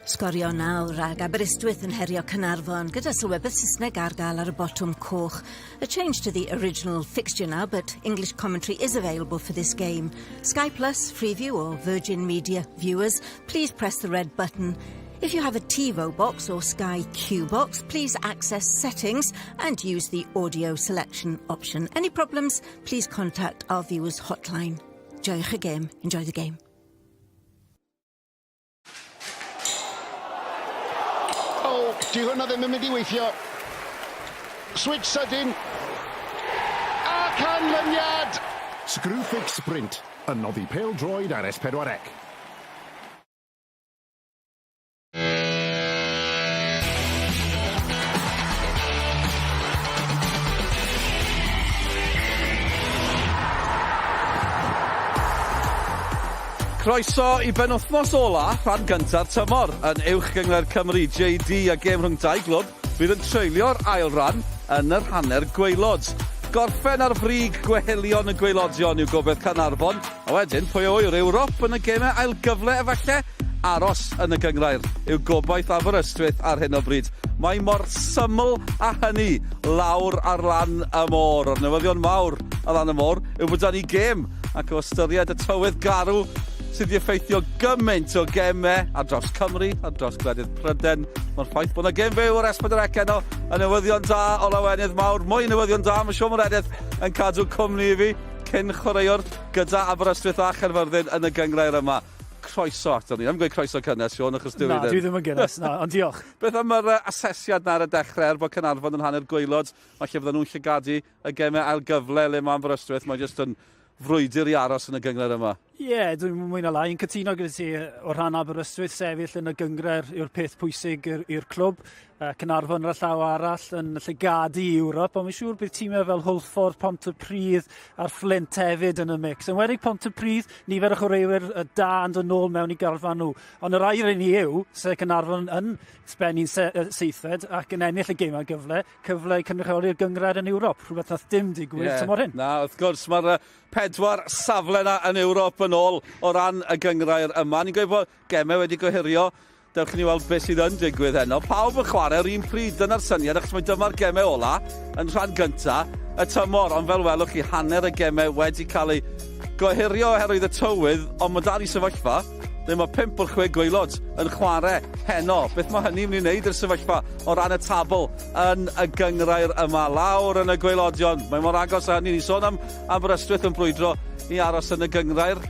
Sgorio nawr ag Aberystwyth yn herio Caernarfon gyda sylwebydd Saesneg ar gael ar y botwm coch. A change to the original fixture now, but English commentary is available for this game. Sky Plus, Freeview or Virgin Media viewers, please press the red button. If you have a TiVo box or Sky Q box, please access settings and use the audio selection option. Any problems, please contact our viewers hotline. Joiwch y gêm. Enjoy the game. O, di hwnna ddim yn mynd i weithio. Switch sydyn. A canlyniad! Screwfix Sprint, yn noddi pêl-droed ar S4C. Croeso i benwythnos ola rhan gynta'r tymor yn Uwch Gynghrair Cymru JD a gêm rhwng dau glwb fydd yn treulio'r ail ran yn yr hanner gwaelod. Gorffen ar frig gwehilion y gwaelodion yw gobaith Caernarfon a wedyn pwy a ŵyr Ewrop yn y gemau ail gyfle efallai? Aros yn y gynghrair yw gobaith Aberystwyth ar hyn o bryd. Mae mor syml â hynny lawr ar lan y môr. O'r newyddion mawr ar lan y môr yw bod 'da ni gêm, ac o ystyried y tywydd garw sydd wedi effeithio gymaint o gemau ar draws Cymru, ar draws gwledydd Pryden, mae'r ffaith bod 'na gêm fyw ar S4C heno yn newyddion da o lawenydd mawr. Mwy o newyddion da, mae Siôn Meredydd yn cadw cwmni i fi, cyn chwaraewr gyda Aberystwyth a Chaerfyrddin yn y gynghrair yma. Croeso ato ni. Ddim gweud croeso cynnes, Siôn, achos dwi na, ddim. Na, dwi ddim yn gynnes, na, ond diolch. Beth am yr asesiad na ar y dechrau, er bod Caernarfon yn hanner gwaelod, falle fydden nhw'n llygadu y gemau ail gyfle le mae Aberystwyth, mae jyst yn frwydr i aros yn y gynghrair yma. Ie, yeah, dwi'n mwy na lai yn cytuno gyda ti o rhan Aberystwyth, sefyll yn y gynghrair yw'r peth pwysig i'r clwb. Caernarfon ar y llaw arall yn llygadu i Ewrop, ond mae'n siŵr bydd tîmau fel Hwlffordd, Pontypridd a'r Fflint hefyd yn y mix. Yn wedi Pontypridd, nifer o chwaraewyr da yn dod nôl mewn i garfan nhw. Ond yr air i ni yw, se Caernarfon yn sbennu'n se seithfed ac yn ennill y gêm gyfle, cyfle i cynrychioli'r gynghrair yn Ewrop, rhywbeth nath dim digwydd yeah, tymor hyn. Na, wrth gwrs, mae'r pedwar safle na yn Ewrop yn ôl o ran y gynghrair yma. Ni'n gweud bod gemau wedi gohirio. Dewch i ni weld beth sydd yn digwydd heno. Pawb yn chwarae'r un pryd, dyna'r syniad, achos mae dyma'r gemau ola yn rhan gynta y tymor, ond fel welwch chi, hanner y gemau wedi cael eu gohirio oherwydd y tywydd, ond mae dal i sefyllfa lle mae 5 o'r 6 gwaelod yn chwarae heno. Beth mae hynny'n mynd i wneud i'r sefyllfa o ran y tabl yn y gynghrair yma, lawr yn y gwaelodion? Mae mor agos â hynny. Ni'n sôn am Aberystwyth yn brwydro i aros yn y gynghrair.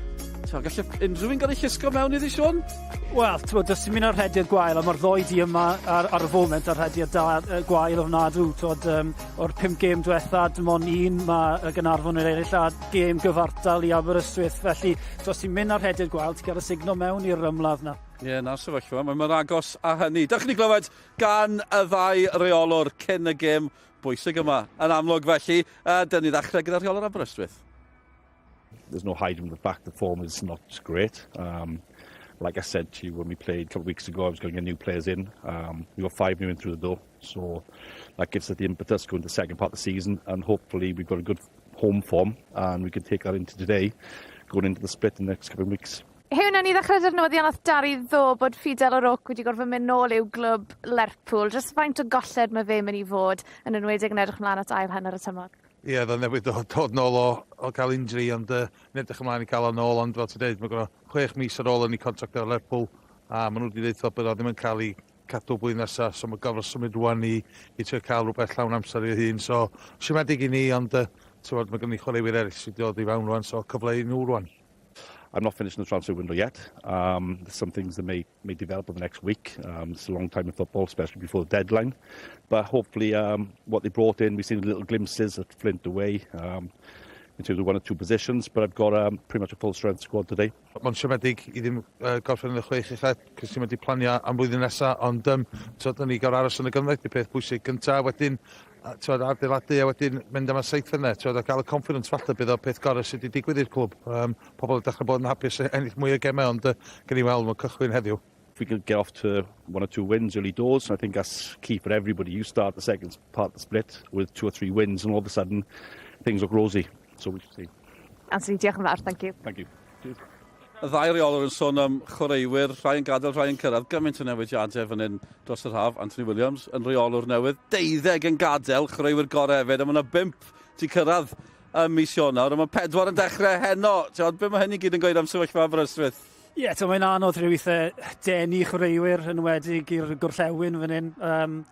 Gallai unrhyw un gael ei llusgo mewn iddi, Siôn? Wel, t'mod, does dim un o'r rhediad gwael, a mae'r ddoi di yma ar, ar y foment ar rhediad da, gwael ofnadw. T'mod, um, o'r pum gêm diwetha, dim ond un mae y Gaernarfon yn ennill a gêm gyfartal i Aberystwyth. Felly, os ti'n mynd ar rhediad gwael, ti'n cael y signo mewn i'r ymladd na. Ie, yeah, na'r sefyllfa. Mae'n mor agos â hynny. Dewch i ni glywed gan y ddau reolwr cyn y gêm bwysig yma. Yn amlwg felly, dyn ni ddechrau gyda rheolwr Aberystwyth. There's no hiding the fact the form is not great. Like I said to you when we played a couple of weeks ago, I was going to get new players in. We got five new in through the door, so that gives us the impetus going to the second part of the season, and hopefully we've got a good home form and we can take that into today, going into the split in the next couple of weeks. Huw, nawn ni ddechrau 'da'r newyddion nath Dari ddo bod Fidel O'Rourke wedi gorfod mynd nôl i'w glwb Lerpwl. Jyst faint o golled mae fe mynd i fod yn enwedig yn edrych ymlaen at ail hanner y tymor? Ie, yeah, oedd newydd dod, dod nôl o, o gael injury, ond yn edrych ymlaen i gael o nôl, ond fel ti'n dweud, mae gynno 6 mis ar ôl yn ei contract efo Lerpwl, a maen nhw wedi dweud bod o ddim yn cael ei cadw blwyddyn nesaf, so mae gorfod symud rwan i trio cael rhywbeth llawn amser i'w hun. So, siomedig i ni, ond ti'n mae gen ni chwaraewyr eraill sydd wedi dod i fewn rwan, so cyfle i nhw rwan. I'm not finishing the transfer window yet. There's some things that may develop over the next week. It's a long time in football, especially before the deadline. But hopefully, what they brought in, we've seen little glimpses at Flint away in terms of one or two positions. But I've got pretty much a full strength squad today. Mae'n siomedig i ddim gorffen yn y chwech ucha, cos ti'n wedi planio am blwyddyn nesaf, ond so, ni gael aros yn y gynghrair, di peth bwysig gyntaf, wedyn twod, adeiladu a wedyn mynd am y saith yna, twod, a gael y confidence falle bydd o peth gorau sydd wedi digwydd i'r clwb. Pobl yn dechrau bod yn hapus ennill mwy o gemau, ond gen i weld mae'n cychwyn heddiw. If we could get off to one or two wins early doors, I think that's key for everybody. You start the second part of the split with two or three wins, and all of a sudden things look rosy. So we shall see. Anthony, diolch yn fawr, thank you. Thank you. Cheers. Y ddau reolwr yn sôn am chwaraewyr, rhai yn gadael, rhai yn cyrraedd. Gymaint o newidiadau fan hyn dros yr haf. Anthony Williams yn reolwr newydd. 12 yn gadael, chwaraewyr gorau hefyd. A mae yna 5 ti cyrraedd ym mis Ionawr, a mae 4 yn dechrau heno. Ti'n be mae hynny gyd yn gweud am sefyllfa Aberystwyth? Ie, yeah, mae'n anodd rhyw weithiau denu chwaraewyr yn enwedig i'r gorllewin fan hyn.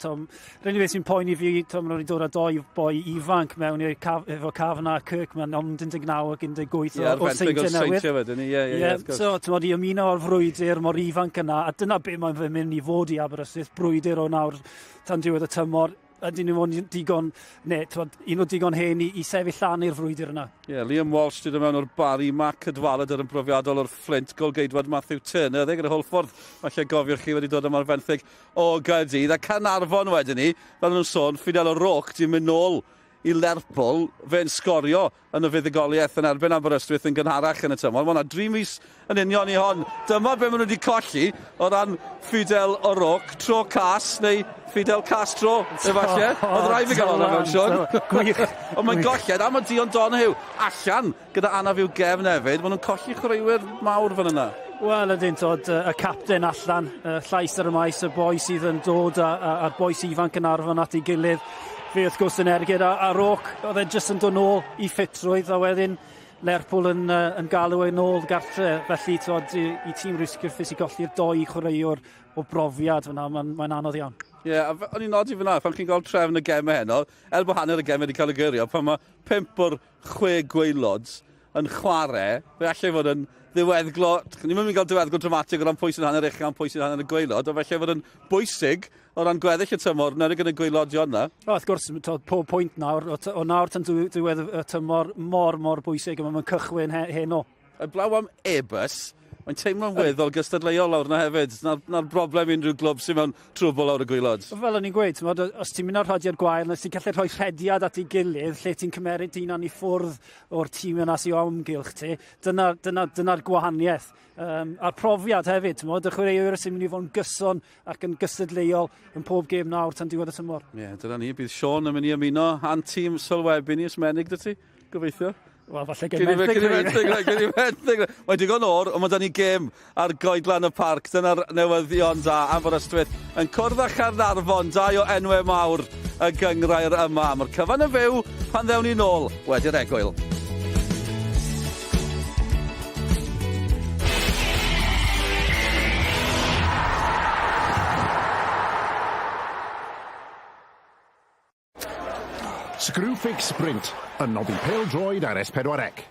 Tom, yr unig beth sy'n poeni fi, tom, maen nhw wedi dod â doi boi ifanc mewn i'r caf, efo Kavanagh a Kirkman, ond 19 ac 18 yeah, o'r Seintiau newydd. Wedyn, ie, ie, ie, so, ti'n i ymuno o'r frwydr mor ifanc yna, a dyna be mae'n fy mynd i fod i Aberystwyth, brwydr o nawr tan diwedd y tymor, ydyn nhw ond digon, neu, twod, un o digon hen i sefyll lan i'r frwydr yna. Ie, yeah, Liam Walsh dod mewn o'r Barry, Mark Cadwaladr yn brofiadol o'r Flint, golgeidwad Matthew Turner, dde gyda Hwlffordd, falle gofiwch chi wedi dod yma'r fenthyg o Gaerdydd, a Caernarfon wedyn ni, fel nhw'n sôn, Fidel O'Rourke di mynd nôl i Lerpwl, fe'n sgorio yn y fuddugoliaeth yn erbyn Aberystwyth yn gynharach yn y tymor. Mae hwnna 3 mis yn union i hon. Dyma be maen nhw wedi colli o ran Fidel O'Rourke, tro cas neu Fidel Castro, efallai. Oedd rhaid fi gael hwnna mewn, Sean. Gwych. Ond mae'n golled, a mae Dion Donoghue allan gyda anaf i'w gefn hefyd. Maen nhw'n colli chwaraewyr mawr fan yna. Wel, ydyn, tod, y capten allan, y llais ar y maes, y boi sydd yn dod a'r bois ifanc yn arfon at ei gilydd. Fe wrth gwrs yn ergyd a Rourke, oedd e jyst yn dod nôl i ffitrwydd, a wedyn Lerpwl yn galw ei nôl gartre. Felly, tod, i tîm Rhys Griffiths i golli'r doi chwaraewr o brofiad fyna, mae'n anodd iawn. Ie, yeah, a o'n i'n nodi fyna, pan chi'n gweld trefn y gemau heno, er bod hanner y gemau wedi cael ei gyrio, pan mae 5 o'r 6 gwaelod yn chwarae, fe allai fod yn ddiweddglo, ni'n mynd i gael diweddglo dramatig o ran pwy sy'n hanner uchel a pwy sy'n hanner y gwaelod, ond felly fod yn bwysig o ran gweddill y tymor, nid yn y gwaelodion yna. O, wrth gwrs, pob pwynt nawr, o nawr tan diwedd y tymor, mor bwysig, a mae'n cychwyn heno. Heblaw am Airbus, mae'n teimlo'n weddol gystadleuol lawr yna hefyd. Na'r broblem unrhyw glwb sy'n mewn trwbl lawr y gwaelod. Fel o'n i'n gweud, t'mod, os ti'n mynd ar rhediad gwael, os ti'n gallu rhoi rhediad at ei gilydd, lle ti'n cymeryd hunan i ffwrdd o'r tîm yna sy'n o amgylch ti, dyna'r gwahaniaeth. A'r profiad hefyd, t'mod, y chwaraewyr sy'n mynd i fod yn gyson ac yn gystadleuol yn pob gêm nawr tan diwedd y tymor. Ie, yeah, dyna ni. Bydd Sean yn mynd i ymuno a'n tîm sylwebu ni, os menig dy ti, gobeithio. Wel, falle gen i fenthyg. Mae digon o'r, ond mae da ni gêm ar goedlan y parc. Dyna'r newyddion da. Aberystwyth yn cwrdd â Chaernarfon, dau o enwau mawr y gynghrair yma. Mae'r cyfan yn fyw pan ddewn ni nôl wedi'r egwyl. Screwfix Sprint yn noddi pêl-droed ar S4C.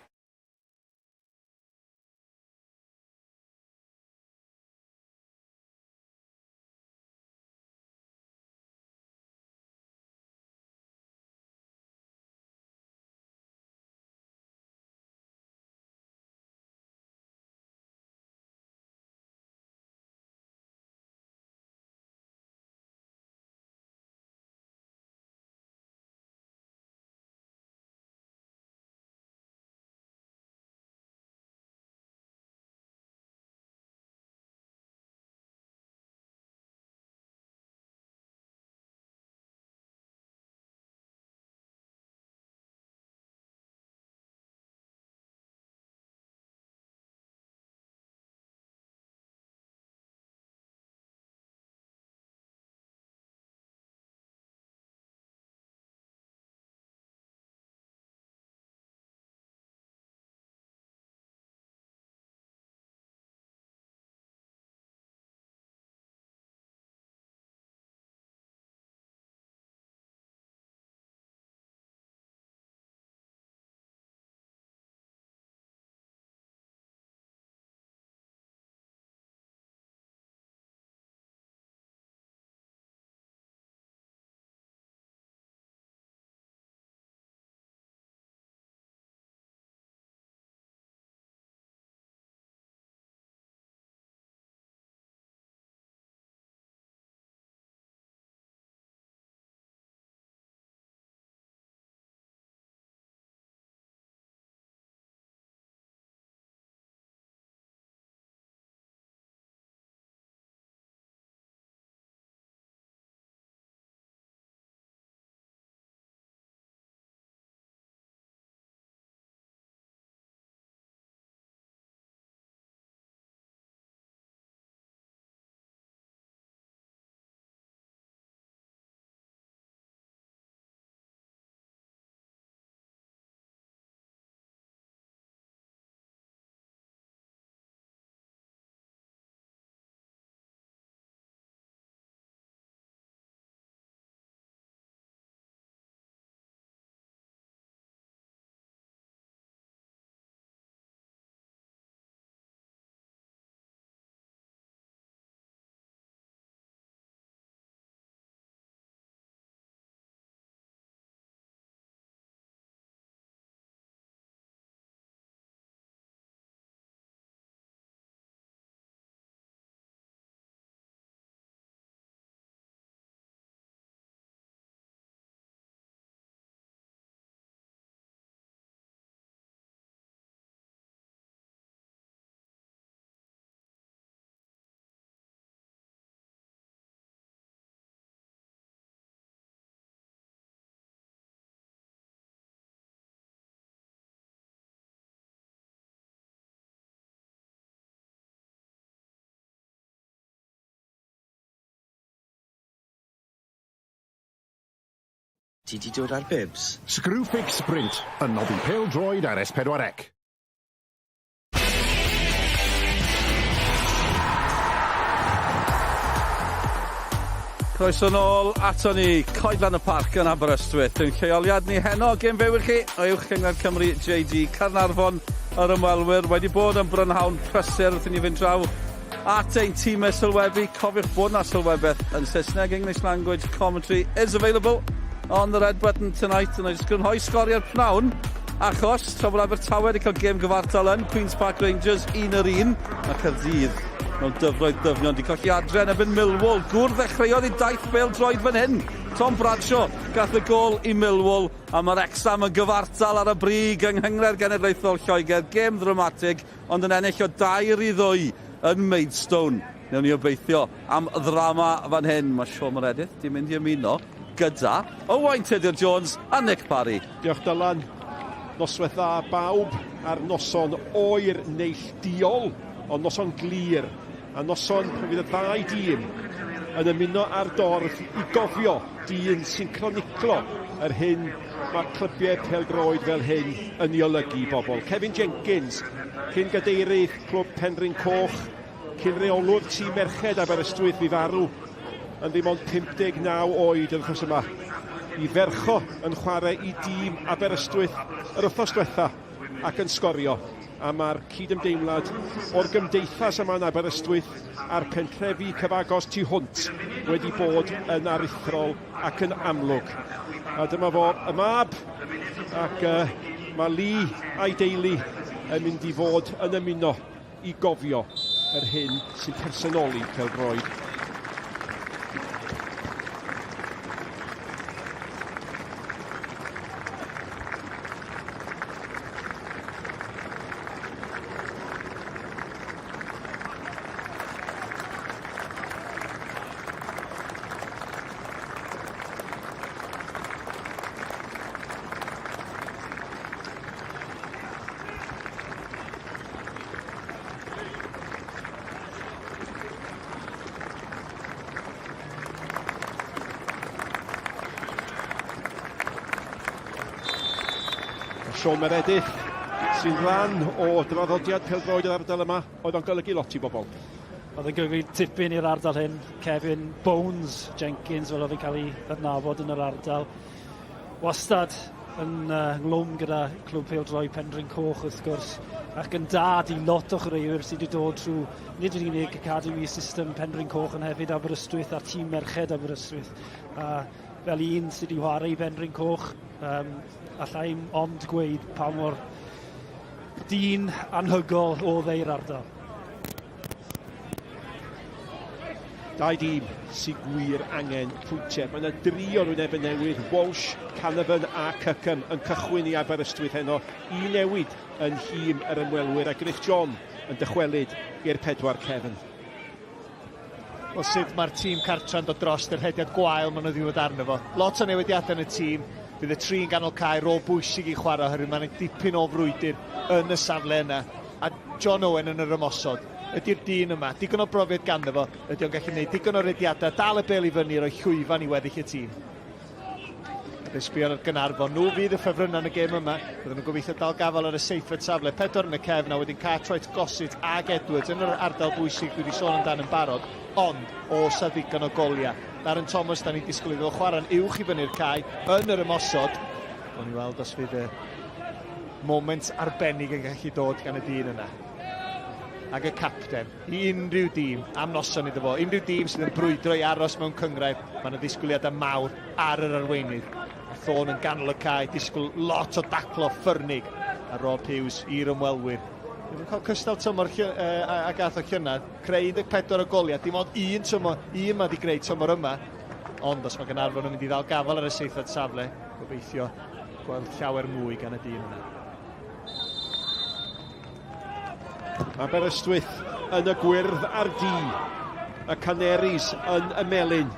Ti 'di dod â'r bibs? Screwfix Sprint yn noddi pêl-droed ar S4C. Croeso nôl ato ni, Coedlan y Parc yn Aberystwyth. Yn lleoliad ni heno, gêm fyw i chi o Uwch Gynghrair Cymru JD Caernarfon yr ymwelwyr wedi bod yn brynhawn prysur wrth i ni fynd draw at ein tîmau sylwebu. Cofiwch bod na sylwebaeth yn Saesneg, English language commentary is available on the red button tonight. Yna jyst grynhoi sgoriau'r pnawn, achos tra bod Abertawe wedi cael gêm gyfartal yn Queen's Park Rangers 1-1, mae Caerdydd mewn dyfroedd dyfnion wedi colli adre yn erbyn Millwall. Gŵr ddechreuodd ei daith bêl-droed fan hyn. Tom Bradshaw gath y gôl i Millwall a mae Wrexham yn gyfartal ar y brig yng Nghynghrair Genedlaethol Lloegr. Gêm ddramatig ond yn ennill o 2-2 yn Maidstone. Newn ni obeithio am ddrama fan hyn. Mae Siôn Meredith di mynd i ymuno gyda Owain Tudur Jones a Nick Parry. Diolch Dylan. Noswaith dda bawb ar noson oer neillduol, ond noson glir, a noson pan fydd y ddau dîm yn ymuno â'r dorf i gofio dyn sy'n croniclo yr hyn mae clybiau pêl-droed fel hyn yn ei olygu i bobl. Kevin Jenkins, cyn gadeirydd Clwb Penrhyn Coch, cyn reolwr tîm merched Aberystwyth fu farw yn ddim ond 59 oed yr wythnos yma. I fercho yn chwarae i dîm Aberystwyth yr wythnos diwetha ac yn sgorio. A mae'r cydymdeimlad o'r gymdeithas yma yn Aberystwyth a'r pentrefi cyfagos tu hwnt wedi bod yn aruthrol ac yn amlwg. A dyma fo y mab, ac uh, mae Lee a'i deulu yn mynd i fod yn ymuno i gofio yr hyn sy'n personoli pêl-droed. Siôn Meredith sy'n rhan o draddodiad pêl-droed yr ardal yma, oedd o'n golygu lot i bobl. Oedd yn golygu tipyn i'r ardal hyn, Kevin Bones Jenkins, fel oedd yn cael ei adnabod yn yr ardal. Wastad yn ynghlwm gyda Clwb Pêl-droed Penrhyn Coch wrth gwrs, ac yn dad i lot o chwaraewyr sydd wedi dod trwy nid yn unig Academy System Penrhyn Coch ond hefyd Aberystwyth a'r tîm merched Aberystwyth. A fel un sydd wedi chwarae i Penrhyn Coch, um, allai ond gweud pa mor dyn anhygol oedd e i'r ardal. Dau dîm sydd gwir angen pwyntiau. Mae yna dri o'r wynebau newydd, Walsh, Canavan a Kirkham yn cychwyn i Aberystwyth heno i newid yn nhîm yr ymwelwyr a Griff John yn dychwelyd i'r pedwar cefn. Wel, sut mae'r tîm cartra'n dod dros yr rhediad gwael maen nhw wedi bod arno fo. Lot o newidiadau yn y tîm. Bydd y tri'n ganol cae rôl bwysig i chwarae oherwydd mae'n dipyn o frwydr yn y safle yna. A John Owen yn yr ymosod. Ydy'r dyn yma, digon o brofiad ganddo fo, ydy o'n gallu gwneud digon o rediadau, dal y bel i fyny, rhoi llwyfan i weddill y tîm. A fe sbio ar Gaernarfon, nhw fydd y ffefrynnau yn y gêm yma, bydden nhw'n gobeithio dal gafael ar y seithfed safle, pedwar yn y cefn, a wedyn Cartwright, Gossett ag Edwards yn yr ardal bwysig dwi wedi sôn amdan yn barod, ond oes a ddigon o goliau. Darren Thomas, da ni'n disgwyl iddo chwarae'n uwch i fyny'r cae yn yr ymosod. Gawn ni weld os fydd y moment arbennig yn gallu dod gan y dyn yna. Ac y capten i unrhyw dîm am noson iddo fo, unrhyw dîm sydd yn brwydro i aros mewn cynghrair, mae yna ddisgwyliadau mawr ar yr arweinydd. A Thorne yn ganol y cae, disgwyl lot o daclo ffyrnig a Rob Hughes i'r ymwelwyr. Ddim yn cael cystal tymor a, a gath o llynedd, creu 14 o goliau, dim ond un tymor, un mae wedi greu tymor yma, ond os mae Gaernarfon yn mynd i ddal gafael ar y seithfed safle, gobeithio gweld llawer mwy gan y dyn yna. Aberystwyth yn y gwyrdd a'r du, y Canaries yn y melyn.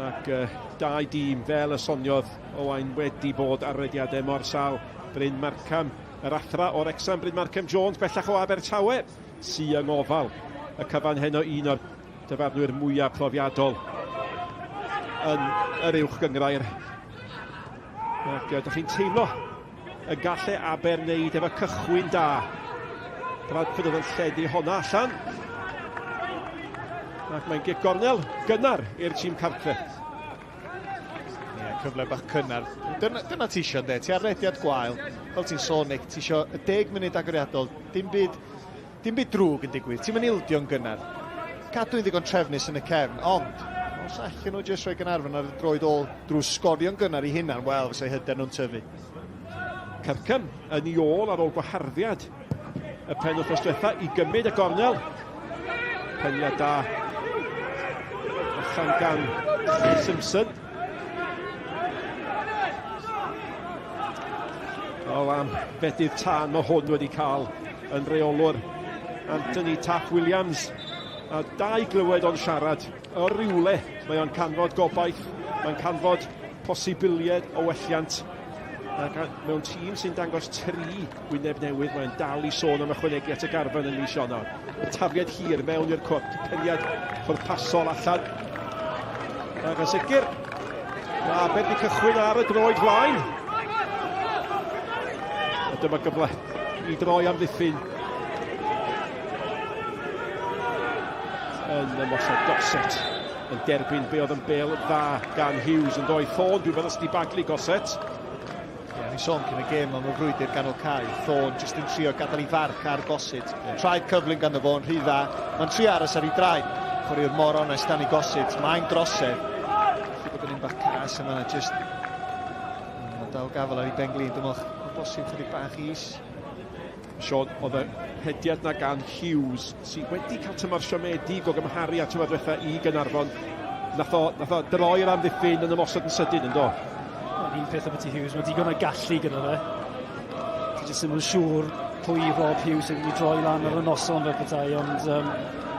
Ac uh, dau dîm fel y soniodd Owain wedi bod ar rediadau mor sal. Bryn Markham, yr athra o'r Wrecsam, Bryn Markham Jones, bellach o Abertawe, sy yng ngofal y cyfan heno un o'r dyfarnwyr mwyaf profiadol yn yr uwch gyngrair. Ac ydych chi'n teimlo y gallai Aber wneud efo cychwyn da. Bradford oedd yn lledu honna allan. Ac mae'n gic gornel gynnar i'r tîm cartre. Ie, yeah, cyfle bach cynnar. Dyna, dyna ti eisiau, de. Ti ar rediad gwael, fel ti'n sôn, Nick, ti eisiau y 10 munud agoriadol, dim byd, dim byd drwg yn digwydd. Ti'n mynd ildio'n gynnar. Cadw'n ddigon trefnus yn y cefn, ond os allan nhw jyst rhoi Gaernarfon ar y droed ôl drwy sgorio'n gynnar i hunan, wel, fysa'i hyder nhw'n tyfu. Kirkham yn ei ôl ar ôl gwaharddiad y pen wythnos diwetha i gymryd y gornel. Peniad da allan gan Simpson. O, am fedydd tân mae hwn wedi cael yn reolwr Anthony Taff Williams. A da i glywed o'n siarad o rywle. Mae o'n canfod gobaith, mae'n canfod posibiliad o welliant. Ac mewn tîm sy'n dangos tri wyneb newydd, mae'n dal i sôn am ychwanegu at y garfan yn mis Ionawr. Y tafliad hir mewn i'r cwrt, peniad pwrpasol allan. Ac yn sicr, mae Aber wedi cychwyn ar y droed flaen. A dyma gyfle i droi am ddiffyn. Yn ymosod Gossett yn derbyn be oedd yn bel dda gan Hughes yn doi Thorne, dwi'n meddwl sydd wedi baglu Gossett. Ie, yeah, ni'n sôn cyn y gêm am y frwydr ganol cae. Thorne jyst yn trio gadael ei farc ar Gossett. Yeah. Traed cyflym ganddo fo yn rhy dda. Mae'n trio aros ar ei draed. Chwaraewr mor onest Danny Gossett. Mae'n drosedd. Felly bod yn un bach cas yma. Just... Mae'n dal gafel ar ei ben glin. Dwi'n meddwl, o bosib chydig bach is. Sean, oedd y hediad na gan Hughes, sydd wedi cael tymor siomedig o gymharu â tymor diwetha i Gaernarfon. Nath o, nath o droi'r amddiffyn yn ymosod yn sydyn, yn do? Wel, un peth am Hughes, mae digon o gallu gyda fe. Ti jyst ddim yn siŵr pwy Rob Hughes sy'n mynd i droi lan ar y noson fel petai, ond um,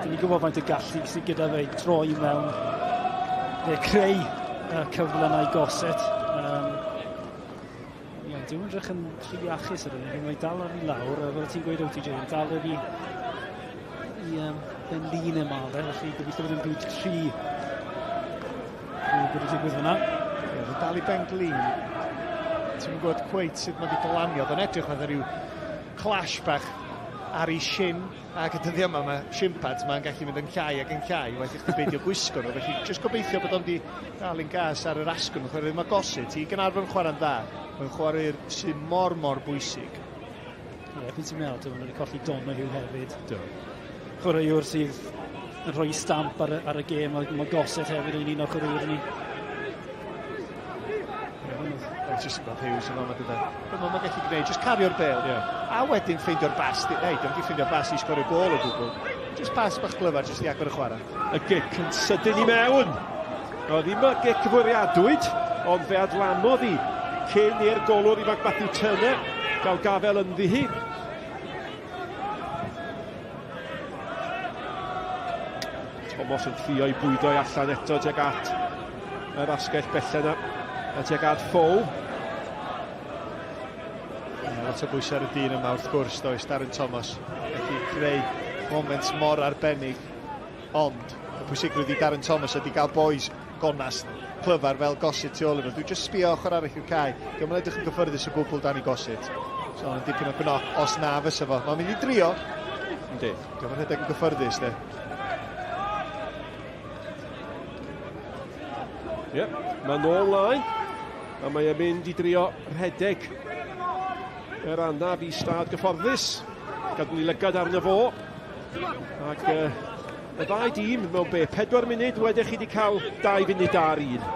dyn ni'n gwybod faint o gallu sydd gyda fe i droi mewn, neu creu y cyfle yna i Gossett. Um, Ie, dyw edrych yn rhy iachus ar hyn Mae dal ar ei lawr, a fel ti'n gweud OTJ, mae'n dal ar ei i um, ben lun e mal e, felly gobeithio bod yn byd rhy drwy bod wedi digwydd fyna. Ie, mae dal i ben glin. Ti'n gwybod cweit sut mae wedi glanio, oedd o'n edrych fatha rhyw clash bach ar ei shin. Ac y dyddiau yma mae shin pads ma'n gallu mynd yn llai ac yn llai, waeth i chdi beidio gwisgo nhw, felly jyst gobeithio bod o'n di dal yn gas ar yr asgwrn, chwarae mae Gossett i Gaernarfon chwarae'n dda, mae'n chwarae'r sy'n mor mor bwysig. Ie, yeah, ti'n meddwl, dwi'n wedi colli Donoghue hefyd. Do. Chwaraewr sydd yn rhoi stamp ar y, ar y gêm, a mae Gossett hefyd yn un o'r chwaraewyr ni. Mae'n jyst yn gweld Hughes yn fama dyda. Be mae'n gallu gwneud, jyst cario'r bel. Yeah. A wedyn ffeindio'r bas, ei, dim wedi ffeindio'r bas i sgorio gol o gwbl. Jyst pas bach glyfar, jyst i agor y chwarae. Y gic yn sydyn i mewn. O, ddim y gic fwriadwyd, ond fe adlanodd hi cyn i'r golwr ifanc Matthew Turner gael gafel ynddi hi. Thomas yn ffio i bwydo i allan eto tuag at yr asgell bella yna. A tuag at Ffow. Lot o bwysau ar y dyn yma wrth gwrs, does, Darren Thomas. Felly creu moment mor arbennig. Ond, y pwysigrwydd i Darren Thomas ydy gael boys gonast clyfar fel Gossett tu ôl iddo. Dwi'n just sbio ochr arall i'r cae. Diolch yn edrych yn gyffyrddus o gwbl Danny Gossett. So, yn dipyn o gnoc os na fysa fo. Mae'n mynd i drio. Yndi. Diolch yn rhedeg yn gyffyrddus, de. Ie, yep, mae nôl mlaen. A mae e'n mynd i drio rhedeg yr anaf i stad gyfforddus. Gadw ni lygad arno fo. Ac uh, y ddau dîm mewn be, 4 munud wedyn chi wedi cael 2 funud ar un.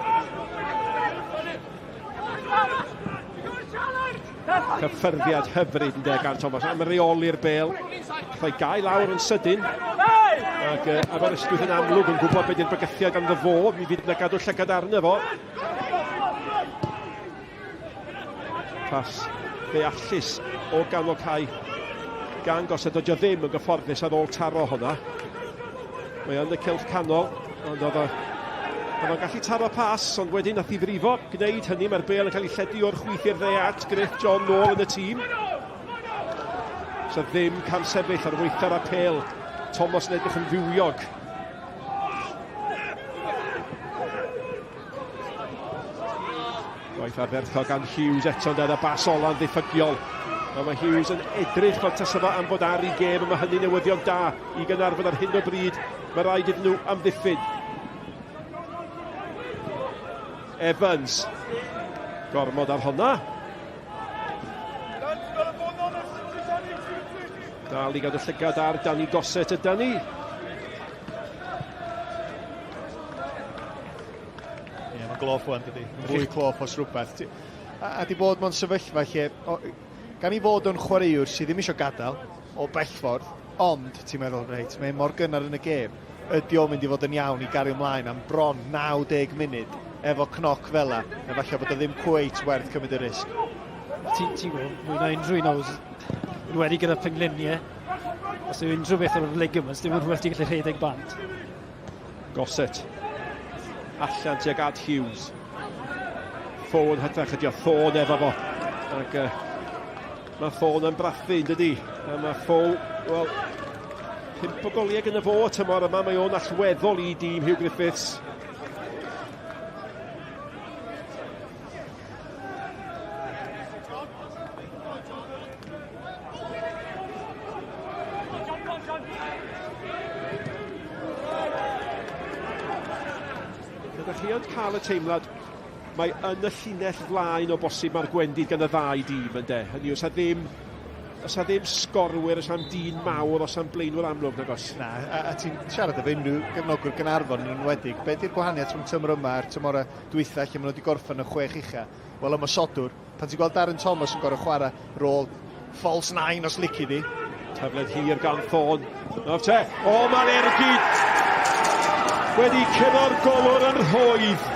Cyffyrddiad hyfryd yn gan Thomas am reoli'r bel. Rhoi gau lawr yn sydyn. Ac uh, Aberystwyth yn amlwg yn gwybod beth yw'r bygythiad ganddo fo. Mi fydd yna gadw llygad arno fo. Pas ddeallus o ganol cae gan Gorsedd. Dydy o ddim yn gyfforddus ar ôl taro hwnna. Mae yn y cylch canol, ond oedd o Oedd o'n gallu taro pas, ond wedyn nath i frifo gwneud hynny. Mae'r bel yn cael ei lledu o'r chwith i'r dde at Griff John nôl yn y tîm. So ddim camsefyll ar weitha'r apêl. Thomas yn edrych yn fywiog. Gwaith ardderchog gan Hughes eto ynde, y bas ola'n ddiffygiol. A mae Hughes yn edrych fel tasa fo am fod ar ei gêm, a mae hynny'n newyddion da i Gaernarfon ar hyn o bryd. Mae rhaid iddyn nhw amddiffyn. Evans. Gormod ar honna. Dal i gadw llygad ar Danny Gossett yda ni. Ie, yeah, mae'n gloff wan, dydy. Mae'n fwy cloff os rhywbeth. A, a di bod mewn sefyllfa lle, o, gan i fod o'n chwaraewr sydd ddim eisiau gadael o bell ffordd, ond ti'n meddwl, reit, mae'n mor gynnar yn y gêm, ydy o'n mynd i fod yn iawn i gario ymlaen am bron 90 munud efo cnoc fel la, neu falle bod o ddim cweit werth cymryd y risg. Ti'n ti gwybod, mwy na unrhyw un oes, yn wedi gyda pengliniau, os yw unrhyw beth o'r ligaments, dim yn rhywbeth ti'n gallu rhedeg bant. Gossett. Allan tuag at Hughes. Ffôn hytrach ydi o, Thorne efo fo. Ac uh, mae Thorne yn brathu, yn dydi? A mae Fo, wel, pump o goliau gyda fo y tymor yma, mae o'n allweddol i dîm Hugh Griffiths. Ydych chi yn cael y teimlad mae yn y llinell flaen o bosib mae'r gwendid gan y ddau dîm ynde. Hynny yw, os ddim, os ddim sgorwyr, os am dyn mawr, os am blaenwyr amlwg, nag os. Na, a, a ti'n siarad efo unrhyw gefnogwr Gaernarfon yn enwedig. Be di'r gwahaniaeth rhwng tymor yma a'r tymorau dwytha lle maen nhw wedi gorffen y chwech ucha? Wel, ymosodwr, Pan ti'n gweld Darren Thomas yn gorfod chwarae rôl false nine os lici di. Tafled hir gan Thorne. Nawr te, o mae'r ergyd wedi curo'r golwr yn rhwydd.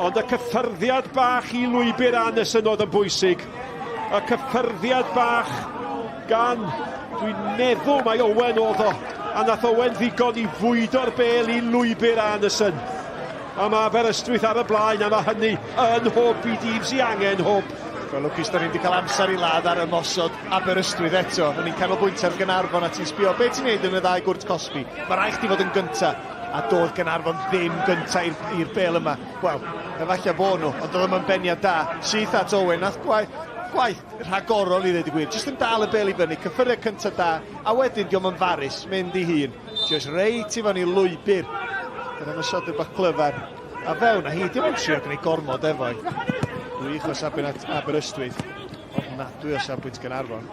Ond y cyffyrddiad bach i lwybr Anderson oedd yn bwysig. Y cyffyrddiad bach gan, dwi'n meddwl mai Owen oedd o, a nath Owen ddigon i fwydo'r bel i lwybr Anderson. A mae Aberystwyth ar y blaen, a mae hynny yn hwb i dîm sy'n angen hwb. Wel, lwcus, da ni wedi cael amser i ladd ar ymosod Aberystwyth eto. O'n i'n canolbwyntio ar Gaernarfon a ti'n sbio, be ti'n neud yn y ddau gwrt cosbi? Mae rhaid chdi fod yn gynta, a doedd Gaernarfon ddim gynta i'r bel yma. Wel, efallai bo nhw, ond doedd o'm yn beniad da. Syth at Owen, nath gwaith, gwaith rhagorol i ddweud y gwir. Jyst yn dal y bel i fyny, cyffuriau cynta da, a wedyn diolch yn farus, mynd i hun. Jyst reit i fewn i lwybr. Dyna ymosodwr bach clyfar. A fewn a hi, dim ond trio gwneud gormod efo i. Gwych o safbwynt Aberystwyth. Ofnadwy o safbwynt Gaernarfon.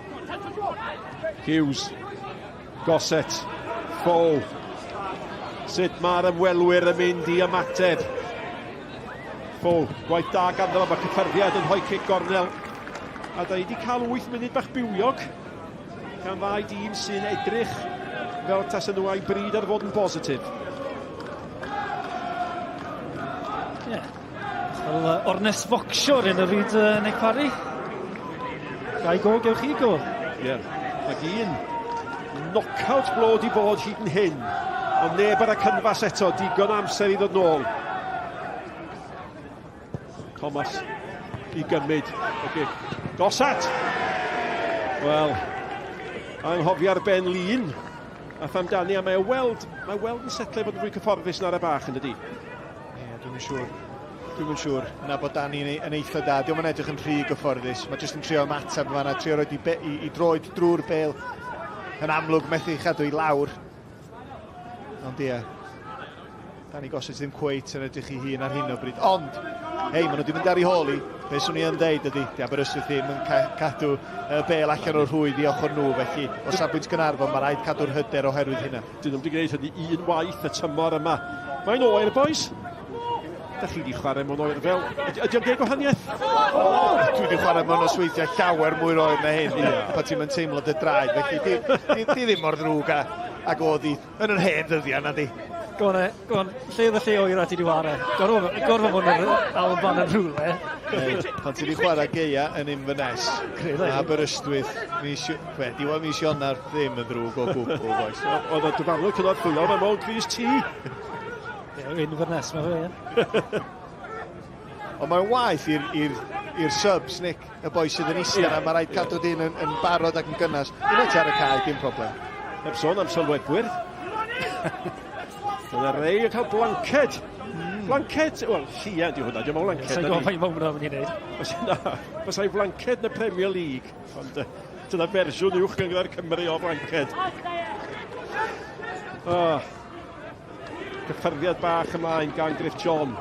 Hughes, Gossett, Fo. Sut mae'r ymwelwyr yn mynd i ymateb? Fo, gwaith da ganddo fo, mae cyffyrddiad yn rhoi cic gornel. A da ni wedi cael 8 munud bach bywiog gan ddau dîm sy'n edrych fel tasen nhw a'i bryd ar fod yn bositif. Ie. Yeah. Fel uh, ornest focsio ar hyn o bryd, uh, Nick Parry. Gai go, gewch chi go. Ie. Yeah. Ac un knockout blow di bod hyd yn hyn. Ond neb ar y cynfas eto, digon amser i ddod nôl. Thomas i gymryd y gic. Gossett! Wel, anghofia'r ben lun. A amdani, a mae o weld, mae weld yn setlo i fod yn fwy cyfforddus na'r y bach yn dydi. Ie, yeah, dwi'n siŵr. Dwi'm yn siŵr na bod Dani yn, yn eitha da. Dio'm yn edrych yn rhy gyfforddus. Mae jyst yn trio ymateb yn fanna, trio roed i, i, i droed drwy'r bel. Yn amlwg methu chadw i lawr. Ond ie, Danny Gossett ddim cweit yn edrych i hun ar hyn o bryd. Ond, hei, maen nhw wedi mynd ar ei hôl i. Be swn i yn deud ydy, di Aberystwyth ddim yn ca cadw y bel allan o'r rhwyd i ochr nhw, felly o safbwynt Gaernarfon, mae rhaid cadw'r hyder oherwydd hynna. Dyn nhw'm wedi gwneud hynny un waith y tymor yma. Mae'n oer, boys. Da chi wedi chwarae mewn oer fel... Ydy o'n gwneud gwahaniaeth? O, dwi wedi chwarae mewn nosweithiau llawer mwy oer na hyn, yeah. pan ti'n mynd teimlo dy draed, felly di, di, di ddim mor ddrwg a, ag oedd hi yn yr hen ddyddiau na di. Go on, e, go on. Lle oedd y lle oera ti wedi chwarae? Gorfod, gorfod fod yn Alban yn rhywle. Hey, pan ti wedi chwarae geia yn Inverness, Aberystwyth, mis, we, diwedd mis Ionawr ddim yn ddrwg o gwbl, boys. Oedd y dyfarnwr cynorthwyol fe mewn crys T. Ie, Inverness, mae fe, ie. Ond mae'n waith i'r subs, Nick, y boi sydd yn eistedd yeah. mae rhaid cadw dyn yn, yn barod ac yn gynnas. Unwaith ti ar y cae, dim problem. Heb sôn am sylwebwyr. Dyna rei yn cael blanced. Blanced, wel, llian di hwnna, diolch yn blanced. Sa'n gwybod faint mae hwnna'n mynd i wneud. Na, fasai flanced yn y Premier League, ond dyna fersiwn uwch gynghrair Cymru o flanced. Oh. Cyffyrddiad bach ymlaen gan Griff John.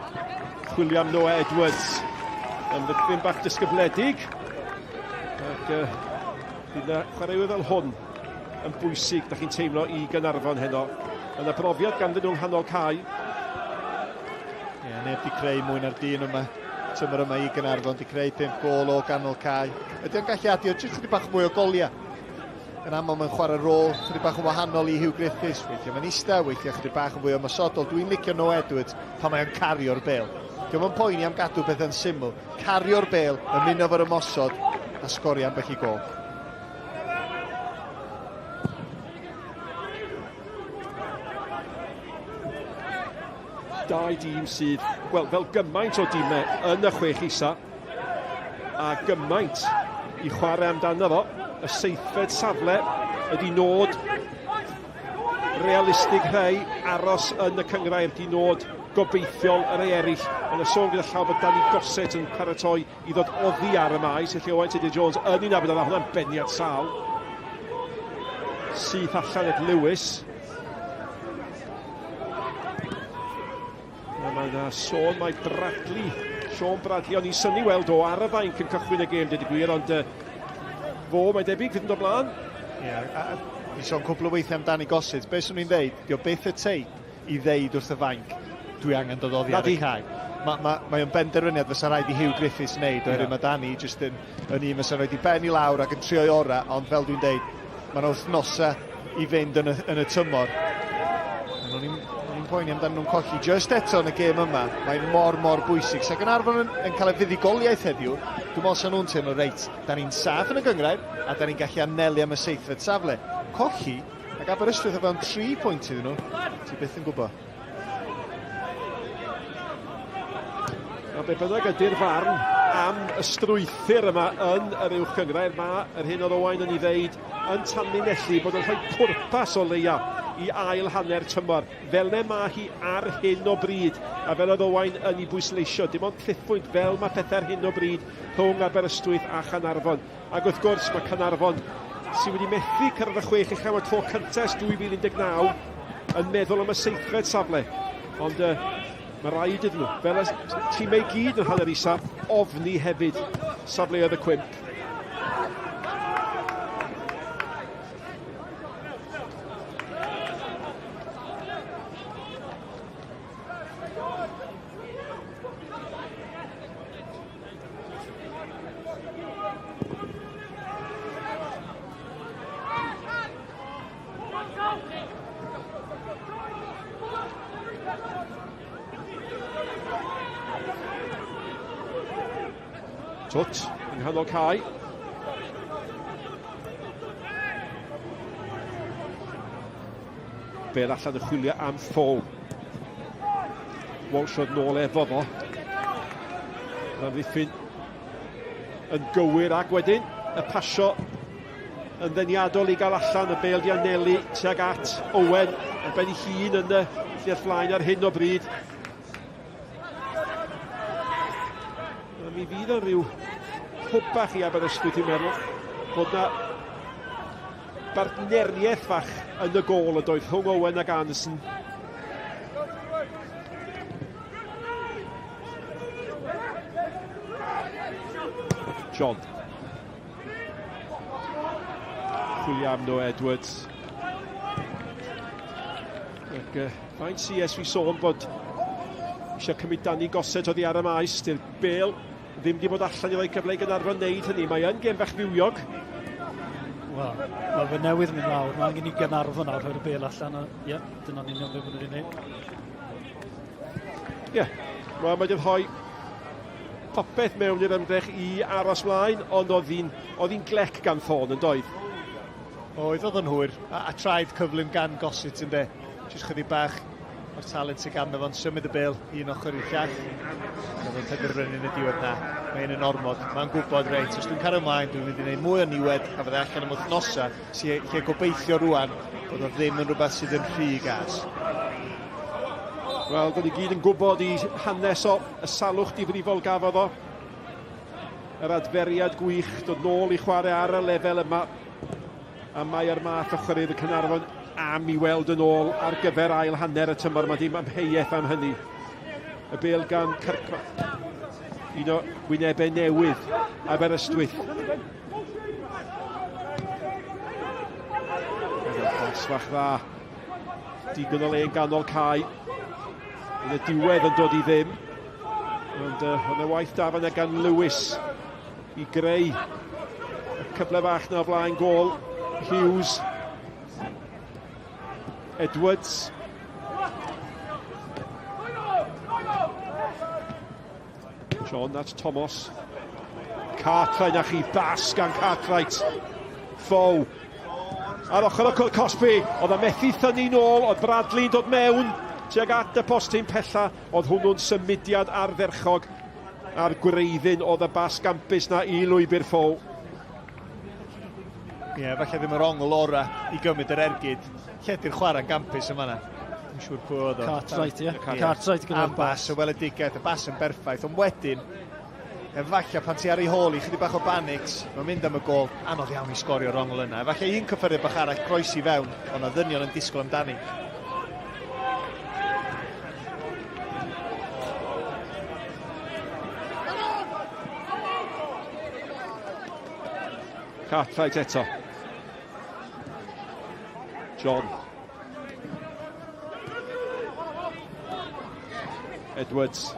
Chwilio am Noah Edwards. Yn ddiffyn bach disgybledig. Ac bydd yna chwaraewyr fel hwn yn bwysig, da chi'n teimlo, i Gaernarfon heno. Yna brofiad ganddyn nhw'n nghanol cae. Ie, yeah, neb di creu mwy na'r dyn yma. Tymor yma i Gaernarfon, di creu 5 gôl o ganol cae. Ydy o'n gallu adio jyst chydig bach mwy o goliau. Yn aml mae'n chwarae rôl chydig bach yn wahanol i Huw Griffiths. Weithiau mae'n ista, weithiau chydig bach yn fwy ymosodol. Dwi'n licio Noah Edwards pan mae o'n cario'r bêl. Dio'm yn poeni am gadw pethau'n syml. Cario'r bêl, ymuno fo'r ymosod a sgorio ambell i gôl. Dau dîm sydd, wel, fel gymaint o dîmau yn y chwech isa, a gymaint i chwarae amdano fo. Y seithfed safle ydy nod realistig rhai aros yn y cynghrair, di nod gobeithiol y rhai eraill. Yn y sôn gyda llaw bod Danny Gossett yn paratoi i ddod oddi ar y maes, felly Owain Tudur Jones yn un abod yna, hwnna'n beniad sâl. Syth allan at Lewis. A mae yna sôn mae Bradley, Sean Bradley, o'n i'n synnu weld o ar y fainc yn cychwyn y gêm, dweud y gwir, ond fo, mae'n debyg, fydd yn dod blaen. Ie, yeah, a, a, i sôn cwpl o weithiau amdani Gossett, beth swn i'n dweud, dio byth y teip i ddeud wrth y fainc, dwi angen dod oddi ar y cae. Mae ma, mae o'n benderfyniad fysa rhaid i Huw Griffiths wneud, oherwydd yeah. mae Danny jyst yn, yn un fysa rhaid i ben i lawr ac yn trio'i orau, ond fel dwi'n deud, Mae 'na wythnosau i fynd yn y, yn y tymor. O'n i'n i'n poeni amdano nhw'n colli just eto yn y gêm yma. Mae'n mor, mor bwysig. Sa Gaernarfon yn, yn cael y fuddugoliaeth heddiw, dwi'n meddwl sa nhw'n teimlo, reit, da ni'n saff yn y gynghrair a da ni'n gallu anelu am y seithfed safle. Colli, ac Aberystwyth o fewn 3 pwynt iddyn nhw, ti byth yn gwybod. A be bynnag ydy'r farn am y strwythur yma yn yr uwch gynghrair, mae yr hyn oedd Owain yn ei ddeud yn tanlinellu bod yn rhoi pwrpas o leia i ail hanner tymor. Fel ne mae hi ar hyn o bryd, a fel oedd Owain yn ei bwysleisio, dim ond cliffwynt fel mae pethau ar hyn o bryd rhwng Aberystwyth a Chanarfon. Ac wrth gwrs mae Caernarfon, sydd wedi methu cyrraedd y chwech uchaf am y tro cyntaf ers 2019, yn meddwl am y seithfed safle. Ond uh, mae rhaid iddyn nhw, fel y tîmau i gyd yn hanner isaf, ofni hefyd safleoedd y cwymp. Twt yng nghanol cae. Bel allan y chwilio am ffôl. Walsh oedd nôl efo fo. Yr amddiffyn yn gywir ac wedyn y pasio yn ddeniadol i gael allan y bel di anelu tuag at Owen yn ben ei hun yn y llu'r flaen ar hyn o bryd. A mi fydd o'n rhyw hwbach i Aberystwyth i'n meddwl bod na bartneriaeth fach yn y gôl y doedd rhwng Owen ac Anderson. John. Chwilio am Noah Edwards. Ac faint CS fi sôn bod eisiau cymryd Danny Gossett oddi ar y maes. Dy'r bel ddim wedi bod allan i roi cyfle i Gaernarfon wneud hynny. Mae yn gêm fach fywiog. Wel, mae fe newydd mynd lawr. Mae angen i Gaernarfon nawr rhoi'r bel allan. Ie, yeah, dyna'n union beth maen nhw wedi gwneud. Ie, yeah. Wel, mae wedi rhoi popeth mewn i'r ymdrech i aros mlaen, ond oedd hi'n oedd hi'n glec gan Thorne yn doedd? Oedd, oedd yn hwyr, a, a traed cyflym gan Gossett yn de. Jyst chydig bach o'r talent sydd ganddo fo'n symud y bel un ochr i'r llall. Oedd o'n penderfynu yn y diwedd na. Mae'n yn ormod. Mae'n gwybod, reit, os dwi'n cario ymlaen, dwi'n mynd i wneud mwy o niwed a fydde allan am wythnosau, sy'n lle gobeithio rwan bod o ddim yn rhywbeth sydd yn rhy gas. Wel, da ni gyd yn gwybod i hanes o, y salwch difrifol gafodd o. Yr adferiad gwych, dod nôl i chwarae ar y lefel yma. A mae ar math o chwaraewyr y Caernarfon am i weld yn ôl ar gyfer ail hanner y tymor. Mae dim amheuaeth am hynny. Y bel gan Cyrcroft. Un o wynebau newydd Aberystwyth. Pas fach dda. Digon o le yn ganol cae. Yn y diwedd yn dod i ddim. Ond oedd e waith da fanna gan Lewis i greu y cyfle fach na o flaen gôl. Hughes. Edwards. John at Thomas. Cartwright na chi, bas gan Cartwright. Fow. Ar ochr y cwrt cosbi, oedd y methu thynnu nôl, oedd Bradley'n dod mewn tuag at y postyn pella, oedd hwnnw'n symudiad ardderchog a'r gwreiddyn oedd y bas gampus na i lwybr Fow. Ie, yeah, falle ddim yr ongl ora i gymryd yr ergyd. Lledu'r chwarae'n gampus yma na. Dwi'n siŵr pwy oedd o. Cartwright, ie. Cartwright gyda'r bas. Bas, y weledigaeth, y bas yn berffaith. Ond wedyn, efallai pan ti ar ei hôl i, chydig bach o banics, mae'n mynd am y gol, anodd iawn i sgorio'r ongl yna. Efallai un cyffyrddiad bach arall croesi fewn, ond na ddynion yn disgwyl amdani. Cartwright eto. John. Edwards.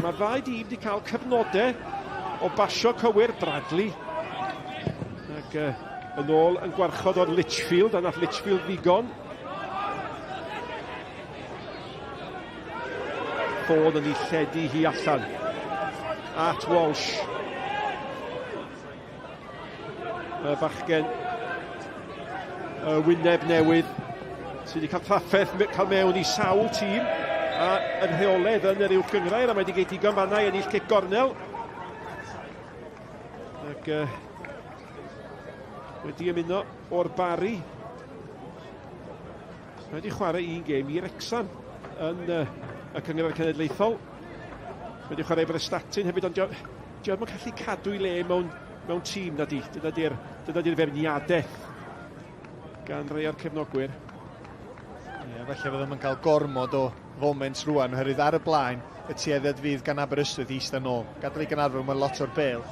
Mae'r ddau dîm wedi cael cyfnodau o basio cywir Bradley. Ac yn ôl yn gwarchod o'r Litchfield, a nath Litchfield ddigon. Ffôn yn ei lledu hi allan. At Walsh. Y bachgen y wyneb newydd sydd wedi cael trafferth cael mewn i sawl tîm a yn rheolaidd yn yr uwch gynghrair a mae wedi cael digon fanna i ennill cic gornel. Ac wedi ymuno o'r Barri. Mae wedi chwarae un gêm i Wrecsam yn y Cynghrair Cenedlaethol. Mae wedi chwarae i Brestatyn hefyd, ond dio ddim yn gallu cadw i le mewn, mewn tîm na di. Dyna di'r dyna di'r feirniadaeth gan rai o'r cefnogwyr. Ie, yeah, falle fyddwn yn cael gormod o foment rwan, oherwydd ar y blaen, y tueddiad fydd gan Aberystwyth i eistedd nôl. Gadael i Gaernarfon mae lot o'r bel.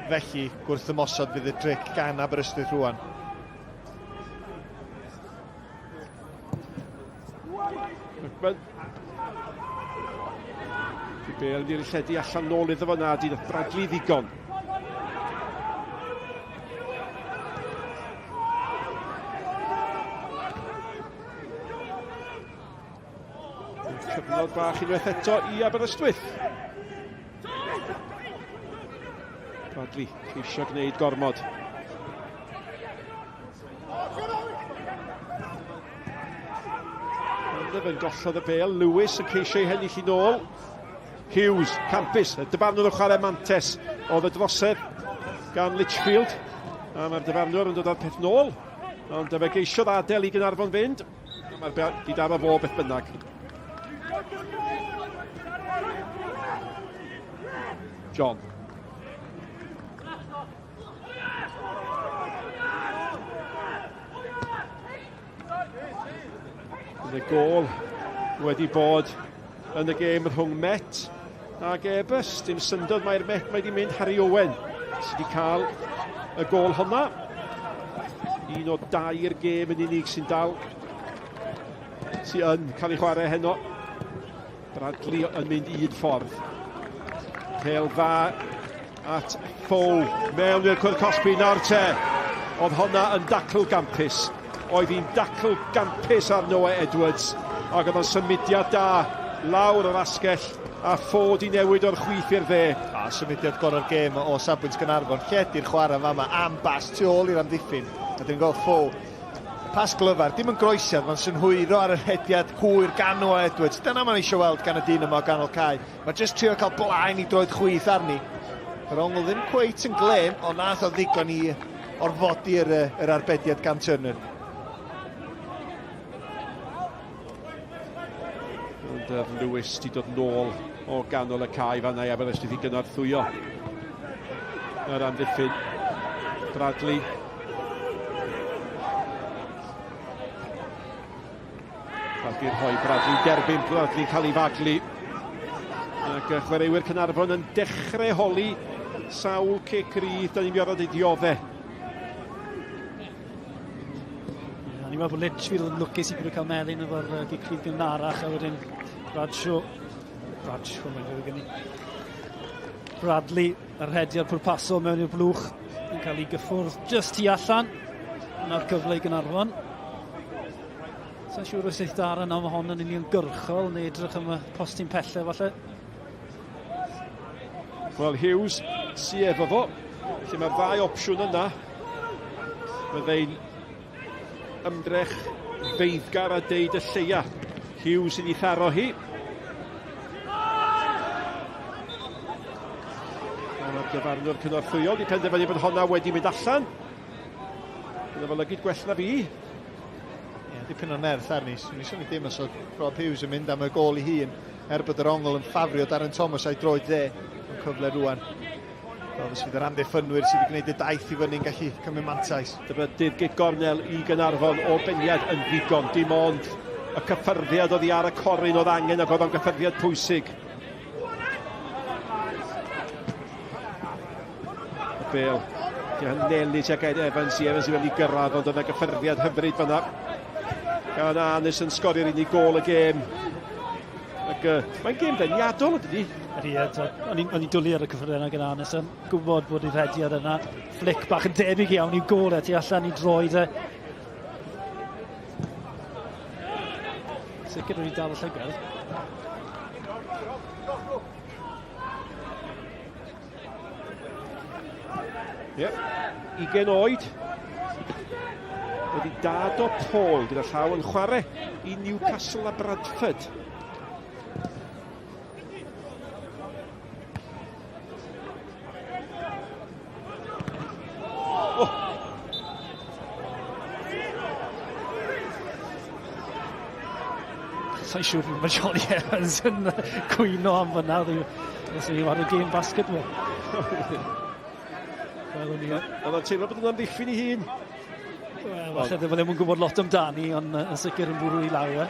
Felly, gwrth ymosod fydd y tric gan Aberystwyth rwan. McMahon. Di Bale ni'r lledu allan nôl iddo fo na, di Bradley ddigon. Cyfnod bach unwaith eto i Aberystwyth. Bradley ceisio gwneud gormod. Donovan gollodd y bel, Lewis yn ceisio ei hennill i nôl. Hughes, campus, y dyfarnwr yn chwarae mantes oedd y drosedd gan Litchfield. A mae'r dyfarnwr yn dod â'r peth nôl. Ond fe geisiodd adael i Gaernarfon fynd. Mae'r bel di daro fo beth bynnag. John. Bydd y gôl wedi bod yn y gêm rhwng Met ag Airbus. Dim syndod mae'r Met mae wedi mynd Harry Owen sydd wedi cael y gôl honna. Un o dair gêm yn unig sy'n dal sy'n yn cael ei chwarae heno. Bradley yn mynd un ffordd. Pêl dda at Fow. Mewn i'r cwrdd cosbi nawr te. Oedd honna yn dacl gampus. Oedd hi'n dacl gampus ar Noah Edwards. Ac oedd o'n symudiad da lawr yr asgell a Fow di newid o'r chwith i'r dde. A symudiad gorau'r gêm o safbwynt Gaernarfon. Lledu'r chwarae fama am bas tu ôl i'r amddiffyn. A dyn gweld Fow Pas glyfar, dim yn groesiad, mae'n synhwyro ar y rhediad hwyr gan Noah Edwards. Dyna mae'n eisiau weld gan y dyn yma o ganol cae. Mae jyst trio cael blaen i droed chwith arni. Yr ongl ddim cweit yn glên, ond nath o ddigon i orfodi yr, yr arbediad gan Turner. Ond Lewis di dod nôl o ganol y cae fanna i Aberystwyth i gynorthwyo yr amddiffyn. Bradley. Bradley rhoi, Bradley derbyn, Bradley cael ei faglu. Ac y chwaraewyr Caernarfon yn dechrau holi sawl cic rydd, da ni'n gorfod ei dioddau. O'n i'n meddwl bod Litchfield yn lwcus i bod cael melyn efo'r uh, gic rhydd gynharach a wedyn Bradshaw, Bradshaw mae'n rhywbeth gen i. Bradley, y rhediad pwrpasol mewn i'r blwch yn cael ei gyffwrdd just tu allan. Yna'r cyfle i Gynarfon. Sa'n siŵr os eith Darren am hon yn uniongyrchol neu edrych am y postyn pellau falle. Wel, Hughes sy efo fo. Felly mae'r ddau opsiwn yna. Byddai'n ymdrech feiddgar a deud y lleia. Hughes sy'n ei tharo hi. Mae'r dyfarnwr cynorthwyol wedi penderfynu bod honna wedi mynd allan. Bydd efo lygid gwell na fi. Ie, dipyn o nerth arni. Swn i swn i ddim os oedd Rob Hughes yn mynd am y gôl ei hun, er bod yr ongl yn ffafrio Darren Thomas a'i droed dde. Yn cyfle rwan. Fel sydd yr amddiffynwyr sydd wedi gwneud y daith i fyny'n gallu cymryd mantais. Dyma gic gornel i Gaernarfon o beniad yn ddigon. Dim ond y cyffyrddiad oddi ar y corun oedd angen ac oedd o'n gyffyrddiad pwysig. Y bel. Di anelu tuag at Evans i Evans i mewn i gyrraedd, ond oedd yna gyffyrddiad hyfryd fanna. Gan Anis yn sgorio'r unig gôl y gêm. Ac uh, mae'n gêm ddeniadol, ydy? Ydy, o'n i'n dwlu ar y cyffyrddiad yna gyda Anderson. Gwybod bod ei rhediad yna. Flick bach yn debyg iawn i'w gôl e, tu allan i droed e. Sicr wedi dal y llygad. Ie, yep. 20 oed. Wedi dad o Paul gyda llaw yn chwarae i Newcastle a Bradford. Oh. Sa'n siŵr beth mae Johnny Evans yn cwyno am fyna. Os yw ar y game basketball. Wel, o'n i... Oedd o'n teimlo bod yn amddiffyn ei hun. Wel, falle ddim yn gwybod lot amdani, ond yn sicr yn bwrw i law e.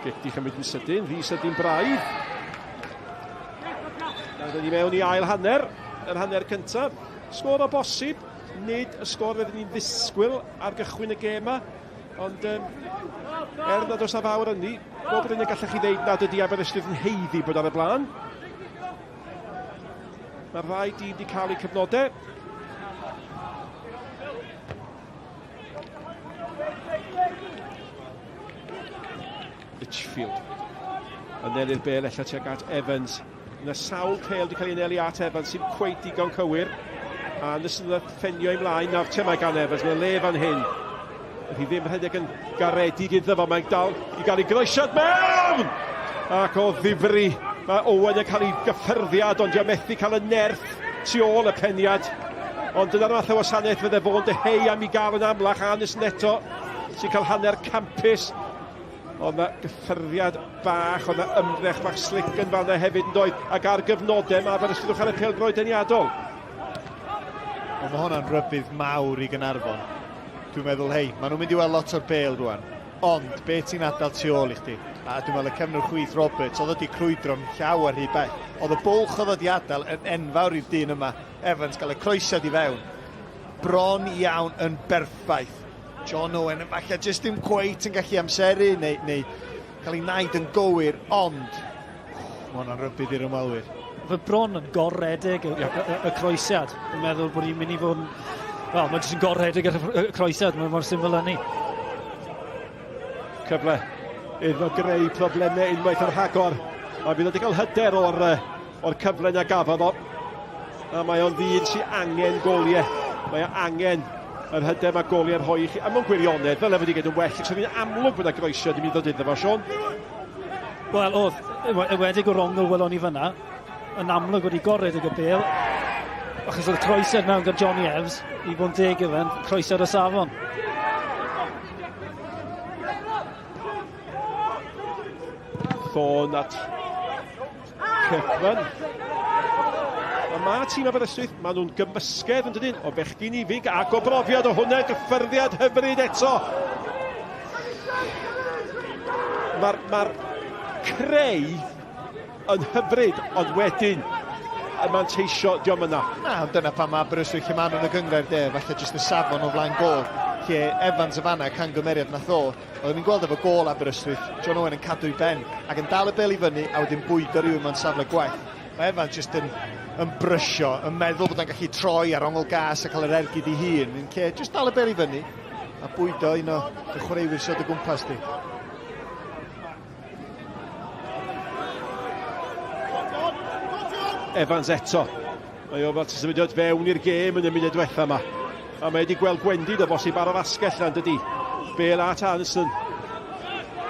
Gic di chymryd yn sydyn, rhy sydyn braidd. Nawr ni mewn i ail hanner, yr hanner cyntaf. Sgôr o bosib, nid y sgôr fydden ni'n ddisgwyl ar gychwyn y gêm yma. Ond um, er nad oes na fawr ynni, bob yn y gallech chi ddeud nad ydy Aberystwyth yn haeddu bod ar y blaen. Mae'r ddau dîm wedi cael eu cyfnodau. Litchfield. Anelu'r bel ella tuag at Evans. Yna sawl pêl wedi cael ei anelu at Evans sy'n cweit digon cywir. A Anderson yn ffenio ymlaen. Nawr te mae gan Evans, mae'n le fan hyn. Ydy ddim rhedeg yn garedig iddo fo, mae'n dal i gael ei groesiad mewn! Ac o ddifri, mae Owen yn cael ei gyffyrddiad, ond diolch methu cael y nerth tu ôl y peniad. Ond dyna'r fath o wasanaeth fydde fo'n dyheu am i gael yn amlach. Anderson eto sy'n cael hanner campus. Oedd na gyffyrddiad bach, oedd na ymdrech bach slick yn fanna hefyd yn doedd, ac ar gyfnodau mae Aberystwyth yn chwarae pêl-droed deniadol. Ond mae hwnna'n rybudd mawr i Gaernarfon. Dwi'n meddwl, hei, maen nhw'n mynd i weld lot o'r bêl rwan. Ond, be ti'n adael tu ôl i chdi? A dwi'n meddwl y cefnwr chwith Roberts, oedd wedi crwydro'n llawer rhy bell. Oedd y bwlch oedd wedi adael yn enfawr i'r dyn yma, Evans, gael y croesiad i fewn. Bron iawn yn berffaith. John Owen yn falle jyst ddim cweit yn gallu amseru neu, neu cael ei naid yn gywir, ond mae hwnna'n rybudd i'r ymwelwyr. Fe bron yn gorredeg y, y, y, y croesiad. Yn meddwl bod hi'n mynd i fod yn... Wel, mae jyst yn gorredeg y, y croesiad, mae'n mor syml â ni. Cyfle iddo greu problemau unwaith yn rhagor. A fydd wedi cael hyder o'r, or cyfle na gafodd o. A mae o'n ddyn sy'n angen goliau. Mae o angen yr hyder mae goliau'n rhoi i chi. A mewn gwirionedd, fel efo wedi gwneud yn well, ac yn amlwg bod yna groesiad i mynd ddod iddo fo, Sean. Wel, oedd, enwedig o'r ongl welon ni fyna, yn amlwg wedi gorred y bêl. Achos oedd croesiad mewn gan Johnny Evans, i fod yn deg iddo fe'n croesiad o safon. Thorne at Kirkman. A mae tîm Aberystwyth, maen nhw'n gymysgedd yn dydyn, o bechgyn ifig ac o brofiad o hwnna, gyffyrddiad hyfryd eto. Mae'r ma creu yn hyfryd, ond wedyn y manteisio, diolch yna. Na, ond dyna pam mae Aberystwyth lle maen nhw'n y gynghrair de, falle jyst y safon o flaen gôl, lle Evans y fanna, cangymeriad nath o, oedden ni'n gweld efo gôl Aberystwyth, John Owen yn cadw'i ben, ac yn dal y bel i fyny, a wedyn bwydo rhywun mewn safle gwaith. Mae Evans jyst yn, yn brysio, yn meddwl bod o'n gallu troi ar ongl gas a cael yr ergyd ei hun, yn lle jyst dal y bel i fyny, a bwydo un o dy chwaraewyr sydd o dy gwmpas di. Evans eto. Mae o fel symudiad fewn i'r gêm yn y munud diwetha yma. A mae wedi gweld gwendid o bosib ar yr asgell yna, dydy. Bale at Anderson.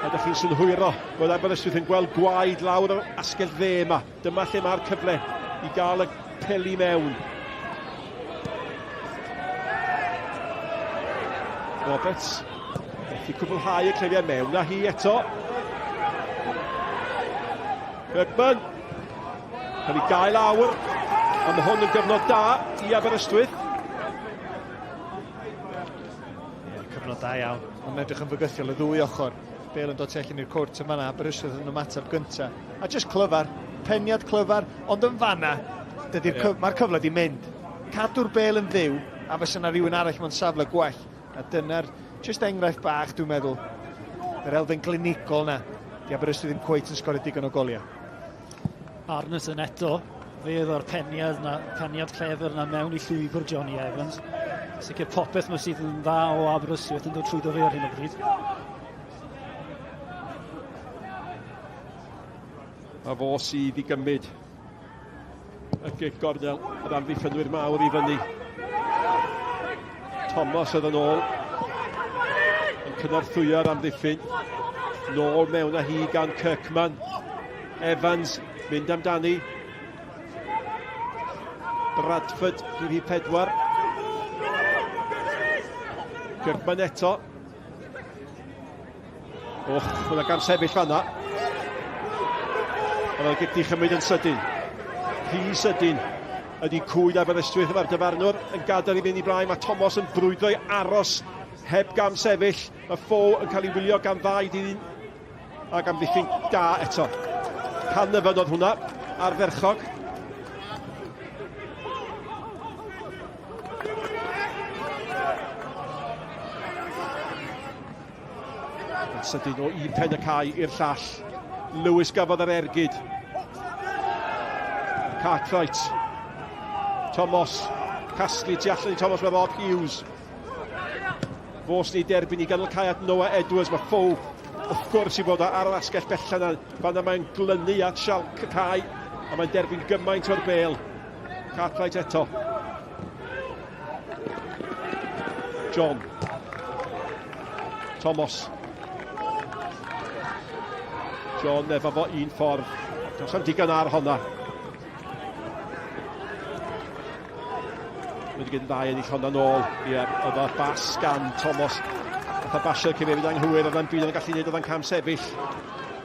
A ydych chi'n synhwyro bod Aberystwyth yn gweld gwaed lawr yr asgell dde yma. Dyma lle mae'r cyfle i gael y peli mewn. Roberts, methu cwblhau y clefiau mewn a hi eto. Kirkman, cael ei gael awr, ond mae hwn yn gyfnod da i Aberystwyth. Ie, cyfnod da iawn. Mae'n edrych yn fygythiol y ddwy ochr. Bale yn dod tu allan i'r cwrt yn fanna, Aberystwyth yn ymateb gynta. A jyst clyfar, peniad clyfar, ond yn fanna, dydy'r yeah. mae'r cyfle di mynd. Cadw'r bel yn fyw, a fysa yna rhywun arall mewn safle gwell. A dyna'r jyst enghraifft bach, dwi'n meddwl, yr elfen glinigol na. Di Aberystwyth ddim cweit yn sgorio digon o goliau. Arneson eto, fe oedd o'r peniad na, peniad clefr na mewn i llwybr Johnny Evans. Sicr popeth mae sydd yn dda o Aberystwyth yn dod trwyddo fe ar hyn o bryd. A fo sydd i gymryd y gig gornel yr amddiffynwyr mawr i fyny. Thomas oedd yn ôl yn cynorthwyo'r amddiffyn. Nôl mewn â hi gan Kirkman. Evans mynd amdani. Bradford, rhif 4. Kirkman eto. Och, hwnna gan sefyll fanna. Ond oedd Gipdi chymryd yn sydyn. Rhy sydyn ydy cwyd Aberystwyth. Mae'r dyfarnwr yn gadael i fynd i blaen. Mae Thomas yn brwydro i aros heb gam sefyll. Mae Ffo yn cael ei wylio gan ddau dyn ac amddiffyn da eto. Canavan oedd hwnna, ardderchog. Yn sydyn o un pen y cae i'r llall. Lewis gafodd yr ergyd. Cartwright. Thomas. Casglu tu allan i Thomas mae Rob Hughes. Fos ni derbyn i ganol cae at Noah Edwards. Mae Ffow wrth gwrs i fod ar yr asgell bella yna. Fanna mae'n glynu at Sialc y cae a mae'n derbyn gymaint o'r bel. Cartwright eto. John. Thomas. John efo fo un ffordd. Does am digon ar honna. Wedi gyda ddau ennill honna nôl. Ie, oedd o bas gan Thomas. Fatha basio'r cyfeiriad anghywir, oedd o'n byd yn gallu gwneud oedd o'n cam sefyll.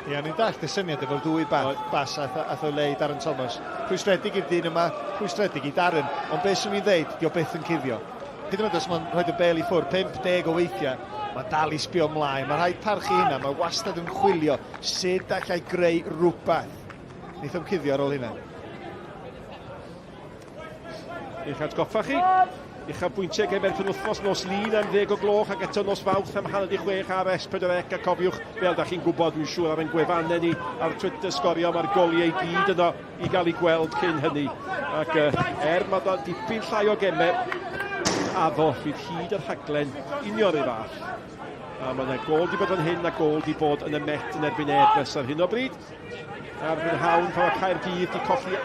Ie, ni'n dallt y syniad efo'r ddwy bas ath o le i Darren Thomas. Rhwystredig i'r dyn yma, rhwystredig i Darren. Ond beth swn i'n ddeud, di o byth yn cuddio. Hyd yn oed os mae'n rhoi y bel i ffwrdd 50 o weithiau, mae dal i sbio ymlaen. Mae rhaid parchu hynna, mae wastad yn chwilio sut allai greu rhywbeth. Neith o'm cuddio ar ôl hynna. Eich atgoffa chi, uchafbwyntiau gemer penwythnos nos Lun am 10 o gloch ac eto nos Fawrth am 5:30 ar S4C a cofiwch, fel da chi'n gwybod, dwi'n siŵr ar ein gwefannau ni ar Twitter Sgorio, mae'r goliau i gyd yno i gael eu gweld cyn hynny. Ac er mae da dipyn llai o gemau, addo fydd hyd y rhaglen union ei fath. A mae yna gol di bod fan hyn a gol di bod yn y Met yn erbyn Airbus ar hyn o bryd. Ar brynhawn pan mae Caerdydd wedi colli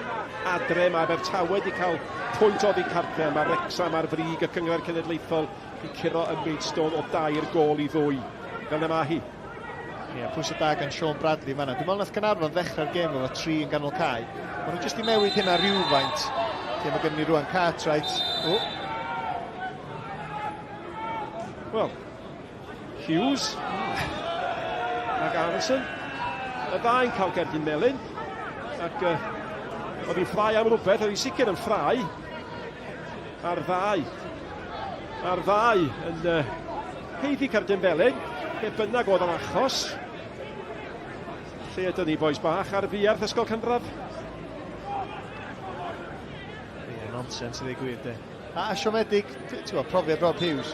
adre, mae Abertawe wedi cael pwynt oddi cartre, mae Wrexham ar frig y Cynghrair Cenedlaethol i curo ym Maidstone o 3-2. Fel yna mae hi. Ie, yeah, pwysau da gan Sean Bradley fanna. Dwi'n meddwl nath Caernarfon ddechrau'r gêm efo 3 yn ganol cae. Maen nhw jyst i newid hynna rhywfaint. Lle mae gennym ni rwan Cartwright. O. Wel, Hughes ac Aronson. Y ddau'n cael gerdyn melyn. Ac oedd hi'n ffrau am rhywbeth, oedd hi'n sicr yn ffrau ar ddau. Ar ddau yn heiddi cerdyn felyn, lle bynnag oedd yr achos. Lle ydyn ni, boys bach, ar fuarth ysgol cynradd? Ie, yeah, nonsens i ddweud gwir, de. A siomedig, ti'n gwybod, profiad Rob Hughes,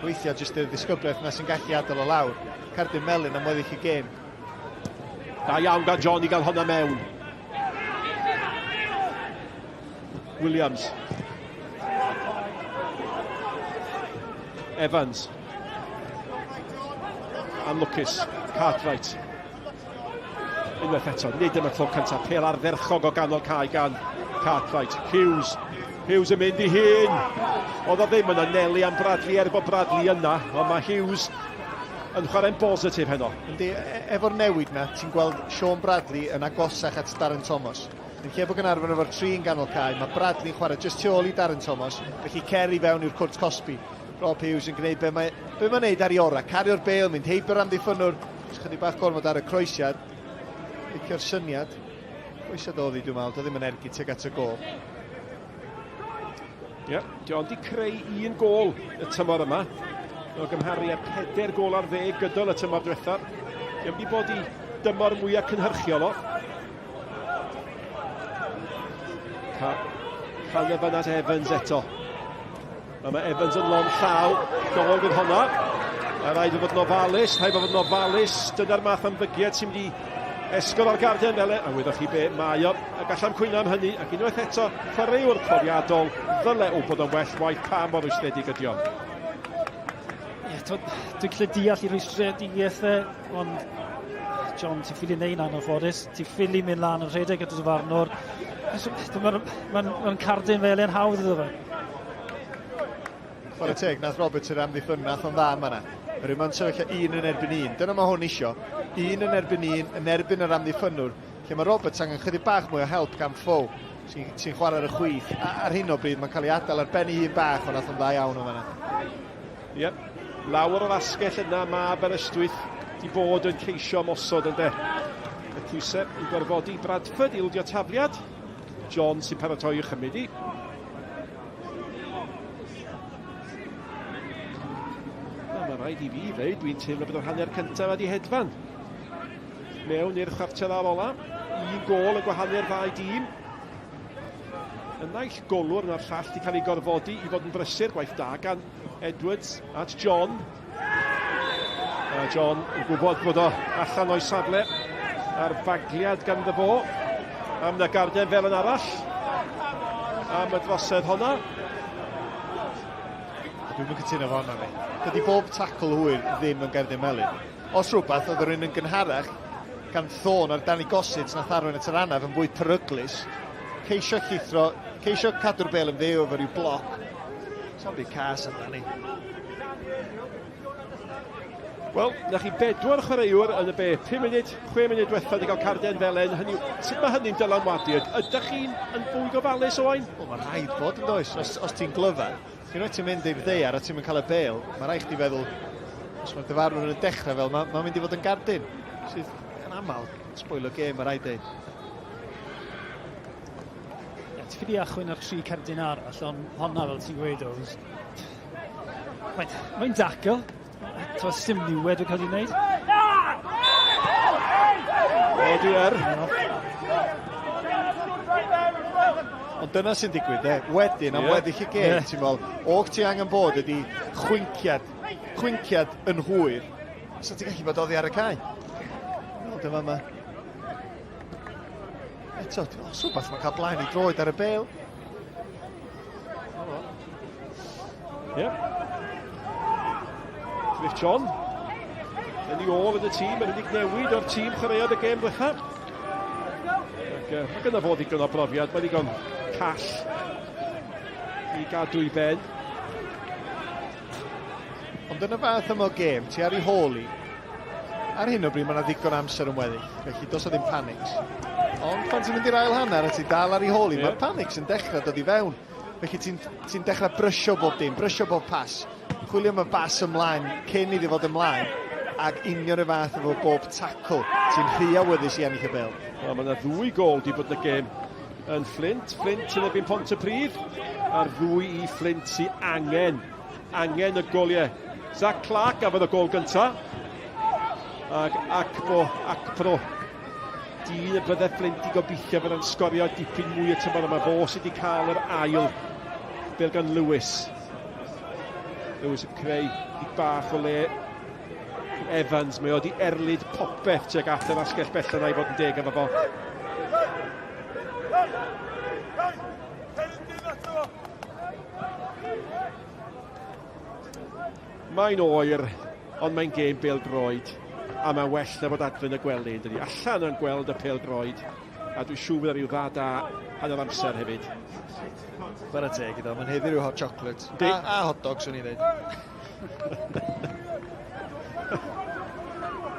weithiau jyst y ddisgyblaeth na sy'n gallu adael o lawr. Cerdyn melyn am weddill y gêm. Da iawn gan John i gael honna mewn. Williams. Evans. Anlwcus. Cartwright. Unwaith eto, nid am y tro cyntaf. Pêl ardderchog o ganol cae gan Cartwright. Hughes. Hughes yn mynd i hun. Oedd o ddim yn anelu am Bradley er bod Bradley yna, ond mae Hughes yn chwarae'n bositif heno. Yndi, efo'r newid na, ti'n gweld Sean Bradley yn agosach at Darren Thomas. Yn lle bod Gaernarfon efo'r tri yn ganol cae, mae Bradley'n chwarae jyst tu ôl i Darren Thomas, felly cer i fewn i'r cwrt cosbi. Rob Hughes yn gwneud be mae'n be mae neud ar ei orau, cario'r bêl, mynd heibio'r amddiffynnwr, jyst chydig bach gormod ar y croesiad. Licio'r syniad. Croesiad oedd hi, dwi'n meddwl, doedd ddim yn ergyd tuag at y gôl. Ie, yeah, di ond i creu un gôl y tymor yma. O gymharu â 4 gôl ar ddeg gydol y tymor diwethaf. Di wedi bod i dymor mwyaf cynhyrchiol o. Cael at Evans eto. A mae Evans yn lond llaw, gôl gyda honna. A rhaid i fod yn ofalus, rhaid i fod yn ofalus. Dyna'r math ymddygiad sy'n mynd i esgor o'r garden fel e. A wyddoch chi be mae o. A gallai'm cwyno am hynny. Ac unwaith eto, chwaraewr profiadol ddyle o bod yn well waith pa mor rwystredig ydi o. Ie, dwi'n gallu deall i rwystredigaethau, ond John, ti'n ffili neud na'n anffodus. Ti'n ffili mynd lan yn rhedeg at y dyfarnwr. Mae'n ma, ma cardyn fel e'n hawdd iddo fe. Chwarae teg, nath Roberts yr amddiffyn, nath o'n dda yma na. Yr yma'n sefyllfa un yn erbyn un. Dyna mae hwn isio. Un yn erbyn un, yn erbyn yr amddiffynnwr. Lle mae Roberts angen chydig bach mwy o help gan Fo, sy'n sy chwarae ar y chwith. A, ar hyn o bryd mae'n cael ei adael ar ben ei hun bach, ond nath o'n dda iawn o fanna. Ie, yep. Lawr o'r asgell yna mae Aberystwyth di bod yn ceisio ymosod ynde. Y pwysau i gorfodi Bradford i ildio tafliad. John sy'n paratoi i'w chymryd i. Mae rhaid i fi ddeud, dwi'n teimlo bod yr hanner cyntaf wedi hedfan. Mewn i'r chwarter ar ola. Un gôl yn gwahanu'r ddau dîm. Y naill golwr na'r llall wedi cael ei gorfodi i fod yn brysur, gwaith da gan Edwards at John. A John yn gwybod bod o allan o'i safle a'r bagliad ganddo fo. Am na garden fel yn arall. Am y drosedd honna. Dwi'n mynd cytuno fo honna fi. Dydy bob tackle hwyr ddim yn gerdyn melyn. Os rhywbeth, oedd yr un yn gynharach gan Thorne ar Danny Gossett nath arwain at yr anaf yn fwy peryglus. Ceisio llithro, ceisio cadw'r bel yn fyw efo rhyw bloc. Sa'n byd cas amdani. Wel, na chi bedwar chwaraewr yn y be, 5 munud, 6 munud diwethaf wedi cael carden felen. Hynny, sut mae hynny'n dylanwadu? Ydych chi'n yn fwy gofalus, Owain? Wel, mae'n rhaid bod yn does, os ti'n glyfar. Unwaith ti'n mynd i'r ddaear a ti'n mynd cael y bel, mae rhaid chdi feddwl, os mae'r dyfarnwr yn y dechrau fel, mae'n ma mynd i fod yn gardyn, sydd yn aml spoilio gêm, mae rhaid dweud. Ie, ti'n ffili achwyn ar tri cerdyn arall, ond honna fel ti'n gweud, Ows. Mae'n mae dacl. Ti'n dim niwed yn cael ei wneud. O, dwi er. Ond dyna sy'n digwydd, de. Wedyn, am weddill y gêm, yeah. Ti'n meddwl, o ti angen bod ydi chwinciad yn hwyr. So ti'n gallu bod oddi ar y cae. Wel, dyma yma. Eto, os rhywbeth mae'n cael blaen i droed ar y bel. Ie. Yeah. Cliff John yn ei ôl yn y tîm, yr unig newid o'r tîm chwaraeodd y gêm ddiwetha. Ac mae gynno fo ddigon o brofiad, mae ddigon call i gadw i ben. Ond yn y fath yma o gêm, ti ar ei hôl i. Ar hyn o bryd mae yna ddigon amser yn weddill, felly does o ddim panics. Ond pan ti'n mynd i'r ail hanner a ti'n dal ar ei hôl hi, yeah. mae'r panics yn dechrau dod i fewn. Felly ti'n ti dechrau brysio bob dim, brysio bob pas. Chwilio am y bas ymlaen cyn iddi fod ymlaen ac union y fath efo bob tacl. Ti'n rhy awyddus i ennill y bel. Wel, mae yna ddwy gol di bod yn y gêm yn Flint. Flint yn erbyn Pontypridd a'r ddwy i Flint sy'n angen, angen y goliau. Zach Clark gafodd y gol gyntaf. Ac Akpo, Akpro, dyn y bydde Flint i gobeithio fydd yn sgorio dipyn mwy y tymor yma. Fo sydd wedi cael yr ail bel gan Lewis. Lewis yn creu i bach o le Evans, mae o wedi erlid popeth tuag at yr asgell bell yna i fod yn deg efo fo. Mae'n oer, ond mae'n gêm bêl-droed, a mae'n well na bod adre yn y gwely, yn dydi? Allan yn gweld y pêl-droed, a dwi'n siŵr fydd rhyw dda da hanner amser hefyd. Chwarae teg iddo, mae'n heddi rhyw hot chocolate. A, a hot dog, swn i'n dweud.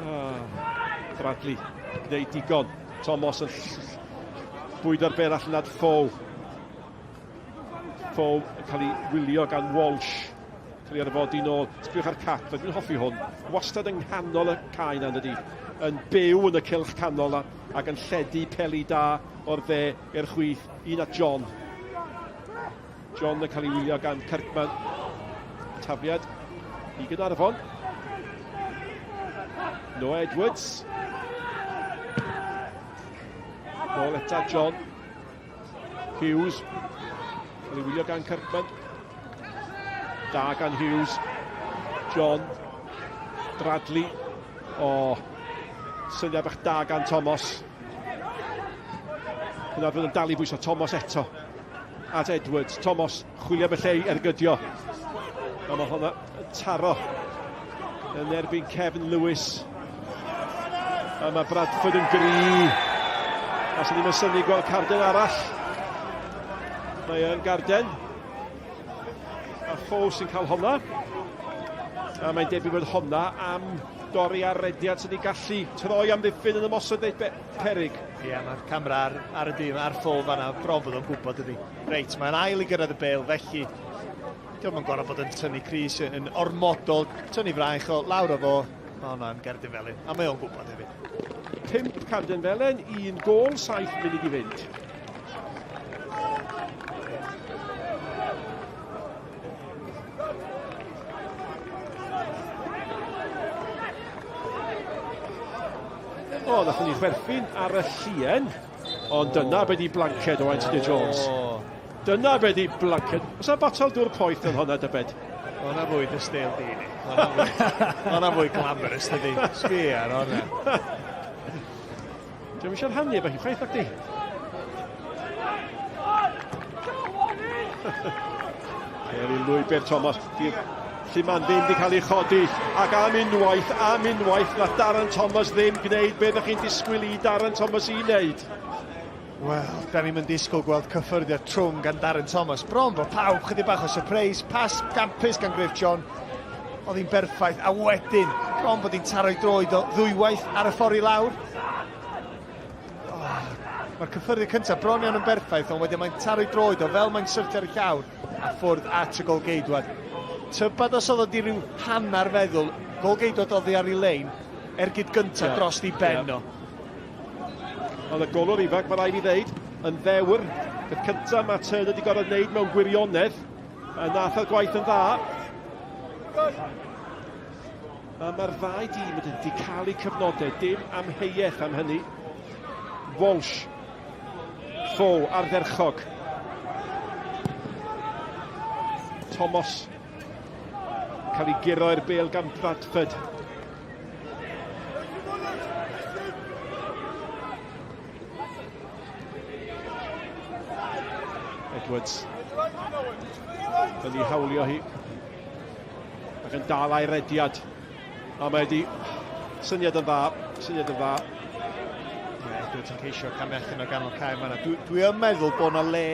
oh, Bradley, gwneud digon. Thomas yn bwydo'r bel allan at Ffow. Ffow yn cael ei wylio gan Walsh. Cael ei arfodi nôl. Sbiwch ar Cat, dwi'n hoffi hwn. Wastad yng nghanol y cae na, dydy. Yn byw yn y cylch canol na, ac yn lledu peli da o'r dde i'r chwith. Un at John. John yn cael ei wylio gan Kirkman. Tafliad i Gaernarfon. Noah Edwards. Nôl eto John. Hughes. Cael ei wylio gan Kirkman. Da gan Hughes. John. Bradley. O, syniad bach da gan Thomas. Cynarfon yn dal i bwyso Thomas eto. At Edwards. Thomas chwilio am y lle i ergydio. A mae hwnna yn taro yn erbyn Kevin Lewis. A mae Bradford yn gry. A sy'n ddim yn synnu gweld carden arall. Mae yn garden. A Fo sy'n cael honna. A mae'n debyg bod honna am dorri ar rediad sydd wedi gallu troi amddiffyn yn ymosod neu perig. Ie, yeah, mae'r camera ar, ar y dyn, ar ffo fanna, bron bod o'n gwybod ydy. Reit, mae'n ail i gyrraedd y bel, felly Diolch yn gorfod bod yn tynnu crys yn ormodol, tynnu fraich o lawr o fo. Mae hwnna'n gerdyn felyn, a mae o'n gwybod hefyd. 5 cardyn felen, un gôl, 7 munud i fynd. O, nathon ni chwerthin ar y llien, ond dyna be di blanced o Anthony Jones. Dyna be di blanced. Oes 'na botel dŵr poeth yn hwnna dybed? Ma' hwnna fwy dy steil di ni. Ma' hwnna fwy glamorous dydi? Sbia ar hwnna. Dwi'm eisiau rhannu efo hi chwaith nacdi? Ceri lwybr Thomas. Di'r lluman ddim wedi cael ei chodi. Ac am unwaith, am unwaith, nath Darren Thomas ddim gwneud beth ydych chi'n disgwyl i Darren Thomas i wneud. Wel, da ni'm yn disgwyl gweld cyffyrddiad trwm gan Darren Thomas. Bron bod pawb chydig bach o surprise. Pas gampus gan Griff John. Oedd hi'n berffaith. A wedyn, bron bod hi'n taro'i droed o ddwywaith ar y ffordd i lawr. Oh, Mae'r cyffyrddiad cyntaf bron iawn yn berffaith, ond wedyn mae'n taro'i droed o fel mae'n syrthio ar y llawr a ffwrdd at y golgeidwad. Tybed os oedd o di ryw hanner feddwl, golgeidwad oddi ar ei lein, ergyd gyntaf yeah. dros i ben yeah. o. Ond y golwr ifanc, mae rhaid i ddeud, yn ddewr. Peth cyntaf mae Turner wedi gorfod wneud mewn gwirionedd. A nath o'r gwaith yn dda. A mae'r ddau dîm wedi cael eu cyfnodau, dim amheuaeth am hynny. Walsh, Fo ardderchog. Thomas cael ei guro i'r bel gan Bradford. Edwards yn ei hawlio hi ac yn dal a'i rediad. A mae wedi syniad yn dda, syniad yn dda. Mae Edwards yn ceisio camu allan o ganol cae fanna. Dwi, dwi yn meddwl bod yna le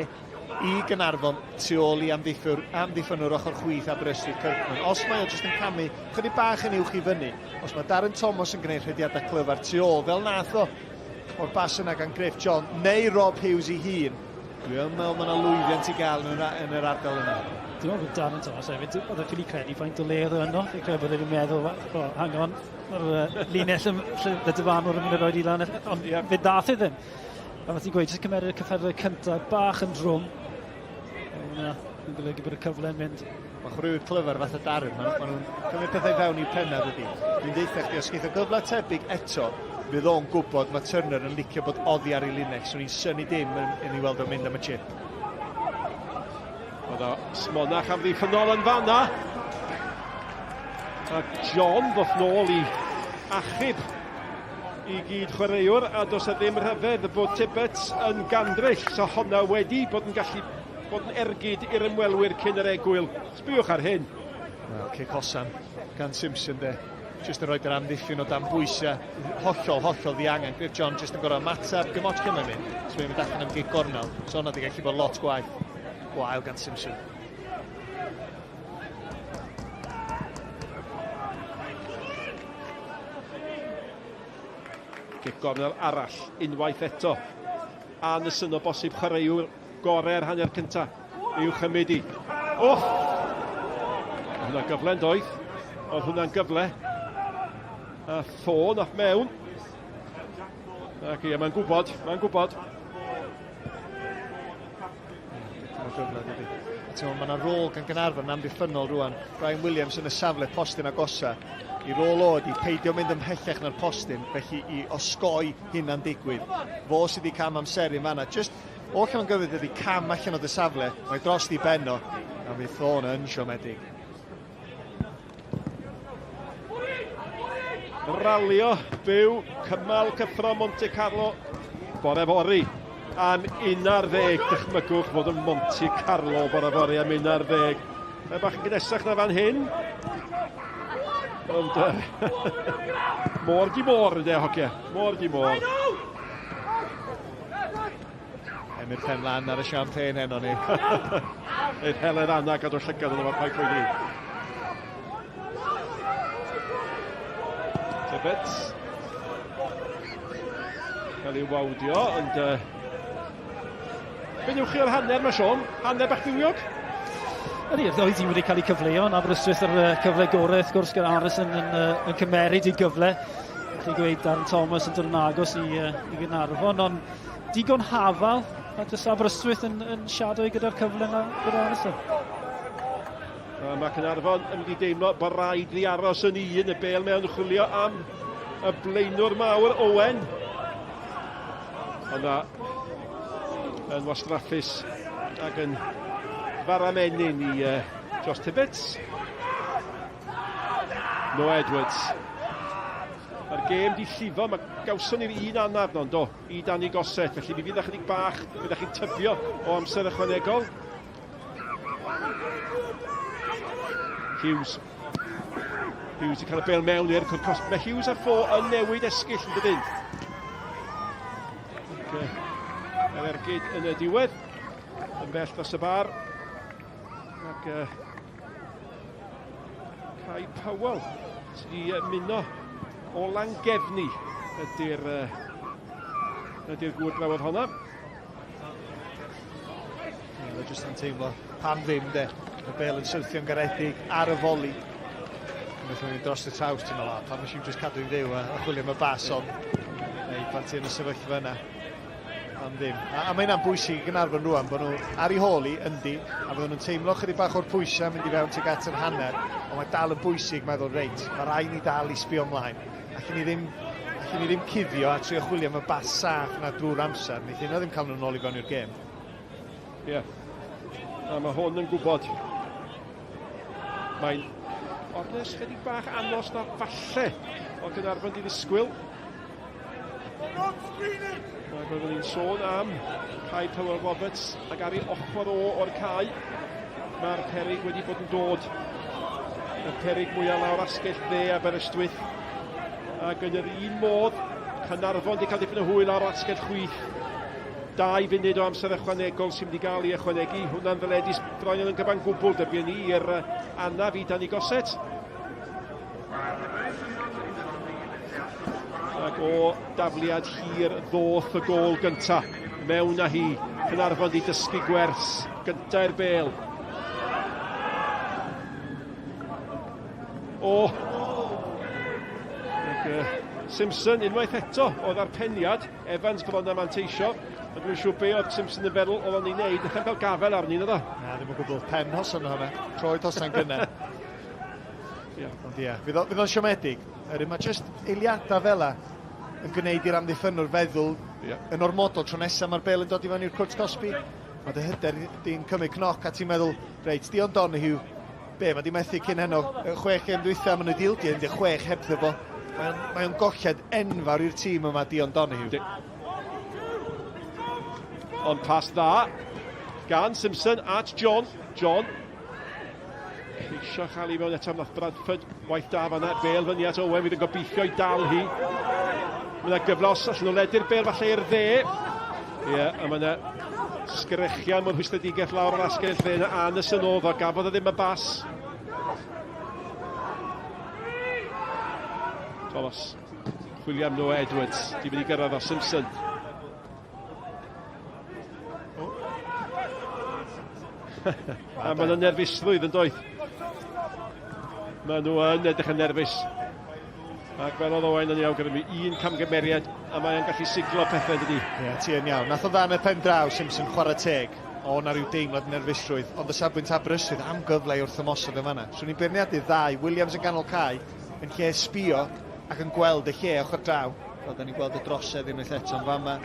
i Gaernarfon tu ôl i amddiffyr, amddiffynwr ochr chwith Aberystwyth Kirkman. Os mae o jyst yn camu chydig bach yn uwch i fyny, os mae Darren Thomas yn gwneud rhediadau clyfar tu ôl, fel nath o o'r bas yna gan Griff John neu Rob Hughes ei hun, dwi yn meddwl mae yna lwyddiant i gael yn yr, yn yr ardal yna. Dwi'n meddwl bod Darren Thomas hefyd, oedd e'n ffili credu faint o le oedd e yno. Fi'n credu bod e'n meddwl, oh, hang on, mae'r linell yn, lle y dyfarnwr yn mynd i roed i lan, ond yeah. fe ddath e ddim. A fath i'n gweud, jyst cymeryd y cyfferddiad cyntaf bach yn drwm. Hwna yn golygu bod y cyfle yn mynd. Mae chwaraewyr clyfar fatha Darren, maen ma nhw'n cymryd pethau fewn i'w penna dydy. Dwi'n deutha chdi, os geith o gyfle tebyg eto, fydd o'n gwybod mae Turner yn licio bod oddi ar ei linell, swn i'n synnu dim yn, yn ei weld o'n mynd am y chip. Oedd o smonach amddiffynnol yn fanna. A John ddoth nôl i achub i gyd chwaraewr a does e ddim rhyfedd bod Tibbets yn gandryll so honna wedi bod yn gallu bod yn ergyd i'r ymwelwyr cyn yr egwyl. Sbïwch ar hyn. Wel, cic hosan gan Simpson de. Just yn rhoi yr amddiffyn o dan bwysau. Hollol, hollol ddiangen. Griff John just yn gorau ymateb. Dim ots cyn mae'n mynd. So mae'n mynd allan am gic gornel. So hwnna di gallu bod lot gwaith. Gwael gan Simpson. Cic gornel arall, unwaith eto. Anderson o bosib chwaraewr gorau'r hanner cynta i'w chymryd i. Och! Oedd hwnna'n gyfle yn doedd. Oedd hwnna'n gyfle. A ffôn off mewn. Ac ie, mae'n gwybod, mae'n gwybod. Dipyn o gyfle, dydy. A ti'n meddwl, mae yna rôl gan Gaernarfon yn amddiffynnol rwan. Brian Williams yn y safle postyn agosa. I rôl o ydi peidio mynd ymhellach na'r postyn, felly i osgoi hynna'n digwydd. Fo sydd wedi cam amseru yn fanna. Just oll o'n gyfyd ydi cam allan o dy safle, mae dros di ben o, a fydd Thorne yn siomedig. Ralio byw cymal cyffro Monte Carlo bore fory am 11. Dychmygwch fod yn Monte Carlo bore fory am 11. Mae bach yn gynhesach na fan hyn. Ond uh, môr di môr ynddo, hogia. Môr di môr. Emyr pen lan ar y champagne heno ni. Eith Helen Anna gadw llygad yn efo'r paid poeni. Tibbets. Cael ei wawdio, ond... Uh, Be newch chi o'r hanner mae Sean? Hanner bach fywiog? Ydy, y ddwy dîm wedi cael eu cyfleon. Aberystwyth ar y cyfle gorau, wrth gwrs, gyda Harrison yn, yn, yn cymeryd ei gyfle. Felly gweud Darren Thomas yn dod yn agos i, i Gaernarfon, ond digon hafal, a jyst Aberystwyth yn, yn siadwy gyda'r cyfle yna gyda Harrison. A mae Caernarfon yn mynd i deimlo bod rhaid iddi aros yn un, y bel mewn chwilio am y blaenwr mawr Owen. Ond yn wastraffus ac yn faramenyn i uh, Josh Tibbets. No Edwards. Mae'r gêm di llifo, mae gawson ni'r un anaf no'n do, i Danny Gossett, felly mi fydd ychydig bach, byddech chi'n tybio o amser ychwanegol. Hughes. Hughes i cael y bel mewn i'r cwrs. Mae Hughes a Ffo yn newid esgyll yn dydyn. Okay. Yr ergyd yn y diwedd. Yn bell dros y bar. Ac uh, Kai Powell sydd wedi ymuno o Langefni ydy'r uh, ydy'r gŵr drawodd honna. Mae jyst yn teimlo pam ddim de. Y bel yn syrthio'n garedig ar y foli. Mae'n mynd dros y traws, ti'n meddwl, pam nes i'n jyst cadw i'n fyw a, a chwilio am y bas, ond ei, pan ti yn y sefyllfa yna, pam ddim. A, a mae hynna'n bwysig i Gaernarfon rwan, bod nhw ar ei hôl i, yndi, a fydden nhw'n teimlo chydig bach o'r pwysau mynd i fewn tuag at yr hanner, ond mae dal yn bwysig meddwl, reit, mae rhaid ni dal i sbio ymlaen. Allen ni ddim, allen ni ddim cuddio a trio chwilio am y bas saff na drwy'r amser. Wneith hynna ddim cael nhw nôl i fewn i'r gêm. Ie. Yeah. A mae hwn yn gwybod. Mae'n ornes chydig bach anos na falle o Gaernarfon di ddisgwyl. Ac oeddwn ni'n sôn am Kai Powell Roberts ac ar ei ochr o o'r cae mae'r perig wedi bod yn dod. Y perig mwyaf lawr asgell dde Aberystwyth. Ac yn yr un modd, Caernarfon wedi cael dipyn o hwyl ar asgell chwith. 2 funud o amser ychwanegol sy'n mynd i gael ei ychwanegu. Hwnna'n ddyledus bron yn gyfan gwbl, dybiwn ni, i'r anaf i Danny Gossett. O dafliad hir ddoth y gôl gynta. Mewn â hi. Caernarfon 'di dysgu gwers. Gynta i'r bêl. O! Ac, Simpson unwaith eto oedd ar peniad. Evans bron â manteisio. Ond dwi'n siŵr be oedd Simpson yn feddwl oedd o'n ei wneud. Nath e'n cael gafel arni, naddo? Na, ddim o gwbl. Pen hosan o'na. Troed hosan gynne. Ie. Ond ie, fydd o'n siomedig. Oherwydd mae jyst eiliadau fel 'a yn gwneud i'r amddiffynnwr feddwl yn ormodol tro nesaf mae'r bêl yn dod i fewn i'r cwrt cosbi. Mae dy hyder di'n cymryd cnoc a ti'n meddwl, reit, Dion Donoghue, be, mae di methu cyn heno, 6 gêm dwytha, maen nhw wedi ildio 16 hebddo fo. Mae o'n golled enfawr i'r tîm yma, Dion Donoghue. Ond pas dda gan Simpson at John. John ceisio chael i mewn eto, nath Bradford waith da fanna, bêl fyny at Owen, fydd yn gobeithio i dal hi. Mae yna gyfle os allan nhw ledu'r bêl falle i'r dde. Ie, yeah, a mae yna sgrechian mewn rhwystredigaeth lawr yr asgell dde yna Anderson oedd o, gafodd o ddim y bas. Thomas, chwilio am Noah Edwards, di mynd i gyrraedd o Simpson. A maen nhw'n nerfusrwydd yn doedd. Maen nhw yn edrych yn nerfus. Ac fel oedd Owain yn iawn gyda mi, un camgymeriad a mae'n gallu siglo pethau dydy. Ie, yeah, ti yn iawn. Nath o dda yn y pen draw, Simpson, chwarae teg. O, na rhyw deimlad nerfusrwydd. Ond y safbwynt Aberystwyth am gyfle i wrth ymosod yn fanna. Swn i'n beirniadu ddau, Williams yn ganol cae, yn lle sbio ac yn gweld y lle ochr draw. Fel da ni'n gweld y drosedd unwaith eto yn fama.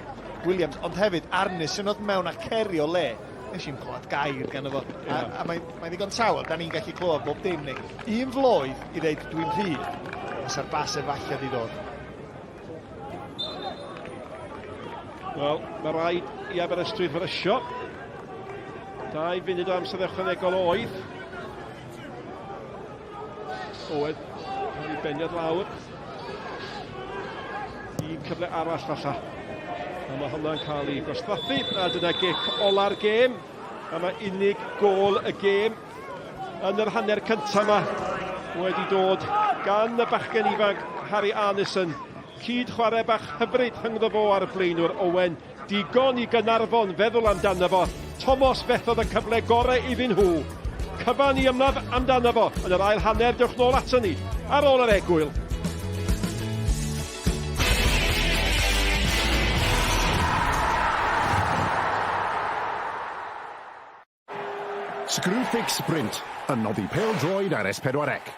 Williams, ond hefyd Arnison oedd mewn a cerio le. Nes i'n clywed gair gan fo. A, a mae'n mae ddigon tawel, da ni'n gallu clywed bob dim. Neu. Un floedd i ddeud dwi'n rhydd, os ar bas efallai di ddod. Wel, mae rhaid i Aberystwyth frysio. 2 funud o amser ychwanegol oedd. Owen, cael ei beniad lawr. Un cyfle arall falla. A mae hwnna'n cael ei gwastraffu, a dyna gic ola'r gêm. A mae unig gôl y gêm yn yr hanner cyntaf yma wedi dod gan y bachgen ifanc Harry Arnison. Cyd chwarae bach hyfryd rhyngddo fo a'r blaenwr Owen. Digon i Gaernarfon feddwl amdano fo. Thomas fethodd y cyfle gorau iddyn nhw. Cyfan i ymladd amdano fo yn yr ail hanner, dewch nôl ato ni ar ôl yr egwyl. Screwfix Sprint yn noddi pêl-droed ar S4C.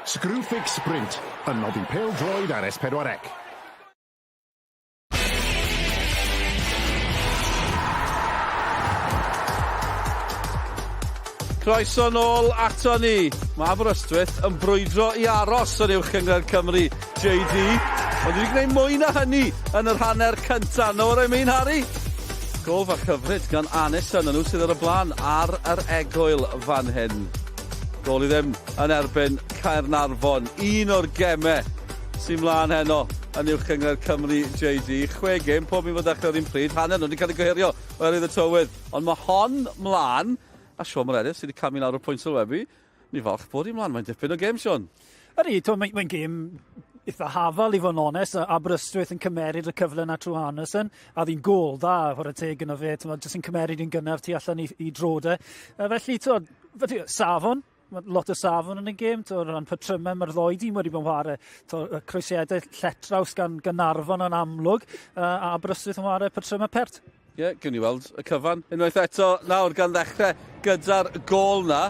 Screwfix Sprint, yn noddi pêl-droed ar S4C. Croeso nôl ato ni. Mae Aberystwyth yn brwydro i aros yn Uwch Gynghrair Cymru, JD. Ond wedi gwneud mwy na hynny yn yr hanner cyntaf. Know what I mean, Harry? Gôl fach hyfryd gan Aniston, a nhw sydd ar y blaen ar yr egwyl fan hyn. Gôl i ddim yn erbyn Caernarfon. Un o'r gemau sy'n mlaen heno yn Uwch Gynghrair Cymru JD. Chwe gêm, pob un fod dechrau yr un pryd. Hanner nhw wedi cael eu gohirio oherwydd y tywydd. Ond mae hon mlaen, a Siôn Meredith sydd wedi camu lawr o'r pwynt sylwebu. Ni falch bod hi mlaen, mae'n dipyn o gêm, Siôn. Ydy, mae'n mae gêm eitha hafal i fod yn onest, Aberystwyth yn cymeryd y cyfle na trwy Anderson, a ddi'n gôl dda, chwarae teg yno fe, jyst yn cymeryd yn gynnar tu allan i, i drode. Felly, t'wod, safon, mae lot o safon yn y gêm, o ran patrymau, mae'r ddoi dîm wedi bod yn chwarae. To, y croesiadau lletraws gan Gaernarfon yn amlwg, a Aberystwyth yn chwarae patrymau pert. Ie, yeah, gewn ni weld y cyfan unwaith eto nawr gan ddechrau gyda'r gôl na.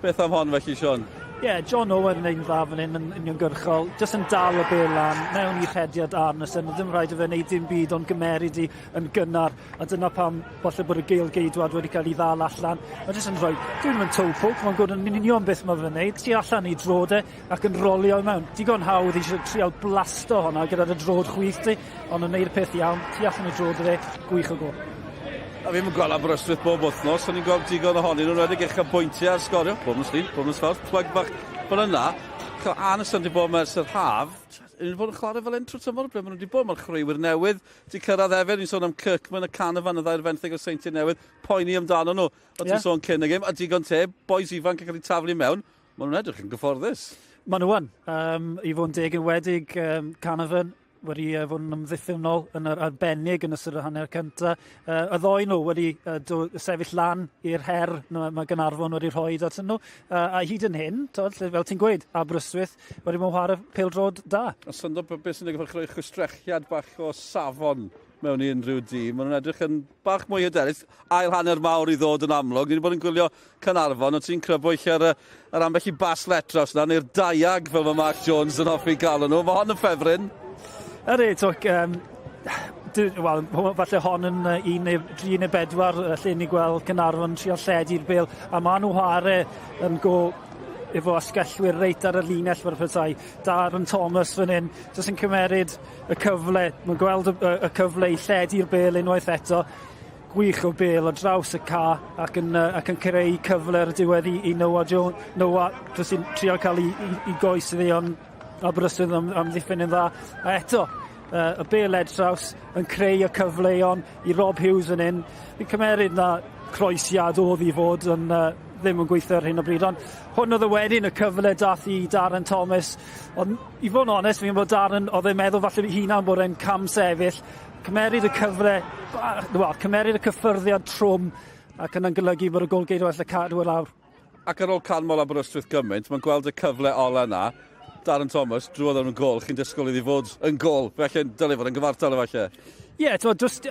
Beth am hon felly, Sean? Ie, yeah, John Owen yn ein dda fan hyn yn uniongyrchol, jyst yn dal y bel lan mewn i rhediad Arneson, ddim rhaid i fe wneud dim byd ond gymeryd i yn gynnar, a dyna pam falle bod y geil geidwad wedi cael ei ddal allan. Mae jyst yn rhoi, dwi'n mynd toe poke, mae'n gwybod yn union beth mae fe'n neud, tu allan i drod e ac yn rolio i mewn. Digon hawdd i trial blasto hwnna gyda'r drod chwith ti, ond yn neud y peth iawn, tu allan i drod fe, gwych o gol. A fi'n gweld Aberystwyth bob wythnos, o'n i'n gweld digon ohonyn nhw'n wedi eich bwyntiau ar sgorio, bob nos Lun, bob nos Fawrth, plug bach fel yna. Cael Anderson wedi bod yma ers yr haf, yn bod yn chwarae fel un trwy tymor, ble maen nhw wedi bod, mae'r chwaraewyr newydd wedi cyrraedd hefyd, ni'n sôn am Kirkman a Canavan, y ddau'r fenthyg o'r Seintiau Newydd, poeni amdano nhw, o ti'n yeah. sôn cyn y gêm, a digon te, boys ifanc yn cael eu taflu mewn, maen nhw'n edrych yn gyfforddus. Maen nhw yn, um, i fod yn deg yn wedig, um, Canavan, wedi uh, fod yn ymddiffynol yn yr arbennig yn ystod y hanner cyntaf. Uh, y ddoi nhw wedi uh, do, sefyll lan i'r her mae, mae Gynarfon wedi rhoi at nhw. Uh, a hyd yn hyn, tod, fel ti'n gweud, Aberystwyth wedi bod yn chwarae pêl-droed da. A syndod beth sy'n edrych rhoi chwistrelliad bach o safon mewn i unrhyw dîm. Maen nhw'n edrych yn bach mwy hyderus. Ail hanner mawr i ddod yn amlwg. Ni wedi bod yn gwylio Caernarfon, ond ti'n crybwyll ar, ar ambell i bas letraws na, neu'r daiag fel mae Mark Jones yn hoffi gael nhw. Mae hon yn ffefryn. Ydy, twc, um, wel, falle hon yn un neu dri neu bedwar lle ni gweld Caernarfon trio lledu'r bel, a maen nhw chwarae yn go efo asgellwyr reit ar y linell fel petai. Darren Thomas fan hyn, jyst yn cymeryd y cyfle, mae'n gweld y, y, y cyfle i lledu'r bel unwaith eto. Gwych o bel o draws y ca ac yn, uh, ac yn creu cyfle ar y diwedd i, i Noah Jones. Noah jyst yn trio cael ei, i, i goes iddi ond Aberystwyth am, am ddiffyn yn dda. A eto, uh, y bel ed traws yn creu y cyfleon i Rob Hughes fan hyn. Fi'n cymeryd na croesiad oedd i fod yn uh, ddim yn gweithio ar hyn o bryd. Ond hwn oedd y wedyn y cyfle dath i Darren Thomas. Ond i fod yn onest, fi'n bod Darren, oedd e'n meddwl falle hunan bod e'n cam sefyll. Cymeryd y cyfle, wel, cymeryd y cyffyrddiad trwm ac yna'n golygu bod y golgeidw allu cadw e lawr. Ac ar ôl canmol Aberystwyth gymaint, mae'n gweld y cyfle ola yna. Darren Thomas, drwodd o'n gol, chi'n disgwyl iddi fod yn gol, felly dylai fod yn gyfartal efallai. Ie, yeah, just,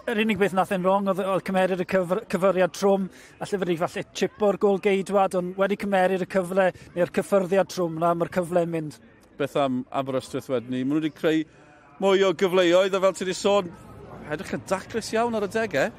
yr unig beth nath e'n wrong oedd, oedd cymeryd y cyfr, cyfyriad trwm, alle fod falle chipo'r gol geidwad, ond wedi cymeryd y cyfle neu'r cyffyrddiad trwm na, mae'r cyfle'n mynd. Beth am Aberystwyth wedyn ni? Maen nhw wedi creu mwy o gyfleoedd, a fel ti wedi sôn, edrych yn daclus iawn ar y degau.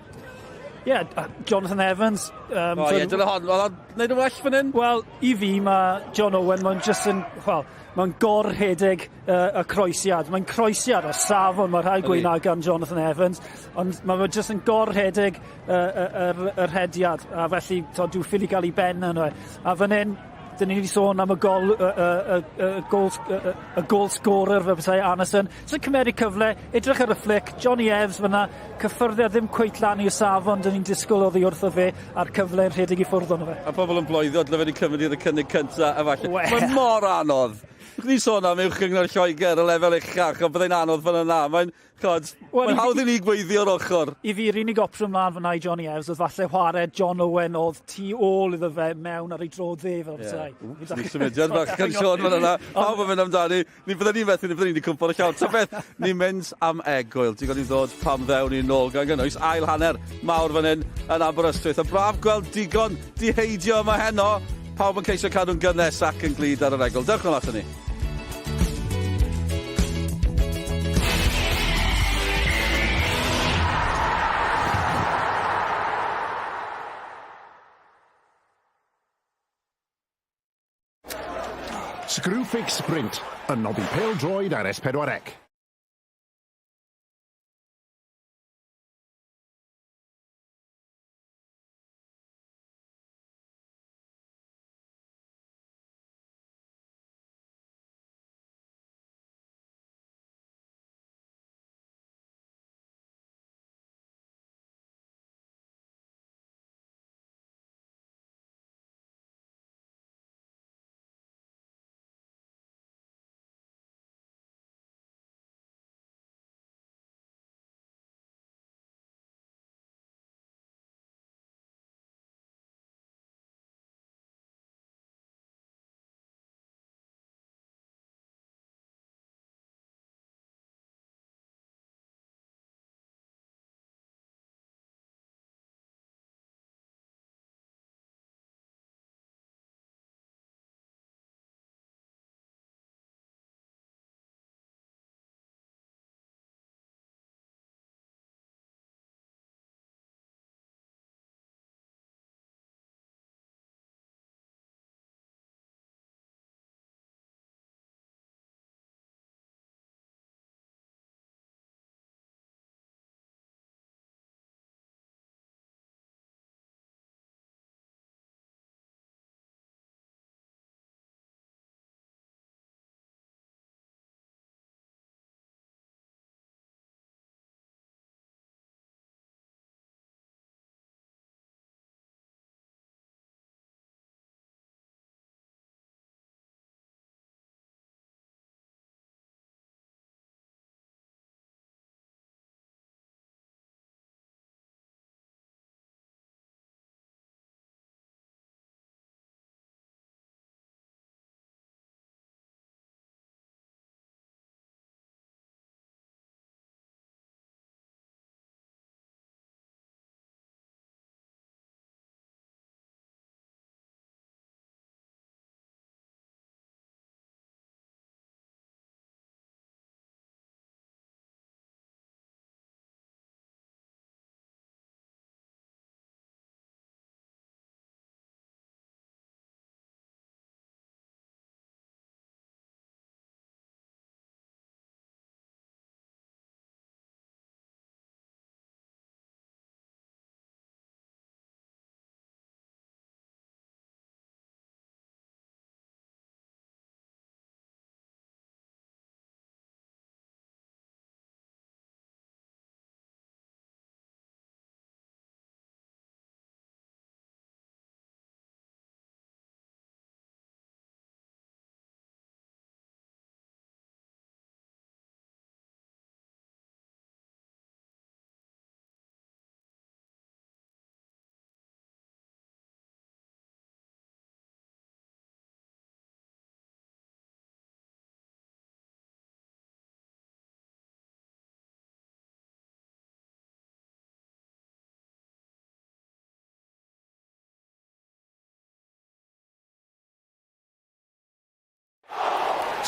Ie, yeah, Jonathan Evans. Um, o ie, dyna hon, oedd o'n neud yn well fan hyn? Wel, i fi mae John Owen, mae'n just yn, wel, mae'n gorrhedeg uh, y croesiad. Mae'n croesiad o safon, mae rhaid gweud na gan Jonathan Evans, ond mae fe just yn gorrhedeg uh, yr, yr rhediad, a felly, to, dwi'n ffili gael ei ben yno. E. A fan hyn, dyn ni wedi sôn am y gol, y, y, y, y, gol, y, y gol scorer fel petai Anderson. So cymeru cyfle, edrych ar y flick, Johnny Evans fyna, cyffyrddiad ddim cweit lan i'r safon dyn ni'n disgwyl oddi wrtho fe, a'r cyfle yn rhedeg i ffwrdd ono fe. A pobl yn bloeddio, dyle fe wedi cymryd i'r cynnig cynta, a falle. Well. Mae'n mor anodd. Ni'n sôn am uwch gyngor Lloegr, y lefel uchach, ond byddai'n anodd fan yna. Mae'n Chod, well, mae'n hawdd i ni gweithio'r ochr. I fi'r unig opsiwn mlaen fyna i Johnny Evans oedd falle chwarae John Owen oedd tu ôl iddo fe mewn ar ei dro dde fel petai. Yeah. Ni symudiad bach gan Sean fan yna. Pawb yn mynd amdani. Ni bydden ni'n methu, ni bydden ni'n cwmpo ar y llawr. Ta beth, ni'n mynd am egwyl. Digon i ddod pam ddewn ni'n nôl gan gynnwys ail hanner mawr fan hyn yn Aberystwyth. A braf gweld digon diheidio yma heno. Pawb yn ceisio cadw'n gynnes ac yn glyd ar yr egwyl. Dewch nôl aton ni. Screwfix Sprint yn noddi pêl-droed ar S4C.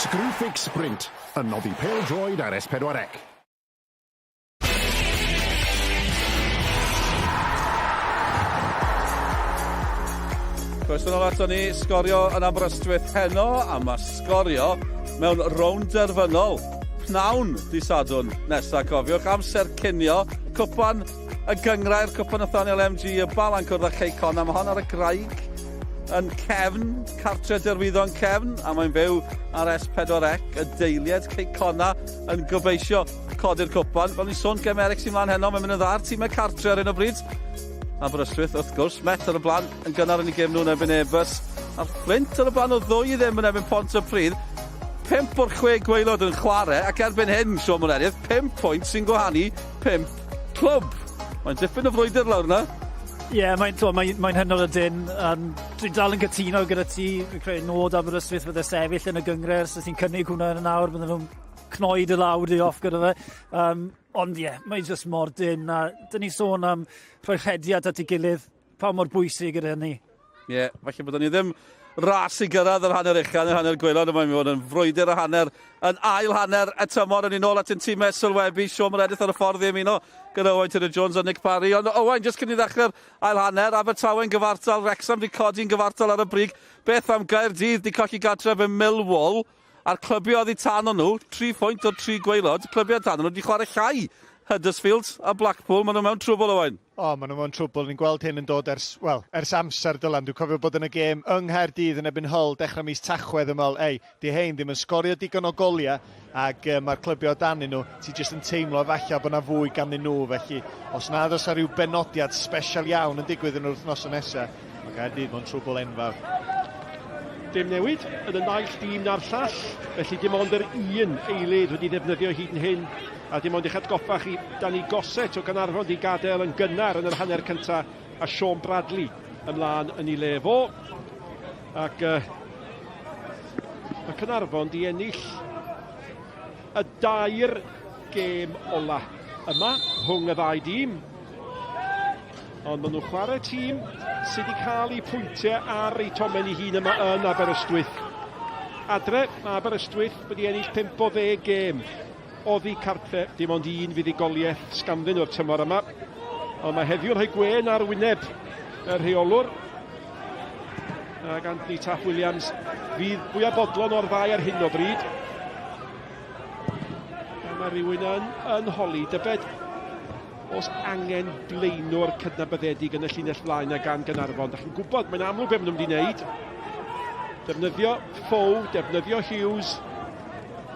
Screwfix Sprint yn noddi pêl-droed ar S4C. Croeso nôl ato ni, sgorio yn Aberystwyth heno, a mae sgorio mewn rownd derfynol. Pnawn di Sadwrn nesa, cofiwch, amser cinio, cwpan y gyngrair, cwpan Nathaniel MG, y Bala'n cwrdd â Chei Connah, mae hon ar y graig yn cefn, cartre derwyddon cefn, a mae'n fyw ar S4C, y deiliad Cei Connah yn gobeithio codi'r cwpan. Fel ni'n sôn, gem Eric sy'n mlaen heno, mae'n mynd yn dda'r tîmau cartre ar hyn o bryd. Aberystwyth, wrth gwrs, Met ar y blaen yn gynnar yn ei gem nhw'n erbyn Airbus. A'r Flint ar y blaen o ddwy i ddim yn erbyn Pontypridd. 5 o'r 6 gwaelod yn chwarae, ac erbyn hyn, Siôn Moreniaeth, 5 pwynt sy'n gwahanu 5 clwb. Mae'n dipyn o frwydr lawr yna. Ie, yeah, mae'n mae, mae hynod o dyn. Um, dwi'n dal yn cytuno gyda ti, fi'n credu nod Aberystwyth fydde sefyll yn y gyngres, os ti'n cynnig hwnna yn y nawr, bydden nhw'n cnoi dy lawr di off gyda fe. Um, ond ie, yeah, mae'n just mor dyn. A dyn ni sôn am rhoi rhediad at ei gilydd, pa mor bwysig ydy hynny. Ie, yeah, falle bod ni ddim ras i gyrraedd yr hanner uchaf neu'r hanner gwaelod, ond mae'n mynd i fod yn frwydr y hanner yn ail hanner y tymor. Yn ni nôl at ein tîmau sylwebu, Siôn Meredith ar y ffordd i ymuno gyda Owain Tudor Jones a Nick Parry. Ond Owain, jyst cyn i ddechrau'r ail hanner, Abertawe'n gyfartal, Wrexham di codi'n gyfartal ar y brig. Beth am Gaerdydd di colli gartref yn Millwall, a'r clybiau oddi tan nhw, 3 phwynt o'r tri gwaelod, clybiau tan nhw di chwarae llai Huddersfield a Blackpool, maen nhw mewn trwbl, Owain. O, maen nhw mewn trwbl. Ni'n gweld hyn yn dod ers, wel, ers amser, Dylan. Dwi'n cofio bod yn y gêm yng Nghaerdydd yn erbyn Hull dechrau mis Tachwedd yn meddwl, ei, di hein ddim yn sgorio digon o goliau ac uh, mae'r clybiau o danyn nhw, ti jyst yn teimlo efallai bod yna fwy ganddyn nhw, felly os nad oes rhyw benodiad special iawn yn digwydd yn yr wythnosau nesaf, mae Gaerdydd mewn trwbl enfawr. Dim newid yn y naill dîm na'r llall, felly dim ond yr un eilydd wedi ddefnyddio hyd yn hyn. A dim ond eich atgoffa chi, Danny Gossett o Gaernarfon 'di gadael yn gynnar yn yr hanner cynta a Sean Bradley ymlaen yn ei le fo. Ac uh, mae Caernarfon 'di ennill y dair gêm ola yma rhwng y ddau dîm. Ond maen nhw'n chwarae tîm sydd wedi cael eu pwyntiau ar eu tomen eu hun yma yn Aberystwyth. Adre, mae Aberystwyth wedi ennill 5 o 10 gêm. Oddi cartre, dim ond un fuddugoliaeth sganddyn nhw'r tymor yma. Ond mae heddiw'n rhoi gwên ar wyneb y rheolwr. Ac Anthony Taff Williams fydd fwyaf bodlon o'r ddau ar hyn o bryd. A mae rhywun yn, yn holi dybed os angen blaenwr cydnabyddedig yn y llinell flaen a gan Gaernarfon. Da chi'n gwybod, mae'n amlwg beth maen nhw'n mynd i wneud. Defnyddio Fow, defnyddio Hughes,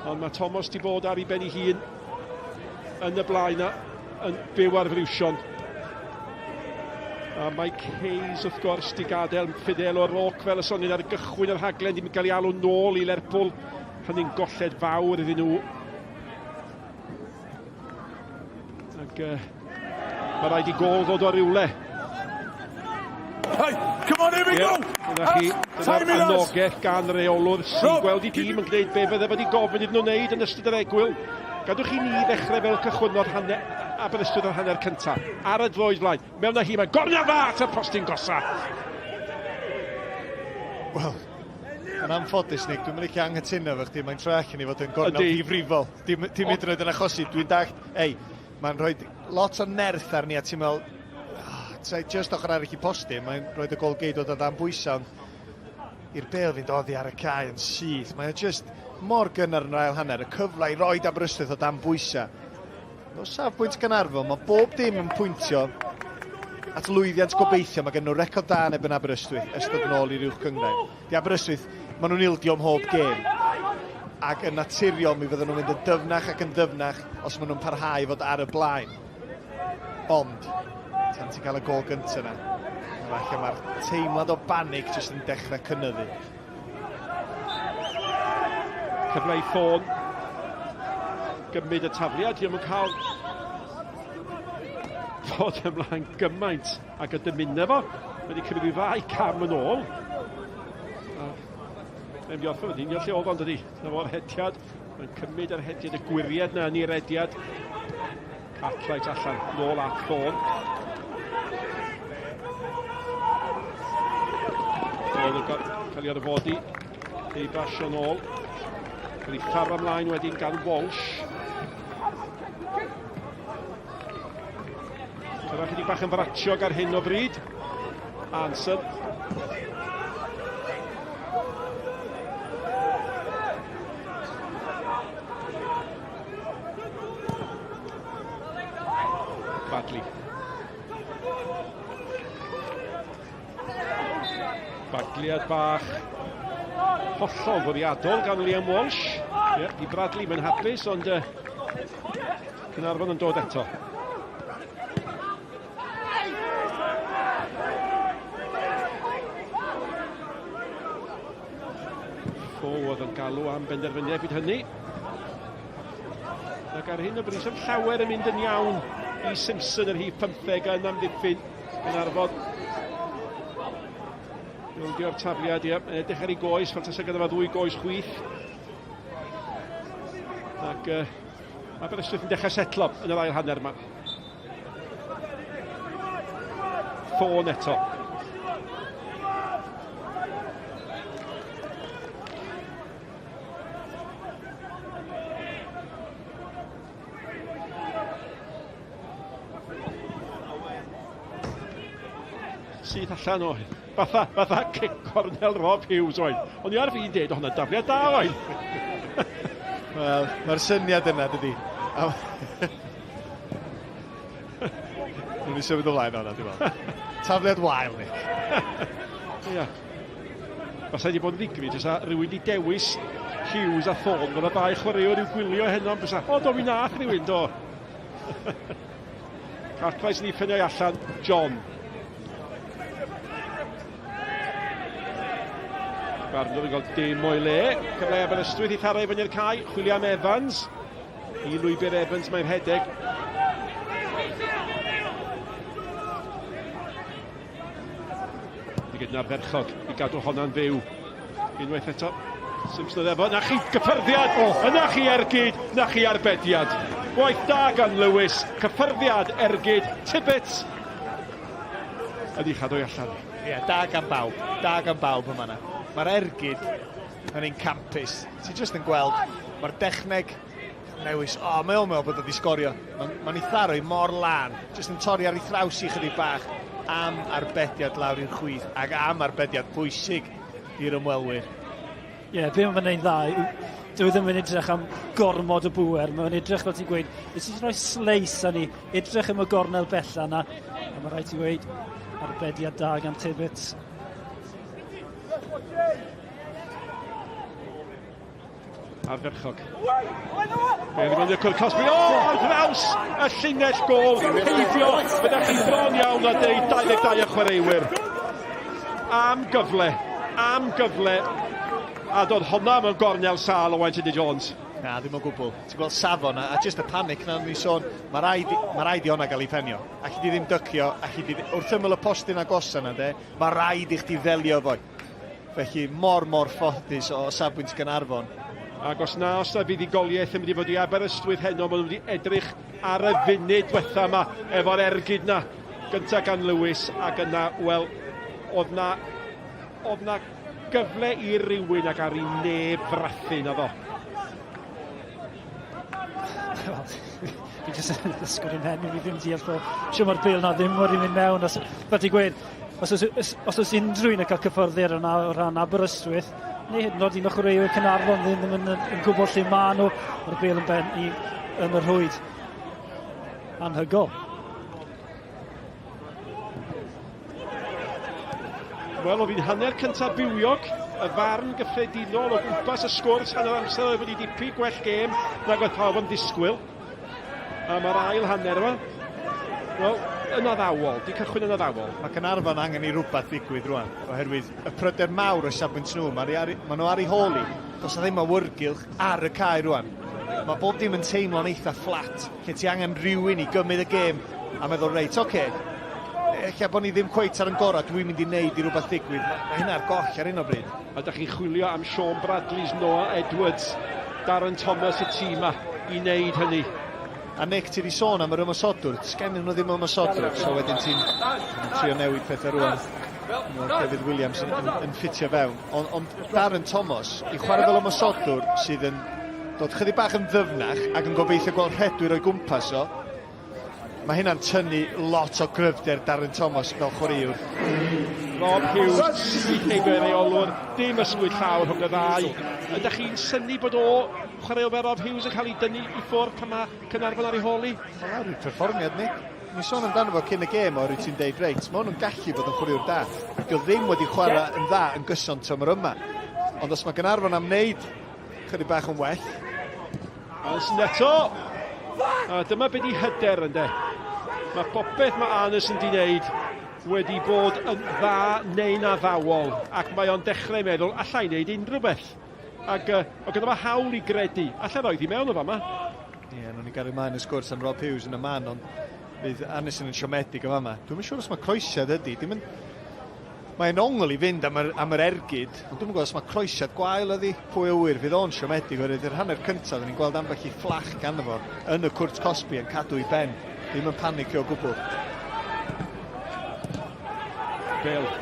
ond mae Thomas di bod ar ei ben ei hun yn y blaen a yn byw ar friwsion. A Mike Hayes wrth gwrs di gadael Fidel o'r Roc fel y soniodd ar gychwyn yr rhaglen, di gael ei alw nôl i Lerpwl. Hynny'n golled fawr iddyn nhw. Ac uh, mae rhaid i gol ddod o rywle. Hey, come on, here we go! Dyna chi, dyna'r anogaeth gan reolwr sy'n gweld i dîm yn gwneud be fydde wedi gofyn iddyn nhw wneud yn ystod yr egwyl. Gadwch i ni ddechrau fel cychwynnodd hanner, Aberystwyth yr hanner cyntaf. Ar y droed flaen, mewn â hi, mae'n gornel dda at y postyn gosa. Wel, Yn anffodus, Nick, dwi'n mynd i anghytuno efo chdi, mae'n troi allan i fod yn gornel ddifrifol. Dim, dim hyd yn oed yn achosi, dwi'n dallt, ei, mae'n rhoi lot o nerth arni a ti'n meddwl, oh, just ochr arall i postyn, mae'n rhoi y gol geidwad o dan bwysau, ond i'r bel fynd oddi ar y cae yn syth, mae o just mor gynnar yn yr ail hanner, y cyfle i roi Aberystwyth o dan bwysau. O safbwynt Gaernarfon, mae bob dim yn pwyntio at lwyddiant gobeithio. Mae gen nhw record da yn erbyn Aberystwyth ers dod yn ôl i'r uwch gynghrair. Di Aberystwyth, maen nhw'n ildio mhob gêm. Ac yn naturiol, mi fydden nhw'n mynd yn dyfnach ac yn ddyfnach os maen nhw'n parhau i fod ar y blaen. Ond, tan ti'n cael y gol gyntaf yna, falle mae'r teimlad o banig jyst yn dechrau cynyddu. Cyfle i ffôn. Gymryd y tafliad, diolch yn cael fod ymlaen gymaint ag y dymuna fo. Mae wedi cymryd i ddau cam yn ôl. Mae'n mynd i orffen yn union lle oedd o'n dydi. Dyna fo'r hediad. Mae'n cymryd yr hediad, y gwiriad na yn ei rediad. Cartwright allan, nôl at Thorne. Thorne yn cael ei orfodi. Ei basio nôl. Cael ei tharo ymlaen wedyn gan Walsh. Cyrraedd chydig bach yn fratiog ar hyn o bryd. Anson. Bradley. Bagliad bach hollol fwriadol gan Liam Walsh. Yeah, i Bradley, mae'n hapus, ond uh, Caernarfon yn dod eto. Fo oedd yn galw am benderfyniad bryd hynny. Ac ar hyn o bryd, sy'n llawer yn mynd yn iawn i Simpson yr rhif 15 yn amddiffyn Gaernarfon. Ildio'r tafliad, ie. Yn edrych ar ei goes, fel tasa gyda fo ddwy goes chwith. Ac uh, Aberystwyth yn dechrau setlo yn yr ail hanner yma. Ffôn eto. Syth allan o... Fatha, fatha cic cornel Rob Hughes oedd. O'n i ar fin deud o hwnna'n dafliad da oedd. Wel, mae'r syniad yna, dydy. Dwi'n symud ymlaen o'na, dwi'n meddwl. Tafliad wael, Nick. Ia. Fasa wedi bod yn ddigri, jyst rhywun wedi dewis Hughes a Thorne, fel y ddau chwaraewr i'w gwylio heno, bysa, o, do, mi nath rhywun, do. Cartwright yn ei ffeniau allan, John. Barnwr yn cael dim o'i le. Cyfle Aberystwyth i tharo i fyny'r cae. Chwilio am Evans. I lwybr Evans mae'n rhedeg. Wedi gyda'n ardderchog i gadw honna'n fyw. Unwaith eto, Simpson oedd efo, na chi gyffyrddiad, oh. yna chi ergyd, na chi arbediad. Gwaith da gan Lewis, cyffyrddiad, ergyd, Tibbets, ydi chadw i allan. Ie, yeah, da gan bawb, da gan bawb yma yna. Mae'r ergyd yn ein campus. Ti jyst yn gweld, mae'r dechneg Lewis, o, oh, mae o'n meddwl bod o wedi sgorio. Mae'n ma ei tharo i mor lan, jyst yn torri ar ei thraws i chydig bach am arbediad lawr i'r chwith ac am arbediad pwysig i'r ymwelwyr. Ie, yeah, be mae'n gwneud dda, dyw e ddim yn edrych am gormod o bŵer, mae'n edrych, fel ti'n gweud, nes i roi sleis â ni, edrych am y gornel bella yna, a mae rhaid ti gweud, arbediad da gan Tibbets. Ardderchog. Fe ddim yn cwrdd Cosby. O, ar draws y llinell gol. Heibio, byddech chi bron iawn a deud 22 o chwaraewyr. Am gyfle, am gyfle. A dod honna mewn gornel sâl Owain Tudur Jones. Na, ddim o gwbl. Ti'n gweld safon a, a just y panic na ni sôn, mae rhaid, ma rhaid i honna gael ei phenio. Alli di ddim dycio, alli di, wrth ymyl y postyn agosa na de, mae rhaid i chdi ddelio fo. Felly mor, mor ffodus o safbwynt Gaernarfon. Ac os na, os na fuddugoliaeth yn mynd i fod i Aberystwyth heno, maen nhw wedi edrych ar y funud diwetha yma efo'r ergyd na. Gynta gan Lewis ac yna, wel, oedd na, oedd na gyfle i rywun ac ar i neb frathu na ddo. Wel, fi jyst yn ysgwyd i'n mhen, fi ddim deall o siw mae'r bêl na ddim wedi mynd mewn. Os, fel ti'n gweud, os oes, os, os oes unrhyw un yn cael cyffyrddiad yna o ran Aberystwyth, neu hyd yn oed un o chwaraewyr Caernarfon ddim, ddim yn, yn, yn gwybod lle maen nhw, mae'r bêl yn ben i, yn y rhwyd. Anhygol. Wel, oedd hi'n hanner cyntaf bywiog, y farn gyffredinol o gwmpas y sgwrs hanner amser oedd wedi dipu gwell gêm nag oedd pawb yn disgwyl. A mae'r ail hanner yma, wel, yn addawol, di cychwyn yn addawol. Mae Caernarfon angen i rhywbeth ddigwydd rwan, oherwydd y pryder mawr o safbwynt nhw, mae ar, ma nhw ar ei hôl i, does na ddim awyrgylch ar y cae rwan. Mae bob dim yn teimlo'n eitha fflat, lle ti angen rhywun i gymryd y gêm a meddwl, reit, oce, okay, ella bod ni ddim cweit ar yn gorau, dwi'n mynd i wneud i rhywbeth digwydd. Mae, mae hynna ar goll ar hyn o bryd. A da chi'n chwilio am Sean Bradley's, Noah Edwards, Darren Thomas y tîm ma i wneud hynny. A Nick, ti wedi sôn am yr ymosodwr, sgennyn nhw ddim ymosodwr, so wedyn ti'n trio newid pethau rwan. Mae David Williams yn, yn, yn ffitio fewn. Ond on Darren Thomas, i chwarae fel ymosodwr sydd yn dod chydig bach yn ddyfnach ac yn gobeithio gweld rhedwyr o'i gwmpas o, Mae hynna'n tynnu lot o gryfder Darren Thomas fel chwaraewr. Rob Hughes, syth heibio i'r reolwr, dim ysgwyd llaw rhwng y ddau. Ydych chi'n synnu bod o chwaraewr fel Rob Hughes yn cael ei dynnu i ffwrdd pan mae Caernarfon ar ei hôl hi? Wel, lawr i'r perfformiad, Nick. Ni sôn amdano fo cyn y gêm oherwydd ti'n deud, reit, mae hwn yn gallu bod yn chwaraewr da. Dio ddim wedi chwarae yn dda yn gyson tymor yma. Ond os mae Gaernarfon am wneud chydig bach yn well. Anderson eto. A dyma beth i hyder ynddo. Mae popeth mae Anderson di wneud wedi bod yn dda neu'n addawol ac mae o'n dechrau meddwl allai wneud unrhyw beth. Ac uh, o gyda fo hawl i gredu. Allai roedd i mewn o fama. Ie, yeah, nhw'n i gario mlaen y sgwrs am Rob Hughes yn y man, ond fydd Anderson yn siomedig o fama. Dwi'n siŵr os mae croesiad ydy. Dim yn... Mae'n ongl i fynd am yr, am yr ergyd, ond dwi'm yn gwybod os mae croesiad gwael ydi, pwy a ŵyr, fydd o'n siomedig oherwydd yr hanner cyntaf, ni'n gweld ambell i fflach ganddo fo yn y cwrt cosbi yn cadw i ben, ddim yn panicio o gwbl. Bale.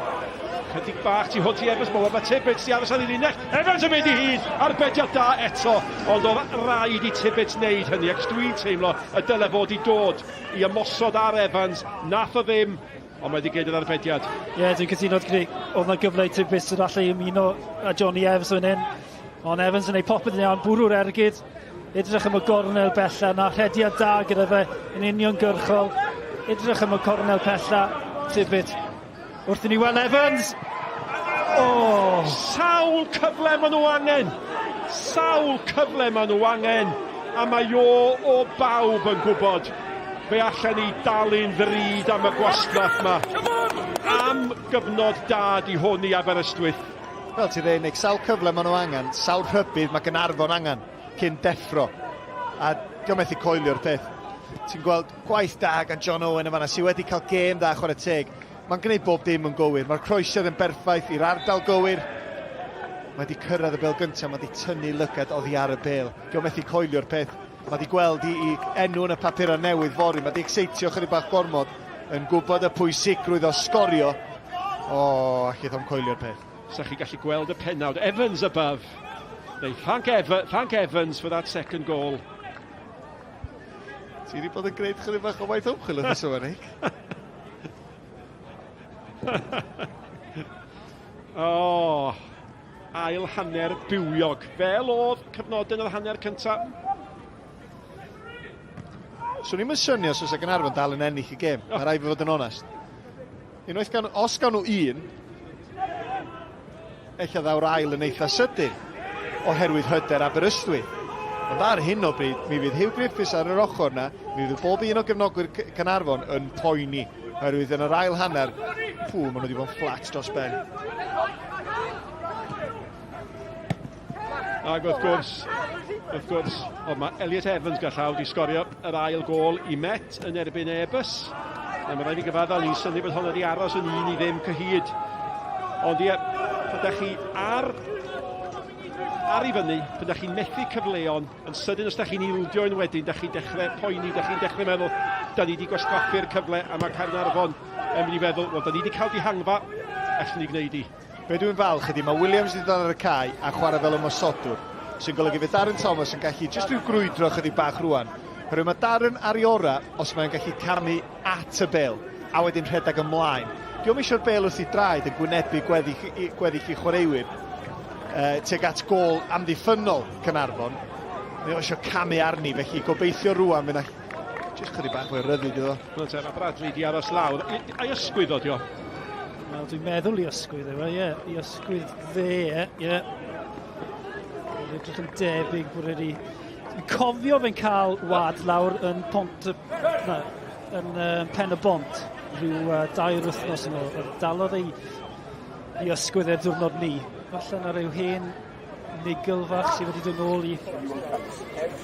Chydig bach tu hwnt i Evans, mae Tibbets di aros ar ei linell. Evans yn mynd i hyd, arbediad da eto, ond oedd rhaid i Tibbets wneud hynny, ac dwi'n teimlo y dyle fod i dod i ymosod ar Evans, nath o ddim. Ond mae wedi gwneud yr arbediad. Ie, yeah, dwi'n cytuno gyda Oedd yna gyfle i Tibbetts yn allu ymuno â Johnny Evans fan hyn. Ond Evans yn ei popeth yn iawn, bwrw'r ergyd. Edrych am y gornel bella na, rhediad da gyda fe yn uniongyrchol. Edrych am y cornel pella, Tibbet. Wrth i ni weld Evans! Oh. Sawl cyfle maen nhw angen! Sawl cyfle maen nhw angen! A mae o o bawb yn gwybod fe allan ni dalu'n ddrud am y gwastraff ma. Am gyfnod da di hwn i Aberystwyth. Fel ti'n dweud, Nick, sawl cyfle maen nhw angen, sawl rhybudd mae Gaernarfon angen cyn deffro. A diolch methu coelio'r peth. Ti'n gweld gwaith da gan John Owen yn fanna, sydd wedi cael gêm dda chwarae teg. Mae'n gwneud bob dim yn gywir. Mae'r croesiad yn berffaith i'r ardal gywir. Mae wedi cyrraedd y bêl gyntaf, mae wedi tynnu lygad oddi ar y bêl. Diolch methu coelio'r peth. Mae wedi gweld i, i enw yn y papurau newydd fory. Mae wedi exeitio chydig bach gormod yn gwybod y pwysigrwydd o sgorio. O, oh, allith o'm coelio'r peth. Sa chi gallu gweld y pennawd. Evans above. They thank, Eva, thank Evans for that second goal. Ti wedi bod yn gwneud chydig bach o waith ymchwil wrth yma, Nick. o, oh, ail hanner bywiog. Fel oedd cyfnodyn yr hanner cyntaf. Swn i'n synnu os oes Gaernarfon dal yn ennill y gêm. Oh. Mae rhaid fi fod yn onest. Unwaith gan, os gawn nhw un, ella ddaw'r ail yn eitha sydyn, oherwydd hyder Aberystwyth. Ond ar hyn o bryd, mi fydd Huw Griffiths ar yr ochr na, mi fydd bob un o gefnogwyr Caernarfon yn poeni, oherwydd yn yr ail hanner, pŵ, maen nhw wedi bod yn fflat dros ben. Ac wrth gwrs, wrth gwrs, o, mae Elliot Evans gael llaw wedi sgorio yr ail gôl i Met yn erbyn Airbus. A mae rhaid i gyfaddau, ni'n synnu bod hon wedi aros yn un i ddim cyhyd. Ond ie, pan da chi ar, ar i fyny, pan da chi'n methu cyfleon, yn sydyn os da chi'n ildio un wedyn, da chi'n dechrau poeni, da chi'n dechrau meddwl, da ni wedi gwastraffu'r cyfle, a mae Caernarfon yn mynd i feddwl, wel, da ni wedi cael dihangfa, allwn ni gwneud i. Be dwi'n falch ydy mae Williams wedi dod ar y cae a chwarae fel ymosodwr, sy'n golygu fydd Darren Thomas yn gallu jyst rhyw grwydro chydig bach rwan. Oherwydd mae Darren ar ei ora os mae'n gallu camu at y bêl a wedyn rhedeg ymlaen. Dio'm eisiau'r bêl wrth ei draed yn gwynebu gweddill, gweddill i chwaraewyr tuag at gôl amddiffynnol Caernarfon. Mae o eisiau camu arni, felly gobeithio rwan fydd 'na jyst chydig bach mwy o ryddid iddo. Wel te, mae Bradley di aros lawr. Ai ysgwydd o, dio? Wel, dwi'n meddwl i ysgwydd yw e, ie. I ysgwydd dde, ie. Mae'n edrych yn debyg bod wedi... Dwi'n cofio fe'n cael wad lawr yn Pont... Na, yn Pen y Bont rhyw dair wythnos yn ôl. Dalodd ei, ei ysgwydd e diwrnod ni. Falle na rhyw hen niggle fach sydd wedi dod nôl i...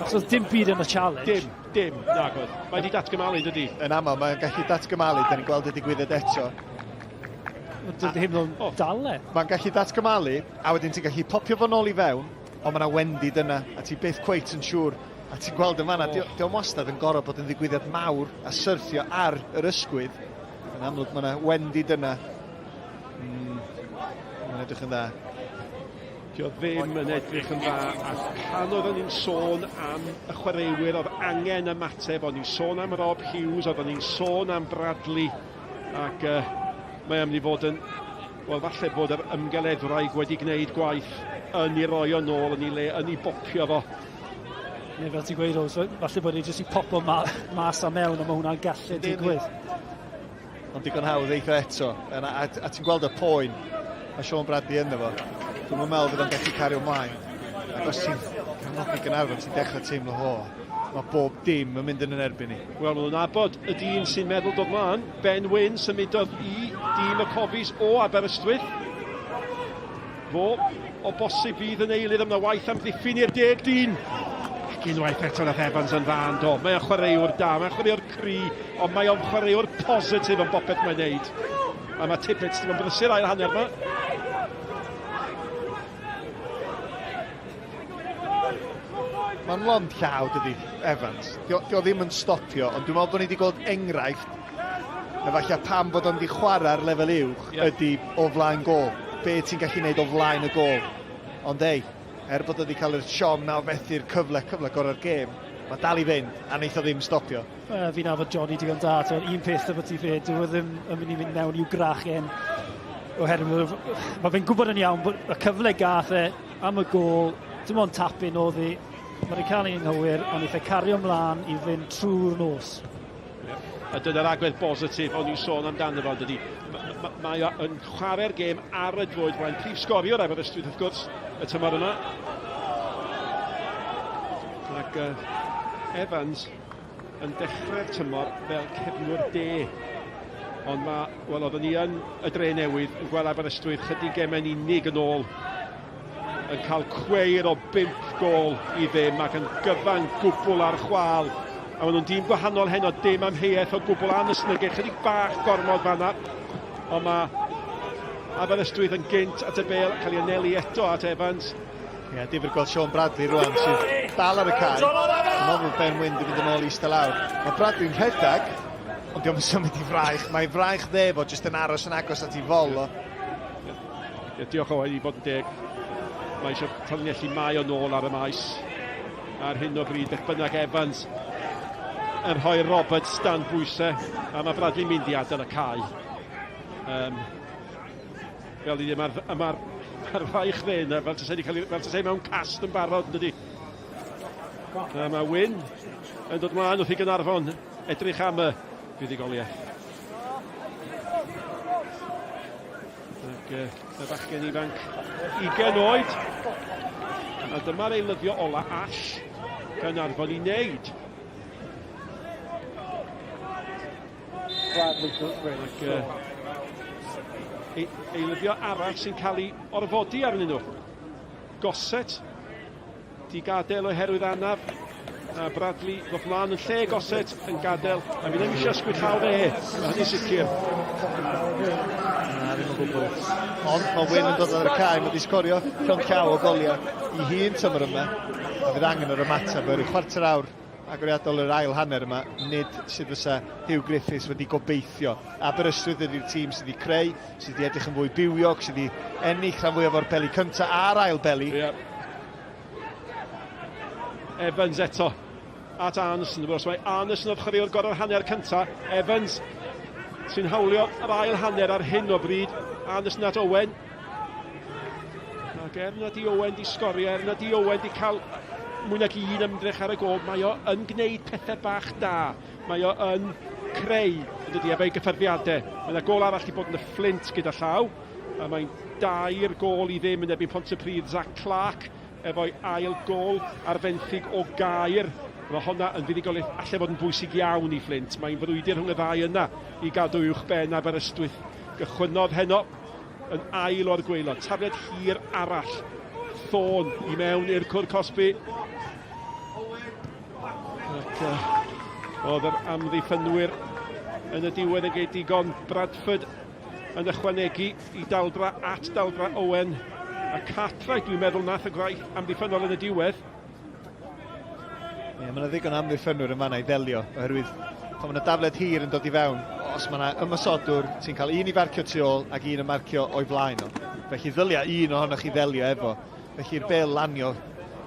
Achos oedd dim byd yn y challenge. Dim, dim, nag oedd. Mae wedi datgymalu, dydy? Yn aml, mae'n gallu datgymalu, da ni'n gweld y digwyddiad eto. Dwi'n teimlo'n oh. dal e. Mae'n gallu datgymalu, a wedyn ti'n gallu popio fo nôl i fewn, ond mae yna wendid yna, a ti byth cweit yn siŵr. A ti'n gweld yn fanna, oh. Dio'm wastad yn gorfod bod yn ddigwyddiad mawr a syrthio ar yr ysgwydd. Yn amlwg mae yna wendid yna. Mae'n edrych yn dda. Dio ddim yn edrych yn dda, a pan oeddwn ni'n sôn am y chwaraewyr oedd angen ymateb, o'n ni'n sôn am Rob Hughes, oeddwn ni'n sôn am Bradley, ac uh, mae am i fod yn, wel falle bod yr ymgeleddwraig wedi gwneud gwaith yn ei roi o nôl yn ei le, yn ei bopio fo. Neu fel ti'n gweud, Rose, falle bod ei jyst i popo ma mas a mewn, a mae hwnna'n gallu digwydd. Ond digon hawdd eitha eto. A, a, a ti'n gweld y poen mae Sean Bradley ynddo fo. Dwi'n meddwl fydd o'n gallu cario ymlaen. Ac os ti'n cefnogi Gaernarfon, ti'n dechrau teimlo, ho, mae bob dim yn mynd yn yn erbyn ni. Wel, maen nhw'n nabod y dyn sy'n meddwl dod mlaen. Ben Wyn symudodd i dîm y Cofis o Aberystwyth. Fo, o bosib fydd yn eilydd am na waith amddiffyn i'r deg dyn. Ac unwaith eto nath Evans yn dda yn do. Mae o'n chwaraewr da, mae'n chwaraewr cry, ond mae o'n chwaraewr positif yn bopeth mae'n neud. A mae Tibbets ddim yn brysur ail hanner yma. Mae'n lond llaw, dydy, Evans. Dio, dio ddim yn stopio, ond dwi'n meddwl bod ni wedi gweld enghraifft efallai pam bod o'n wedi chwarae ar lefel uwch yeah. ydy o flaen gôl. Be ti'n gallu gwneud o flaen y gôl. Ond ei, er bod o wedi cael yr siom na o fethu'r cyfle, cyfle gorau'r gêm, mae dal i fynd, a wneith o ddim stopio. Fi'n nabod Johnny digon da, t'mod, un peth efo ti fe, dyw e ddim yn mynd i fynd mewn i'w grachen oherwydd mae fe'n gwybod yn iawn bod y cyfle gath e am y gôl, dim ond tap-in oedd hi, mae wedi cael ei anghywir, ond eith e cario mlaen i fynd trwy'r nos. Yeah. A dyna'r agwedd bositif o'n i'n sôn amdano fo, dydy. Mae o yn chwarae'r gêm ar y droed flaen. Prif sgoriwr Aberystwyth, wrth gwrs, y tymor yma. Ac Evans yn dechrau'r tymor fel cefnwr de. Ond mae, wel, oeddwn ni yn y dre newydd yn gweld Aberystwyth chydig gemau'n unig yn ôl yn cael cweir o 5 gôl i ddim ac yn gyfan gwbl ar chwâl. A maen nhw'n dîm gwahanol heno, dim amheuaeth o gwbl. Anderson yn chydig bach gormod fanna. Ond mae Aberystwyth yn gynt at y bêl, cael ei anelu eto at Evans. Ie, yeah, difyr gweld Sean Bradley rwan sydd dal ar y cae. Dwi'n meddwl bod Ben Wyn wedi mynd yn ôl i eistedd lawr. Mae Bradley'n rhedeg, ond diolch yn symud i fraich. Mae fraich dde fo jyst yn aros yn agos at ei fol o. Ie, diolch Owain, i fod yn deg. Mae eisiau tanlinellu mae o nôl ar y maes. Ar hyn o bryd, beth bynnag Evans yn rhoi Roberts dan bwysau, a mae Bradley'n mynd i adael y cae. Fel i ddim, mae'r ma ma fraich dde yna, fel tasai cael, fel tasai mewn cast yn barod, yn dydi? A mae Wyn yn dod mlaen wrth i Gaernarfon edrych am y fuddugoliaeth. Ac y bachgen ifanc 20 oed. A dyma'r eilyddio ola all Gaernarfon i wneud. Ac eilyddio arall sy'n cael ei orfodi arnyn nhw. Gossett di gadael oherwydd anaf. A Bradley ddoth mlaen yn lle Gossett yn gadael. A fi ddim eisiau ysgwyd llaw dde, mae hynny'n sicr. Na, ddim o gwbl. Ond mae Wyn yn dod ar y cae, mae wedi sgorio llond llaw o goliau i hun tymor yma. A fydd angen yr ymateb yr chwarter awr agoriadol yr ail hanner yma, nid sut fysa Huw Griffiths wedi gobeithio. Aberystwyth ydy'r tîm sydd wedi creu, sydd wedi edrych yn fwy bywiog, sydd wedi ennill rhan fwyaf o'r beli cyntaf a'r ail beli. Yeah. Evans eto at Arneson. Wrth mae Arneson oedd chwaraewr gorau'r hanner cyntaf. Evans sy'n hawlio yr ail hanner ar hyn o bryd. Arneson at Owen. Ac er nad i Owen di sgorio, er nad i Owen di cael mwy nag un ymdrech ar y gôl, mae o yn gwneud pethau bach da. Mae o yn creu, yn dydi, efo'i gyffyrddiadau. Mae yna gôl arall di bod yn y Fflint gyda llaw, a mae'n 3-0 yn erbyn Pontypridd. Zach Clark efo'i ail gôl ar fenthyg o Gaer. Mae honna yn fuddugoliaeth allai fod yn bwysig iawn i Fflint. Mae'n frwydr rhwng y ddau yna i gadw uwch ben Aberystwyth. Gychwynnodd heno yn ail o'r gwaelod. Tafliad hir arall. Thorne i mewn i'r cwr cosbi. Ac oedd yr amddiffynwyr yn y diwedd yn gwneud digon. Bradford yn ychwanegu i daldra at daldra Owen. A Cartwright, dwi'n meddwl, nath y gwaith amddiffynnol yn y diwedd. Ie, mae yna ddigon o amddiffynwyr yn fanna i ddelio, oherwydd pan mae yna dafled hir yn dod i fewn, os mae yna ymosodwr, ti'n cael un i farcio tu ôl ac un yn marcio o'i flaen o. Felly ddylia un ohonoch chi ddelio efo. Felly'r bêl lanio,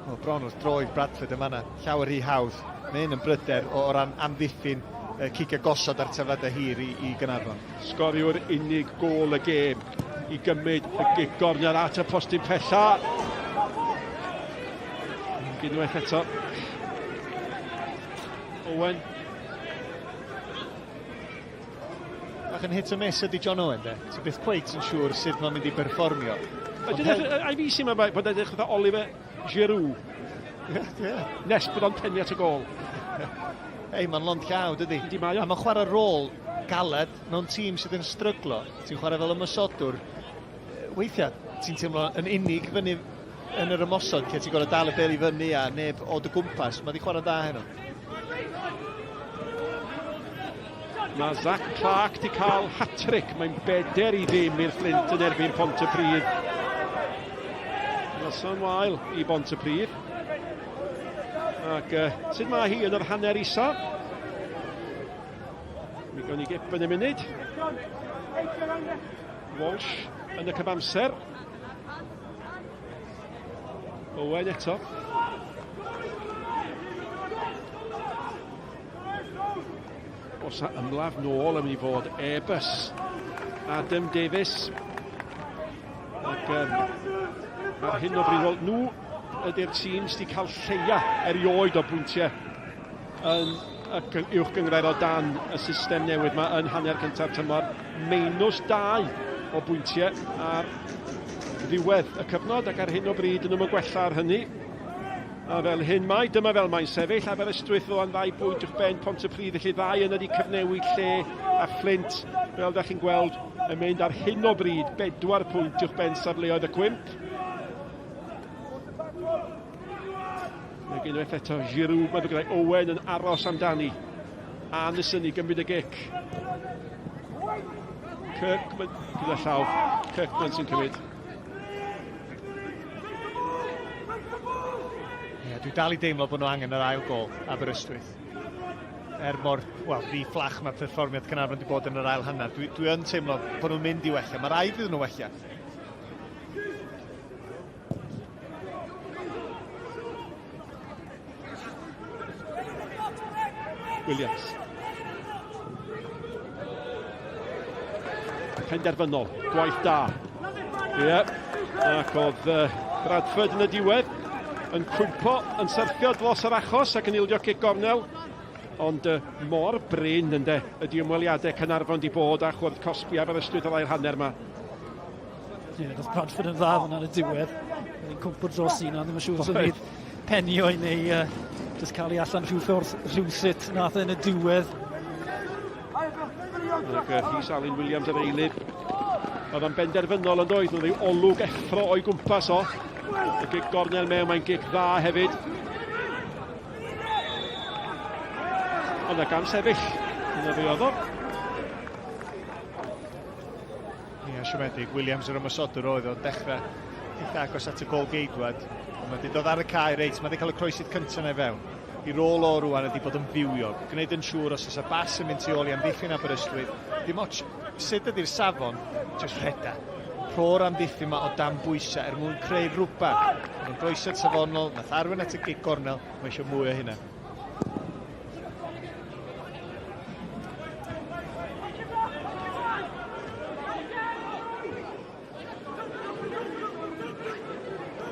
o, bron wrth droed Bradford yn fanna, llawer rhy hawdd. Mae hyn yn bryder o, o ran amddiffyn y cicio gosod a'r tafliadau hir i, i Gaernarfon. Sgoriwr unig gôl y gêm i gymryd y gic gornel at y postyn pella. Unwaith eto. Owen. Bach yn hit or miss ydy John Owen, de. Ti byth cweit yn siŵr sut mae'n mynd i berfformio. Ai fi sy'n meddwl bod edrych fatha Oliver Giroud. Ie, ie. Nes bod o'n pennu at y gôl. Ei, mae'n lond llaw, dydy? Yndi, mae o. A mae'n chwarae rôl galed mewn tîm sydd yn stryglo. Ti'n chwarae fel ymosodwr. Weithiau, ti'n teimlo yn unig fyny yn yr ymosod, lle ti'n gorfod dal y bêl i fyny a neb o dy gwmpas. Mae wedi chwarae dda heno. Mae Zach Clark di cael hat-trick. Mae'n 4-0 i'r Fflint yn erbyn Pontypridd. Noson wael i Bontypridd. Ac sut mae hi yn yr hanner isa? Mi gawn ni gip yn y munud. Walsh yn y cyfamser. Owen eto. Os a ymladd nôl yn mynd i fod Airbus. Adam Davies. Ac um, ar hyn o bryd, wel, nhw ydy'r tîm sydd wedi cael lleia erioed o bwyntiau yn y uwch gynghrair o dan y system newydd yma yn hanner cyntaf tymor. Minus 2 o bwyntiau ar ddiwedd y cyfnod ac ar hyn o bryd yn nhw'n gwella ar hynny. A fel hyn mae, dyma fel mae'n sefyll, Aberystwyth o ddau bwynt uwch ben Pontypridd, felly ddau yna wedi cyfnewid lle a Fflint, fel da chi'n gweld, yn mynd ar hyn o bryd, bedwar pwynt uwch ben safleoedd y cwymp. Ac unwaith eto, Giroud, mae gyda'i Owen yn aros amdani. Anderson i gymryd y gic. Kirkman, gyda llaw, Kirkman sy'n cymryd. Ie, dwi dal i deimlo bod nhw angen yr ail gol, Aberystwyth. Er mor, wel, ddi-fflach mae perfformiad Caernarfon wedi bod yn yr ail hanner, dwi, dwi yn teimlo bod nhw'n mynd i wella. Mae rhaid iddyn nhw wella. Williams. Penderfynol, gwaith da. Ie, yeah. Ac oedd Bradford yn y diwedd yn cwympo, yn syrthio dros yr achos ac yn ildio cic gornel. Ond mor brin ynde ydy ymweliadau Caernarfon di bod â chwrdd cosbi Aberystwyth yr ail hanner yma. Ie, yeah, Bradford yn dda fyna yn y diwedd. Oedd hi'n cwmpo dros un, ond ddim yn siŵr os oedd penio i neu just cael ei allan rhyw ffordd rhywsut nath e yn y diwedd. Ac Rhys Alun Williams yr eilydd. Oedd o'n benderfynol yn doedd, oedd ei olwg effro o'i gwmpas o. Y gic gornel mewn, mae'n gic dda hefyd. Ond y gam sefyll, yna fe oedd o. Ie, siomedig. Williams yr ymosodwr oedd o'n dechrau eitha agos at y gol geidwad. Ond mae wedi dod ar y cae reit, mae wedi cael y croesydd cyntaf na i fewn. I rôl o rwan ydy bod yn fywiog, gwneud yn siŵr os oes y bas yn mynd tu ôl i amddiffyn Aberystwyth. Dim ots sut ydy'r safon, jyst rheda. Rho'r amddiffyn yma o dan bwysau er mwyn creu rhywbeth. Mae'n groesiad safonol, nath arwain at y gic gornel, mae eisiau mwy o hynna.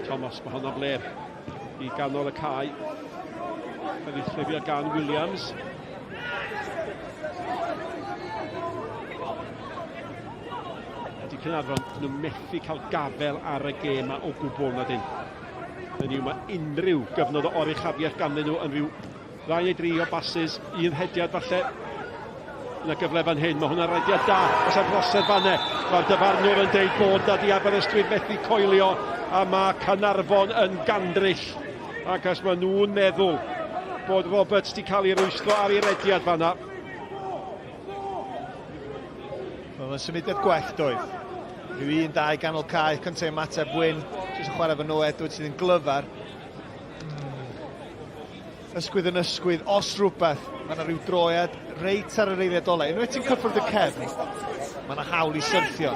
Thomas, mae honno'n fler i ganol y cae. Cael ei chlifio gan Williams. Ydy Caernarfon, nhw methu cael gafel ar y gêm o gwbl na dyn. Hynny yw, mae unrhyw gyfnod o oruchafiaeth ganddyn nhw yn rhyw ddau neu dri o basys, un rhediad falle. Yna gyfle fan hyn, mae hwnna'n rhediad da, os ar drosedd fanne. Mae'r dyfarnwr yn deud bod na di Aberystwyth methu coelio, a mae Caernarfon yn gandryll. Ac os maen nhw'n meddwl bod Roberts di cael ei rwystro ar ei rediad fanna. Wel, mae'n symudiad gwell, doedd. Rhyw un, dau ganol cae, cyntaf ymateb Wyn, jyst yn chwarae fy Noah Edwards sydd yn glyfar. Ysgwydd yn ysgwydd, os rhywbeth, mae yna rhyw droiad reit ar yr eiliad ola. Unwaith ti'n cyffwrdd y cefn, mae yna hawl i syrthio.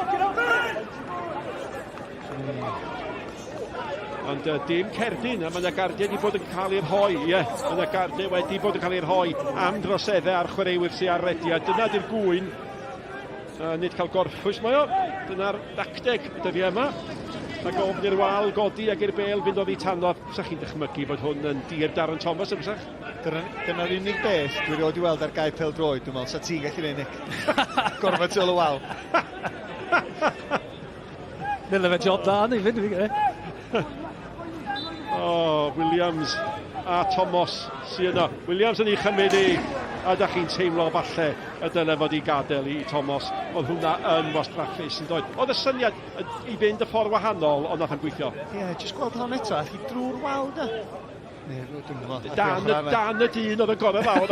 Ond dim cerdyn, a mae yna gardiau wedi bod yn cael ei rhoi, ie, yeah, mae yna gardiau wedi bod yn cael ei rhoi am droseddau a'r chwaraewyr sy'n ar rediad. Dyna di'r gŵyn. Nid cael gorffwys mae o, dyna'r dacteg y dyddiau yma. Mae gofn i'r wal godi ag i'r bel fynd oddi tanodd. Fysa chi'n dychmygu bod hwn yn dir Darren Thomas, yn fysach? Dyna'r dyna unig beth dwi erioed i weld ar gae pêl droed, dwi'n meddwl, sa ti'n gallu neud, Nick. Gorfod tu ôl y wal. Nid fe job da, ni fynd, fi'n credu. Oh, Williams a Thomas sydd yno. Williams yn ei chymryd i, a da chi'n teimlo falle y dyle fod i gadael i Thomas. Oedd hwnna yn wastraffus yn doedd. Oedd y syniad i fynd y ffordd wahanol, ond nath o'n gweithio. Ie, yeah, jyst gweld hon eto, ath i drwy'r wal da. Dan, dan y dyn oedd yn gorau fawr.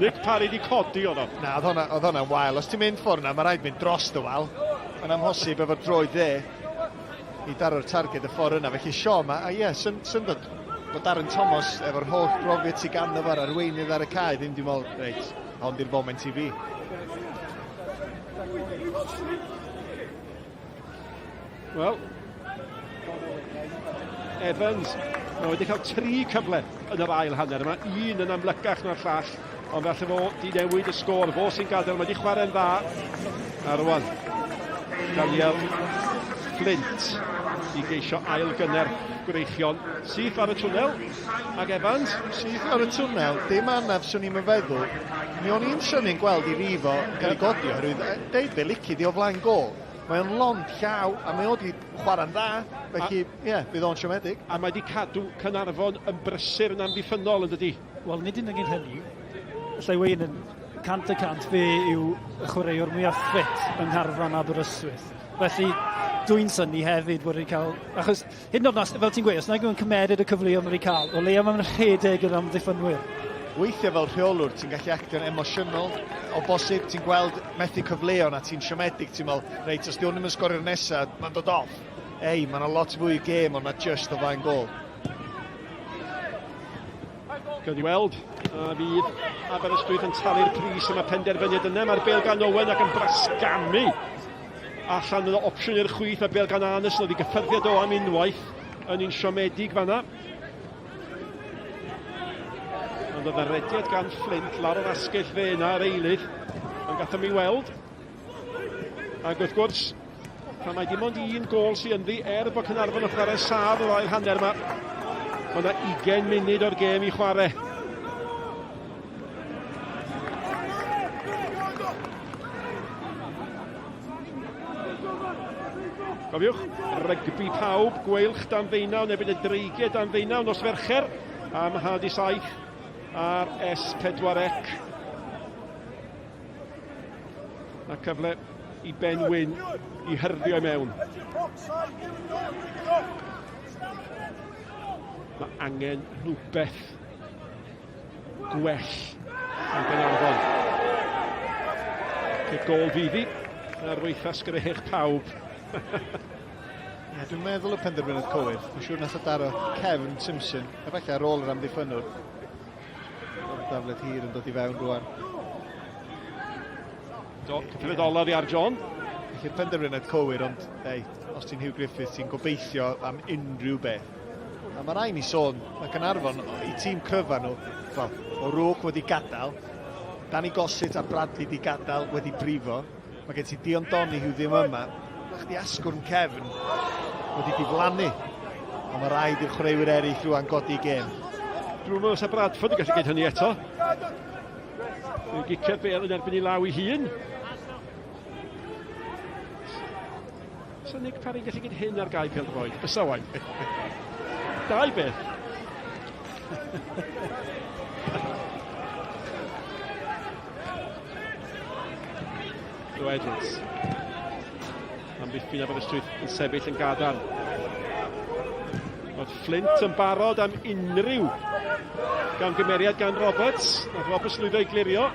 Nick Parry di codi oedd o. Na, oedd hwnna, oedd hwnna'n wael. Os ti'n mynd ffordd na, mae rhaid mynd dros y wal. Mae'n amhosib efo'r droed dde i daro'r targed y ffordd yna. Felly siom, a ie, yeah, syndod bod Darren Thomas efo'r holl brofiad sydd ganddo fo'r arweinydd ar y cae ddim di meddwl, reit, hon di'r foment i fi. Wel, Evans, mae wedi cael tri cyfle yn yr ail hanner yma, un yn amlycach na'r llall, Ond falle fo di newid y sgôr. Fo sy'n gadael, mae di chwarae'n dda. A rwan, Daniel Flint i geisio ail gynner gwreichion. Syth ar y twnnel, ac Evans. Syth ar y twnnel, dim anaf swn i'n feddwl. Mi o'n i'n synnu'n gweld i rifo yn cael ei godi oherwydd deud be lici di o flaen gol. Mae o'n lond llaw a mae o di chwarae'n dda, felly ie, yeah, bydd o'n siomedig. A mae di cadw Caernarfon yn brysur yn amddiffynnol yn dydi? Wel, nid yn unig hynny, allai weud yn 100% fe yw y chwaraewr mwyaf ffit yng ngharfan Aberystwyth. Felly, dwi'n synnu hefyd bod wedi cael... Achos, hyd yn oed os, fel ti'n gweud, os nag yw'n cymeryd y cyfleoedd mae wedi cael, o leia mae'n rhedeg yr amddiffynwyr. Weithiau fel rheolwr, ti'n gallu actio'n emosiynol, o bosib, ti'n gweld methu cyfleon a ti'n siomedig, ti'n meddwl, reit, os di hwn ddim yn sgorio'r nesaf, mae'n dod off. Ei, mae yna lot fwy i gêm, ond mae just o flaen gol. Gawn ni weld a fydd Aberystwyth yn talu'r pris am y penderfyniad yna. Mae'r bel gan Owen ac yn brasgamu allan yn opsiwn i'r chwith a bel gan Anderson oedd i gyffyrddiad o am unwaith yn un siomedig fanna. Ond oedd y rediad gan Flint lawr yr asgell fe yna ar eilydd ond gathom ni weld. Ac wrth gwrs, Pan mae dim ond un gôl sydd ynddi, er bod Caernarfon yn chwarae saf yr ail hanner yma, mae yna 20 munud o'r gêm i chwarae. Cofiwch, rygbi pawb, gweilch dan ddeunaw, neu bydd y dreigiau dan ddeunaw nos Fercher am hanner 7 ar S4C. A cyfle i Ben Wyn i hyrddio i mewn. Mae angen rhywbeth gwell yn Gaernarfon. Ce gol fydd hi ar weitha sgrech pawb. Ie, dwi'n meddwl y penderfyniad cywir. Dwi'n siŵr nath o daro cefn Simpson, efallai ar ôl yr amddiffynnwr. Mae'r dafled hir yn dod i fewn rwan. Do, cyffred olaf i ar John. Felly'r penderfyniad cywir, ond ei, os ti'n Hugh Griffiths, ti'n gobeithio am unrhyw beth. A mae rai ni sôn, mae Caernarfon, i tîm cryfa nhw, wel, o Rook wedi gadael, Danny Gossett a Bradley di gadael, wedi brifo. Mae gen ti Dion Donoghue ddim yma. Mae chdi asgwrn cefn wedi diflannu. Ond mae rhaid i'r chwaraewyr eraill rwan godi gêm. Dwi'n meddwl sa Bradford yn gallu gwneud hynny eto. Dwi'n gicio'r bel yn erbyn i law i hun. Sa Nick Parry'n gallu gwneud hyn ar gae pêl-droed? Bysa waith. Dau beth. Joe Edwards. Amddiffyn Aberystwyth yn sefyll yn gadarn. Oedd Flint yn barod am unrhyw gamgymeriad gan Roberts. Nath Roberts lwyddo i glirio.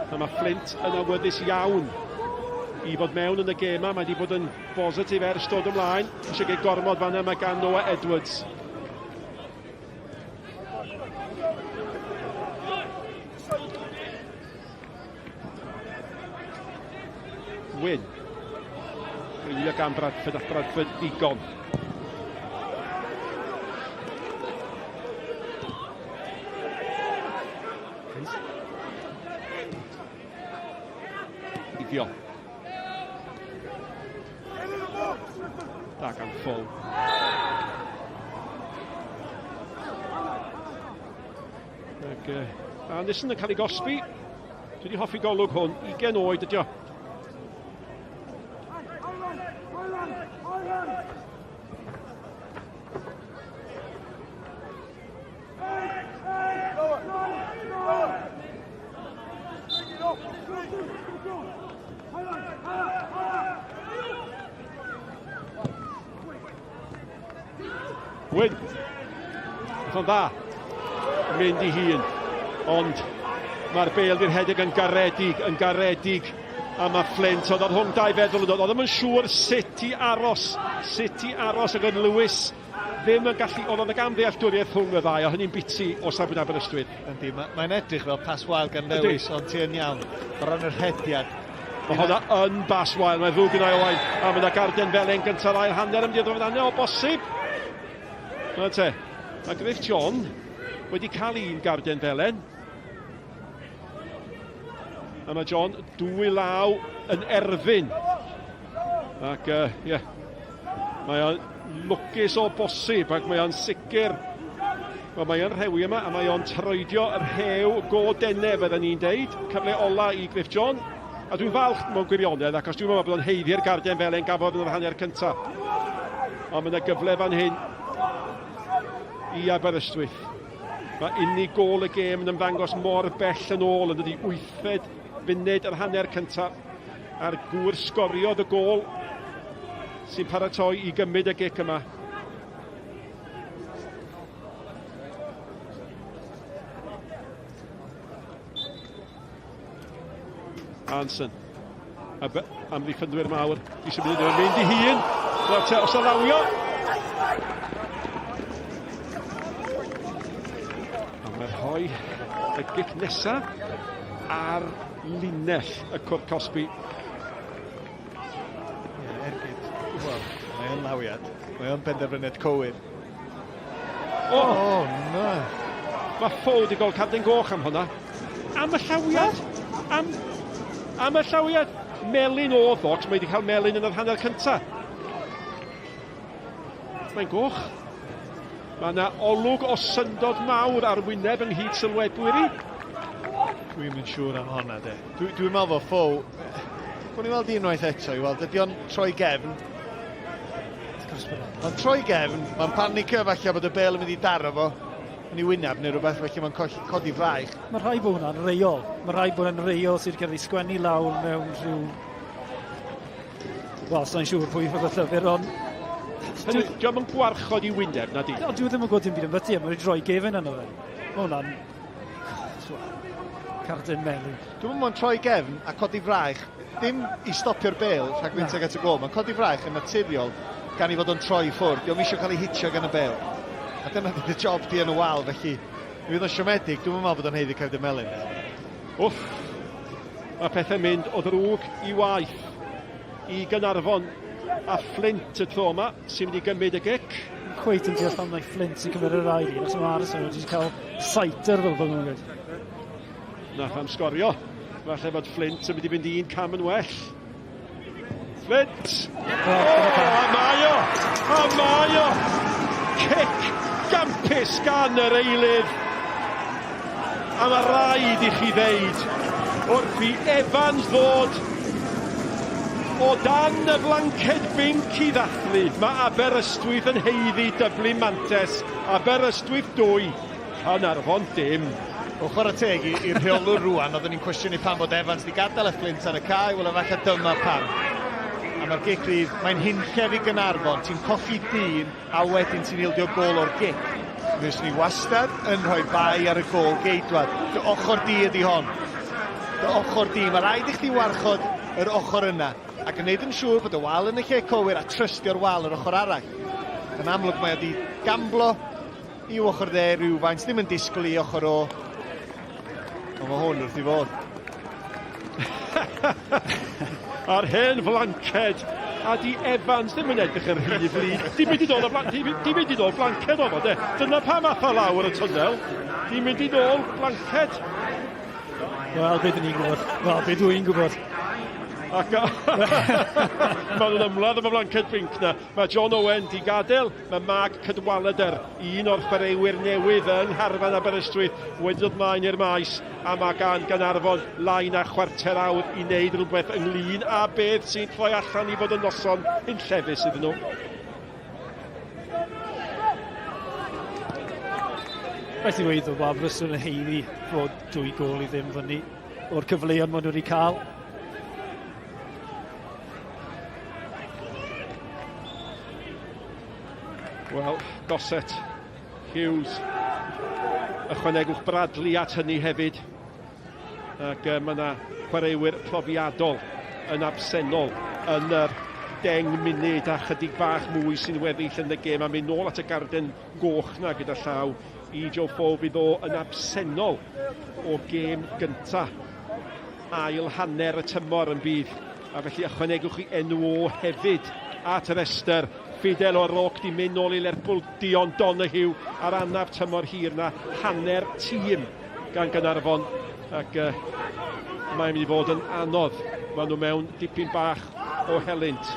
A mae Flint yn awyddus iawn i fod mewn yn y gêm yma. Mae wedi bod yn bositif ers dod ymlaen. Eisiau gael gormod fan yma gan Noah Edwards. Wyn. Brwylio gan Bradford a Bradford ddigon. Iddio. Da gan Ffwl. Ac Anderson yn cael ei gosbi. Dwi wedi hoffi golwg hwn. 20 oed ydi o. Wyn. Nath o'n dda. Mynd i hun. Ond mae'r bel di'r rhedeg yn garedig, yn garedig. A mae Flint, oedd rhwng dau feddwl yn dod. Oedd ddim yn siŵr sut i aros, sut i aros ac oedd Lewis ddim yn gallu, oedd yna gamddealltwriaeth rhwng y ddau, a hynny'n biti o safbwynt Aberystwyth. Yndi, mae'n ma edrych fel pas wael gan Lewis, ond ti yn iawn. O ran yr rhediad. Mae hwnna yn bas wael, mae'n ddrwg yn Owain, a mae yna garden felen gyntaf ail hanner yn mynd i ddod o bosib. Na te, mae Griff John wedi cael un garden felen. A mae John dwy law yn erfyn. Ac, ie, uh, yeah, mae o'n lwcus o bosib ac mae o'n sicr. Wel, mae o'n rhewi yma a mae o'n troedio yr rhew go dene, fydden ni'n deud. Cyfle ola i Griff John. A dwi'n falch mewn gwirionedd, achos dwi'n meddwl bod o'n heiddi'r garden felen gafodd yn yr hanner cyntaf. Ond mae yna gyfle fan hyn i Aberystwyth. Mae unig gôl y gêm yn ymddangos mor bell yn ôl yn dydi wythfed funud yr hanner cyntaf. A'r gŵr sgoriodd y gôl sy'n paratoi i gymryd y gic yma. Anson. A amddiffynwyr mawr i symud yn mynd i hun. Nawr te, os alawio. A mae rhoi y gic nesaf ar linell y cwrt cosbi. Ie, ergyd. Wel, mae o'n lawiad. Mae o'n benderfyniad cywir. O! Oh, na. Mae Fo wedi gweld cardyn goch am hwnna. Am y llawiad! Am, am y llawiad! Melyn o ddocs, mae wedi cael melyn yn yr hanner cyntaf. Mae'n goch. Mae yna olwg o syndod mawr ar wyneb ynghyd sylwebwyr i. Dwi'm yn siŵr am honna, de. Dwi'n dwi meddwl fod Fo... Gwni weld unwaith eto i weld, ydy o'n troi gefn? Mae'n troi gefn, mae'n panicio falle bod y bel yn mynd i daro fo yn ei wyneb neu rhywbeth, felly mae'n codi fraich. Mae rhaid bod hwnna'n reol. Mae rhaid bod hwnna'n reol sydd wedi cael ei sgwennu lawr mewn rhyw Wel, sa'n siŵr pwy fath o llyfr, ond... Hynny, diolch yn gwarchod i wyneb, na di? O, dwi ddim yn gwybod dim byd am byti, mae'n rhoi gefen yno fe. Mae hwnna'n... Cardyn melyn. Dwi'n meddwl troi gefn a codi fraich, dim i stopio'r bel rhag fynd tuag at y gol, mae'n codi fraich yn naturiol gan i fod o'n troi i ffwrdd. Diolch eisiau cael ei hitio gan y bel. A dyna fydd y job di yn y wal, felly mi fydd o'n siomedig, dwi'n meddwl bod o'n heiddi cardyn melyn. Wff, Mae pethau'n mynd o ddrwg i waeth i Gaernarfon a Fflint y tro yma sy'n mynd i gymryd y gic. Cweit yn deall pam mae Fflint sy'n cymryd yr ail un, achos mae Arsenal wedi cael saiter fel bod nhw'n gweud. Na pham sgorio. Falle fod Fflint yn mynd i fynd un cam yn well. Flint! O, a mae o! A mae o! Cic gampus gan yr eilydd. A mae rhaid i chi ddeud, wrth i Evans ddod o dan y flanced binc i ddathlu, mae Aberystwyth yn haeddu dyblu mantes. Aberystwyth 2, Caernarfon dim. Wel, chwarae teg i'r rheolwr rwan, oedden ni'n cwestiynu pam bod Evans wedi gadael y Fflint ar y cae, wel efallai dyma pam. A mae'r gic rydd, mae'n hunllef i Gaernarfon, ti'n colli dyn a wedyn ti'n ildio gôl o'r gic. Mi fyswn i wastad yn rhoi bai ar y gôl geidwad. Dy ochr di ydi hon. Dy ochr di. Mae rhaid i chdi warchod yr ochr yna ac yn neud yn siŵr bod y wal yn y lle cywir a trystio'r wal yr ochr arall. Yn amlwg mae o di gamblo I'w ochr dde rhywfaint, ddim yn disgwyl i ochr o. Ond mae hwn wrth i fod. A'r hen flanced. A di Evans ddim yn edrych yn rhy flin. Di mynd i nôl y blan di, di mynd i nôl blanced o fo, de. Dyna pam ath o lawr y tunnel. Di mynd i nôl blanced. Wel, beth ni'n gwybod. Wel, beth dwi'n gwybod. Ac maen nhw'n ymladd am y flanced binc na. Mae John Owen di gadael. Mae Mark Cadwaladr, un o'r chwaraewyr newydd yng ngharfan Aberystwyth, wedi dod mlaen i'r maes a mae gan Gaernarfon lai na chwarter awr i wneud rhywbeth ynglyn â beth sy'n troi allan i fod yn noson hunllefus iddyn nhw. Rhaid i ddweud o Aberystwyth yn haeddu fod dwy gôl i ddim fyny o'r cyfleoedd maen nhw wedi cael. Wel, Gossett, Hughes, ychwanegwch Bradley at hynny hefyd. Ac mae yna chwaraewyr profiadol yn absennol yn yr 10 munud a chydig bach mwy sy'n weddill yn y gêm a mynd nôl at y garden goch na gyda llaw i Joe Fo fydd o yn absennol o gêm gynta ail hanner y tymor yn bydd a felly ychwanegwch chi enw o hefyd at y rhestr. Fidel o'r Roc di mynd nôl i Lerpwl, Dion Donoghue ar anaf tymor hir na hanner tîm gan Gaernarfon ac uh, mae'n mynd i fod yn anodd. Maen nhw mewn dipyn bach o helynt.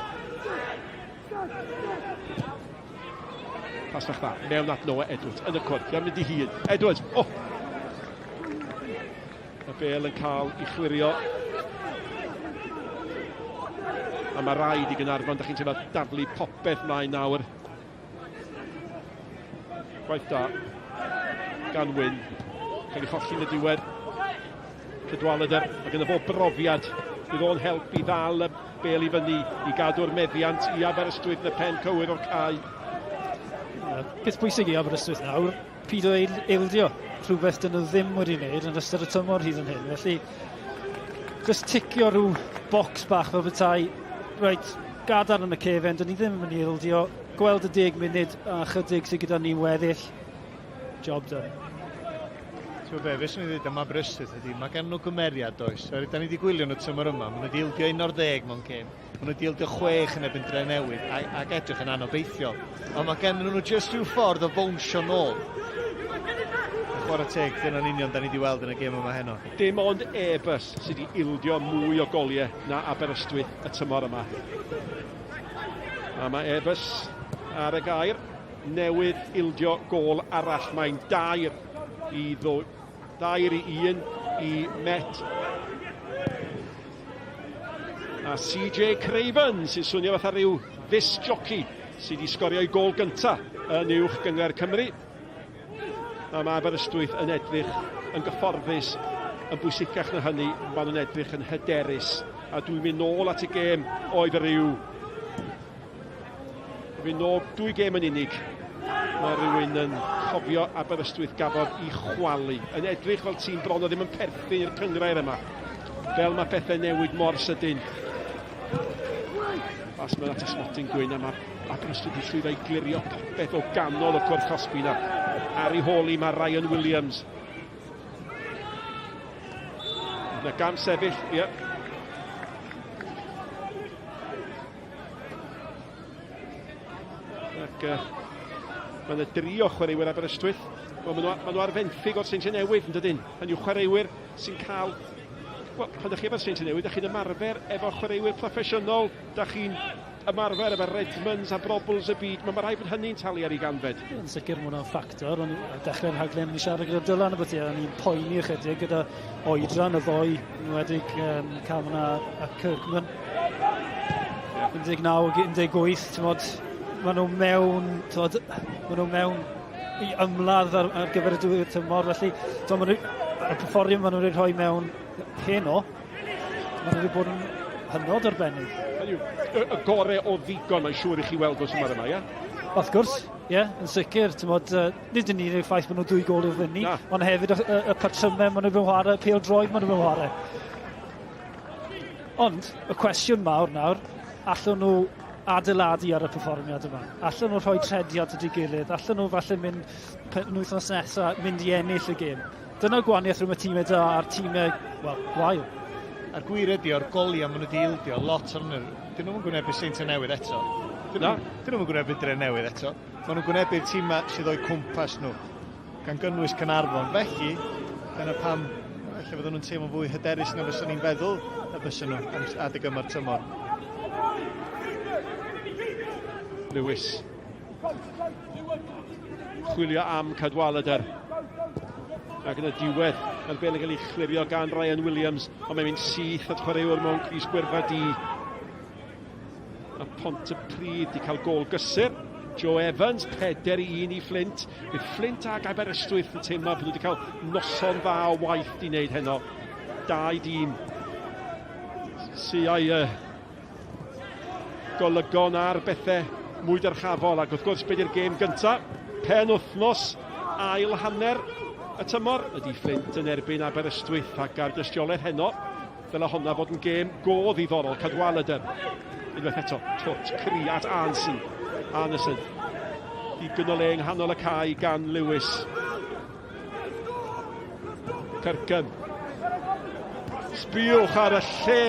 Pas fach dda, mewn at Noah Edwards, yn y cwrt, gan mynd i hun. Edwards, oh! Y bel yn cael ei chlirio. A mae rhaid i Gynarfon, da chi'n teimlo, daflu popeth mlaen nawr. Gwaith da gan Wyn. Cael ei cholli yn y diwedd. Cydwaladr, mae gyda fo brofiad. Bydd o'n help i ddal y bel i fyny, i gadw'r meddiant i Aberystwyth yn y pen cywir o'r cae. Peth pwysig i Aberystwyth nawr, pido ildio, rhywbeth dyn nhw ddim wedi wneud yn ystod y tymor hyd yn hyn. Felly, jyst ticio rhyw bocs bach fel petai, reit, gadarn yn y cefen, dyn ni ddim yn mynd i ildio, gweld y deg munud a chydig sydd gyda ni'n weddill, job done. Ti'n be, fe swn i'n dweud am Aberystwyth ydy, mae gan nhw gymeriad does. Oherwydd, da ni wedi gwylio nhw tymor yma, maen nhw wedi ildio 11 mewn gêm. Maen nhw wedi ildio chwech yn erbyn Drenewydd ac, ac edrych yn anobeithiol. Ond mae gen nhw jyst rhyw ffordd o fownsio nôl. A chwarae teg, dyna'n union da ni wedi weld yn y gêm yma heno. Dim ond Airbus sydd wedi ildio mwy o goliau na Aberystwyth y tymor yma. A mae Airbus ar y gair newydd ildio gôl arall. Mae'n dair i ddwy, dair i un i Met. A CJ Craven sy'n swnio fatha rhyw ddisg jockey sydd wedi sgorio ei gôl gynta yn uwch gynghrair Cymru. A mae Aberystwyth yn edrych yn gyfforddus, yn bwysicach na hynny, maen nhw'n edrych yn hyderus. A dwi'n mynd nôl at y gêm oedd rhyw Fi'n nôl dwy gêm yn unig. Mae rhywun yn cofio Aberystwyth gafodd i chwalu. Yn edrych fel tîm bron o ddim yn perthyn i'r cynghrair yma. Fel mae pethau newid mor sydyn. Bas mewn at y smotyn gwyn a mae Aberystwyth wedi llwyddo i glirio popeth o ganol y cwrt cosbi na. Ar ei hôl i mae Ryan Williams. Na gam sefyll, ie. Yeah. Ac uh, mae yna dri o chwaraewyr Aberystwyth. Wel, maen nhw, maen nhw ar fenthyg o'r Seintiau Newydd, yn dydyn? Hynny yw chwaraewyr sy'n cael... Wel, pan ydych chi efo'r Seintiau Newydd, ydych chi'n ymarfer efo chwaraewyr proffesiynol, ydych chi'n ymarfer efo Redmonds a Brobbles y byd. Mae ma rhaid bod hynny'n talu ar ei ganfed. Yn sicr, mae hwnna'n ffactor, ond ar dechrau'r rhaglen ni siarad gyda Dylan y beth, o'n i'n poeni ychydig gyda oedran y ddoi, yn enwedig um, Cameron a, a Kirkman. 19 ac 18, ti'n maen nhw mewn, t'mod, maen nhw mewn i ymladd ar, ar gyfer y diwedd tymor, felly t'mod, maen nhw, y perfformiad maen nhw wedi rhoi mewn heno, maen nhw wedi bod yn hynod arbennig. Y, y gore o ddigon, mae'n siŵr i chi weld os yma yma, ie? Wrth gwrs, ie, yeah, yn sicr, ti'n modd, uh, nid yn unig ffaith bod nhw dwy gol i fyny, ond hefyd y, y, y patrymau maen nhw'n fy chwarae, y pêl droed maen nhw'n fy chwarae. Ond, y cwestiwn mawr nawr, allwn nhw adeiladu ar y perfformiad yma? Allan nhw rhoi trediad at ei gilydd? Allan nhw falle mynd penwythnos nesaf, mynd i ennill y gêm? Dyna gwahaniaeth rhwng y tîmau da a'r tîmau, wel, gwael. A'r gwir ydi, o'r goliau maen nhw wedi ildio, lot ohonyn nhw, dyn nhw'n gwynebu Seintiau Newydd eto. Dyn nhw'n gwynebu Dre Newydd eto. Maen nhw'n gwynebu'r tîmau sydd o'u cwmpas nhw. gan gynnwys Caernarfon. Felly, dyna pam ella fydden nhw'n teimlo'n fwy hyderus na fyswn ni'n feddwl y byswn nhw am adeg yma'r tymor. Lewis. Chwilio am Cadwaladr. Ac yn y diwedd, mae'r bel yn cael ei chlirio gan Ryan Williams, ond mae'n mynd syth at chwaraewr mewn crys gwyrdd a du. Mae Pontypridd wedi cael gôl gysur. Joe Evans, 4 i 1 i Flint. Bydd Flint ag Aberystwyth yn teimlo bod nhw wedi cael noson dda o waith di wneud heno. Dau dîm sy'au uh, golygon ar bethau mwy dyrchafol. Ac wrth gwrs, be di'r gêm gyntaf? Pen wythnos, ail hanner y tymor ydy Flint yn erbyn Aberystwyth ac ar dystiolaeth heno Dyle honna fod yn gêm go ddiddorol. Cadwaladr. Unwaith eto, twt, cri at Arnson. Arneson. Digon o le yng nghanol y cae gan Lewis. Kirkham. Sbiwch ar y lle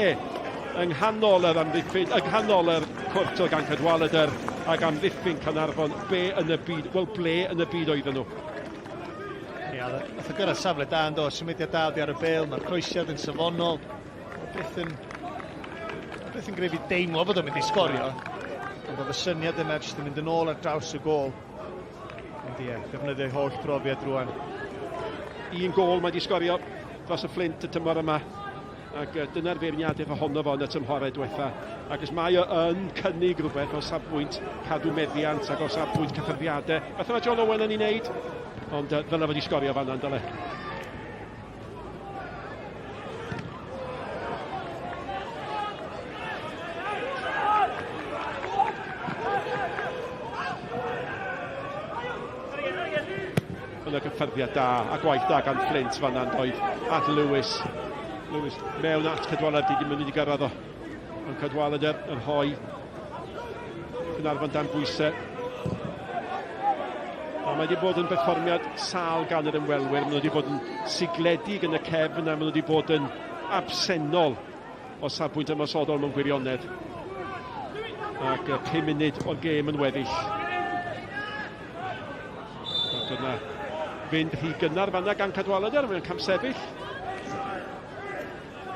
yng nghanol yr amddiffyn, yng nghanol yr cwrt o gan Cadwaladr. Ac amddiffyn Caernarfon, be yn y byd, wel ble yn y byd oedden nhw? Ia, nath o gyrraedd safle da yn do, symudiad da oddi ar y bêl, mae'r croesiad yn safonol. Mae beth yn, beth yn greu fi deimlo bod o'n mynd i sgorio. Ond oedd y syniad yna jyst yn mynd yn ôl ar draws y gôl. Ond ie, defnyddio'i holl brofiad rwan. Un gôl mae wedi sgorio dros y Fflint y tymor yma. Ac dyna'r feirniadaeth ohono fo yn y tymhorau diwetha. Ac os mae o yn cynnig rhywbeth o safbwynt cadw meddiant ac o safbwynt cyffyrddiadau, fatha mae John Owen yn ei wneud, ond ddyle fod i sgorio fanna, yn dyle. Yna gyffyrddiad da a gwaith da gan Flint fanna yn doedd at Lewis. Lewis mewn at Cadwaladr, di ddim yn mynd i gyrraedd o. Ond Cadwaladr yn rhoi Caernarfon dan bwysau. Ond mae wedi bod yn berfformiad sâl gan yr ymwelwyr. Maen nhw wedi bod yn sigledig yn y cefn a maen nhw wedi bod yn absennol o safbwynt ymosodol mewn gwirionedd. Ac 5 munud o'r gêm yn weddill. Ac yna fynd rhy gynnar fanna gan Cadwaladr, mae'n camsefyll.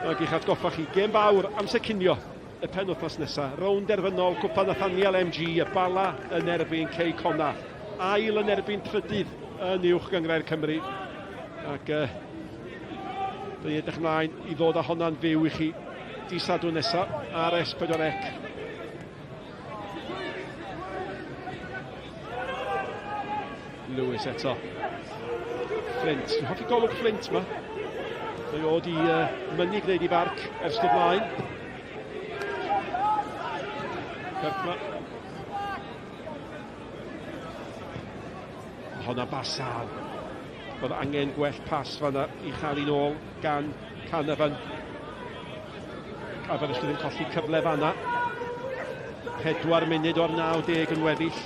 Ac i'ch atgoffa chi, gêm fawr, amser cinio y penwythnos nesaf. Rownd derfynol Cwpan Nathaniel MG, y Bala yn erbyn Cei Connah. Ail yn erbyn trydydd yn Uwch Gynghrair Cymru. Ac dyn ni'n edrych ymlaen i ddod â honna'n fyw i chi di Sadwrn nesaf ar S4C. Lewis eto. Flint. Dwi'n hoffi golwg Flint ma. Mae o di mynnu gwneud i farc ers dod mlaen. Kirkman. Honna basal. Oedd angen gwell pas fanna i chael un ôl gan Canavan. Aberystwyth yn colli cyfle fanna. 4 munud o'r 90 yn weddill.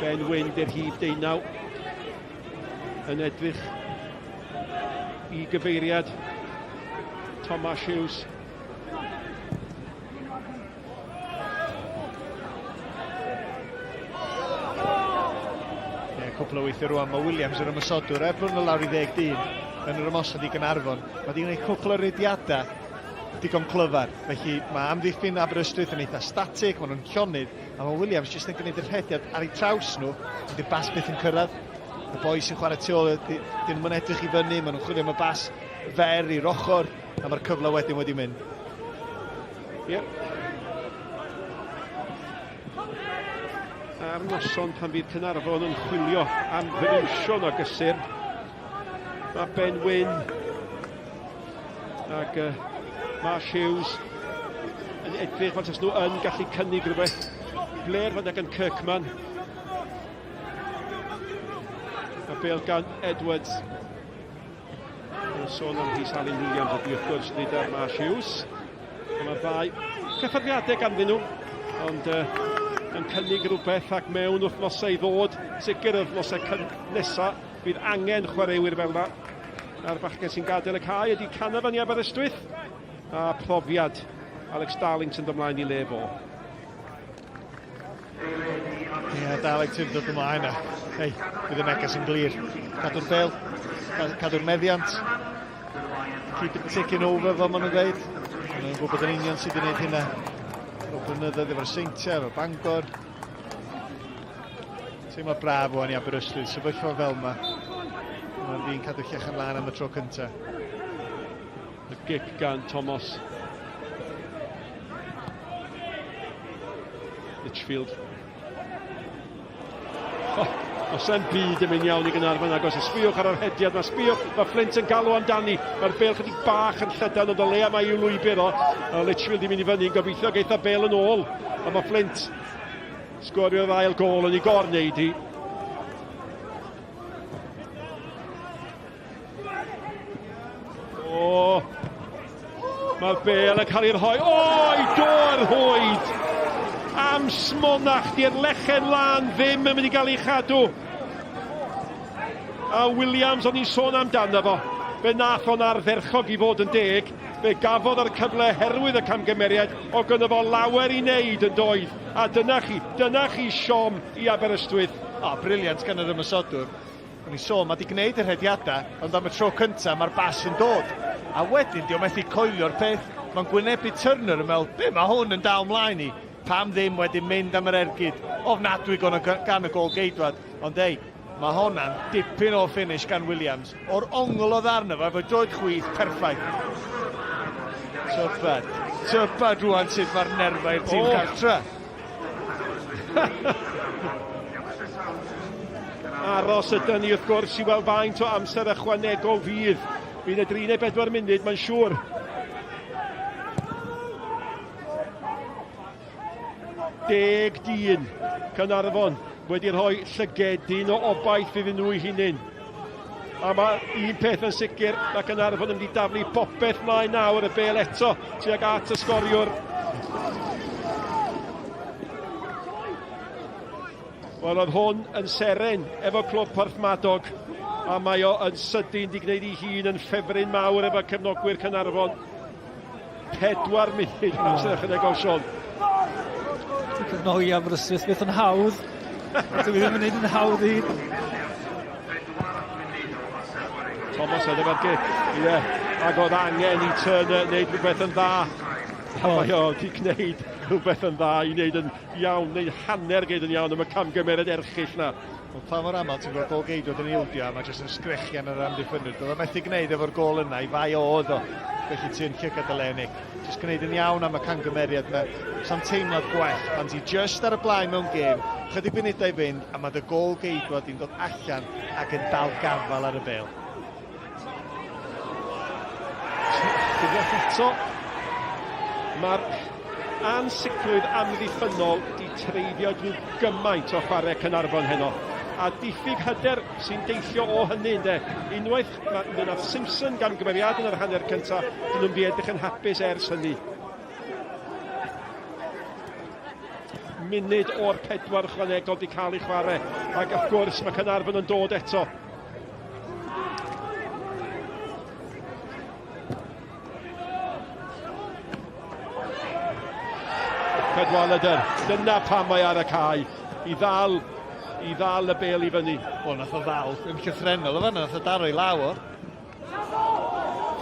Ben Wyn di'r hif deunaw yn edrych i gyfeiriad Thomas Hughes. Ie, cwpl o weithiau rwan, mae Williams yr ymosodwr, er bod nhw lawr i ddeg dyn yn yr ymosod i Gaernarfon, mae wedi gwneud cwpl o rediadau digon clyfar. Felly mae amddiffyn Aberystwyth yn eitha statig, maen nhw'n llonydd, a mae Williams jyst yn gwneud y rhediad ar eu traws nhw, ond di'r bas byth yn cyrraedd. Y boi sy'n chwarae tu ôl, dyn nhw'n edrych i fyny, maen nhw'n chwilio am y bas fer i'r ochr, a mae'r cyfle wedyn wedi mynd. Ie. Ar noson pan fydd Caernarfon yn chwilio am ddewisiwn o gysur, mae Ben Wyn ac Marsh Hughes yn edrych fel tas nhw yn gallu cynnig rhywbeth. Blair fan gan Kirkman. A bel gan Edwards. Yn sôn am Rhys Alun Williams ydw i wrth gwrs nid ar Marsh Hughes. Mae'r ddau cyffyrddiadau ganddyn nhw, ond yn cynnig rhywbeth ac mewn wythnosau i ddod, sicr yr wythnosau nesaf, bydd angen chwaraewyr fel yna. A'r bachgen sy'n gadael y cae ydy Canavan i Aberystwyth, a profiad Alex Darlington dod ymlaen i le fo. Ie, yeah, Darlington dod ymlaen a hei, bydd y neges yn glir. Cadw'r bel, cadw'r meddiant, keep it ticking over fel maen nhw'n dweud. Maen nhw'n gwybod yn union sydd wedi gwneud hynna. O blynyddoedd efo'r Seintiau, efo Bangor. Teimlo braf o'n i Aberystwyth, sefyllfa fel yma. Mae'n fi'n cadw llechen lan am y tro cyntaf. Y gic gan Thomas. Litchfield. Oh, os e'n byd yn mynd iawn i Gaernarfon agos, a sbïwch ar yr hediad mae sbïwch, mae Flint yn galw amdani, mae'r bel chydig bach yn llydan, ond o leia mae i'w lwybr o, a Litchfield i mynd i fyny, yn gobeithio geith y bel yn ôl, ond mae Flint sgorio'r ail gol yn ei gorwneud hi. O! Mae'r bel yn cael ei rhoi. O, i do'r hwyd! Am smonach, di'r lechen lan ddim yn mynd i gael ei chadw. A Williams, o'n i'n sôn amdano fo. Fe nath o'n ardderchog i fod yn deg. Fe gafodd yr cyfle herwydd y camgymeriad, o gynno fo lawer i wneud yn doedd. A dyna chi, dyna chi siom i Aberystwyth. O, brilliant gan yr ymosodwr. O'n i'n sôn, mae 'di gwneud y rhediadau, ond am y tro cyntaf mae'r bas yn dod. A wedyn, di o methu coelio'r peth. Mae'n gwynebu Turner yn meddwl, be mae hwn yn dal mlaen i? Pam ddim wedi mynd am yr ergyd ofnadwy gan y gôl geidwad. Ond ei, mae honna'n dipyn o finish gan Williams. O'r ongl oedd arno fo, efo droed chwith, perffaith. Tybed, tybed rwan sut mae'r nerfau i'r tîm cartra. Aros ydyn ni wrth gwrs i weld faint o amser ychwanegol fydd. Bydd y 3 neu 4 munud, mae'n siŵr. Deg dyn Caernarfon wedi rhoi llygedyn o obaith iddyn nhw eu hunain. A mae un peth yn sicr, mae Caernarfon yn mynd i daflu popeth mlaen nawr, y bel eto tuag at y sgoriwr. Wel, oedd hwn yn seren efo clwb Porthmadog, a mae o yn sydyn di gwneud ei hun yn ffefryn mawr efo cefnogwyr Caernarfon. 4 munud amser ychwanegol, Sean. Dwi'n cefnogi Aberystwyth beth yn hawdd. Dwi ddim yn neud yn hawdd i. Thomas oedd efo'r gic, ie. Yeah. Ac oedd angen i Turner wneud rhywbeth yn dda. A mae o wedi gwneud rhywbeth yn dda i wneud yn iawn, wneud hanner gwneud yn iawn am y camgymeriad erchyll na. Wel, pa mor aml ti'n gweld gôl-geidwad yn ildio a mae jyst yn sgrechian ar yr amddiffynwyr. Doedd o methu gwneud efo'r gôl yna, i fai o oedd o. Felly ti'n llygad y le, Nick. Jyst gwneud yn iawn am y camgymeriad yna. Sa'n teimlad gwell pan ti jyst ar y blaen mewn gêm, chydig funudau i fynd, a mae dy gôl-geidwad di'n dod allan ac yn dal gafael ar y bêl. Unwaith eto, mae'r ansicrwydd amddiffynnol di treiddio drwy gymaint o chwarae Caernarfon heno. A diffyg hyder sy'n deillio o hynny, ynde. Unwaith fe nath Simpson gamgymeriad yn yr hanner cyntaf, dyn nhw'n di edrych yn hapus ers hynny. Munud o'r pedwar chwanegol di cael ei chwarae, ac wrth gwrs mae Caernarfon yn dod eto. Cadwaladr, dyna pam mae ar y cae, i ddal, i ddal y bel i fyny. O, nath o ddal yn llythrennol o fanna, nath o daro i law o.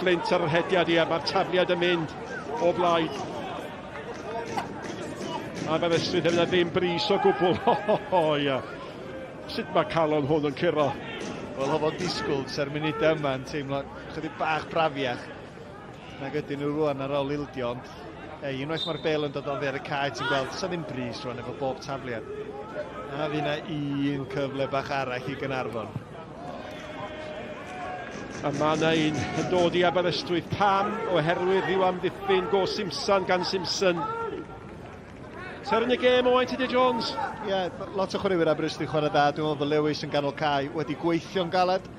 Flint ar yr hediad, ie, mae'r tafliad yn mynd o blaid. Aberystwyth hefyd na ddim bris o gwbl. O, ie. Sut mae calon hwn yn curo? Wel, oedd o'n disgwyl, sa'r munudau yma yn teimlo chydig bach brafiach nag ydyn nhw rwan ar ôl ildio, ond ei, unwaith mae'r bel yn dod oddi ar y cae, ti'n gweld, sa ddim bris rwan efo bob tafliad. A fi na un cyfle bach arall i Gaernarfon. A mae yna un yn dod i Aberystwyth. Pam? Oherwydd rhyw amddiffyn go Simpson gan Simpson. Seren y gêm, Owain Tudur Jones. Ie, yeah, lot o chwaraewyr Aberystwyth chwarae dda. Dwi'n meddwl bod Lewis yn ganol cae wedi gweithio'n galed.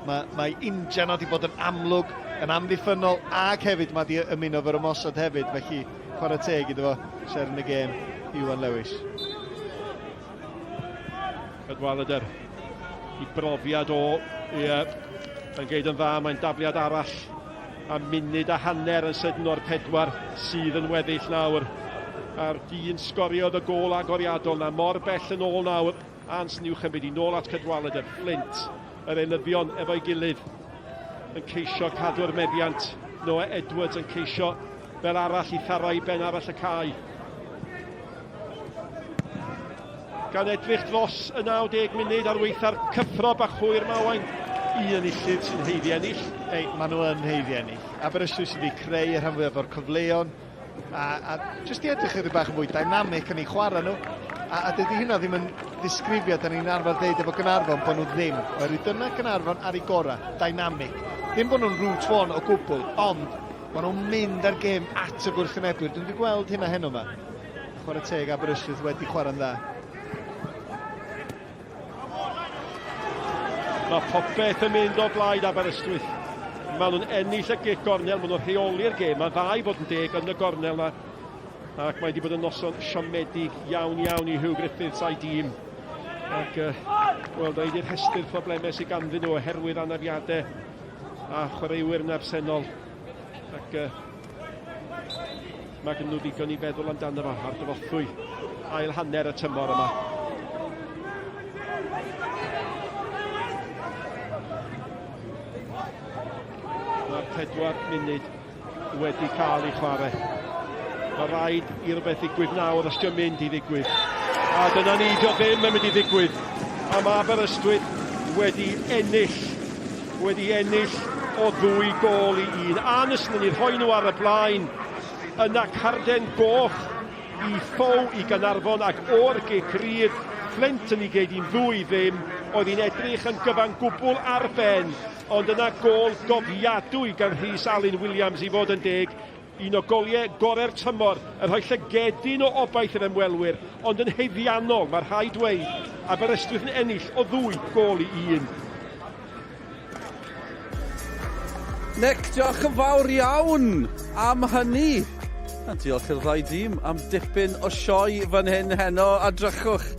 Mae, mae Injan wedi bod yn amlwg, yn amddiffynnol, ac hefyd mae wedi ymuno efo'r ymosod hefyd. Felly, chwarae teg iddo fo, seren y gêm, Iwan Lewis. Cadwaladr i brofiad o, ie, yeah, yn geid yn dda, mae'n dafliad arall a munud a hanner yn sydyn o'r pedwar sydd yn weddill nawr. A'r dyn sgoriodd y gôl agoriadol na mor bell yn ôl nawr. Ants Newcombe wedi nôl at Cadwaladr, Flint, yr eilyddion efo'i gilydd yn ceisio cadw'r meddiant. Noah Edwards yn ceisio fel arall i tharo i ben arall y cae. Gan edrych dros y 90 munud ar weitha'r cyffro bach hwyr 'ma, Owain. Un enillydd sy'n haeddu ennill. Ei, maen nhw yn haeddu ennill. Aberystwyth sydd wedi creu y rhan fwyaf o'r cyfleon, a, a jyst i edrych chydig bach yn fwy dynamic yn eu chwarae nhw. A, a dydy hynna ddim yn ddisgrifiad da ni'n arfer ddeud efo Gaernarfon bod nhw ddim. Oherwydd dyna Gaernarfon ar ei gorau, dynamic. Ddim bod nhw'n route one o gwbl, ond maen nhw'n mynd ar gêm at y gwrthwynebwyr. Dwi'n wedi gweld hynna heno yma. Chwarae teg Aberystwyth wedi chwarae'n dda. Mae popeth yn mynd o blaid Aberystwyth. Maen nhw'n ennill y gic gornel, maen nhw'n rheoli'r gêm. Mae'n dda i fod yn deg yn y gornel yna. Ac mae wedi bod yn noson siomedig iawn iawn i Huw Griffiths a'i dîm. Ac, uh, wel, rhaid i'r rhestr problemau sydd ganddyn nhw oherwydd anafiadau. A chwaraewyr yn absennol. Ac uh, mae gen nhw ddigon i feddwl amdano fo ar dyfothwy ail hanner y tymor yma. Mae'r 4 munud wedi cael ei chwarae. Mae rhaid i rywbeth ddigwydd nawr os di'n mynd i ddigwydd. A dyna ni, dio ddim yn mynd i ddigwydd. A mae Aberystwyth wedi ennill, wedi ennill o ddwy gol i un. Anderson yn ei rhoi nhw ar y blaen. Yna carden goch i Ffow i Gaernarfon ac o'r gic rydd, Fflint yn ei geid hi'n ddwy ddim, oedd hi'n edrych yn gyfan gwbl ar ben. Ond yna gôl gofiadwy gan Rhys Alun Williams i fod yn deg, un o goliau gorau'r tymor, yn rhoi llygedyn o obaith i'r ymwelwyr, ond yn haeddiannol, mae rhaid dweud, Aberystwyth yn ennill o ddwy gôl i un. Nick, diolch yn fawr iawn am hynny. A diolch i'r ddau dîm am dipyn o sioe fan hyn heno, a drychwch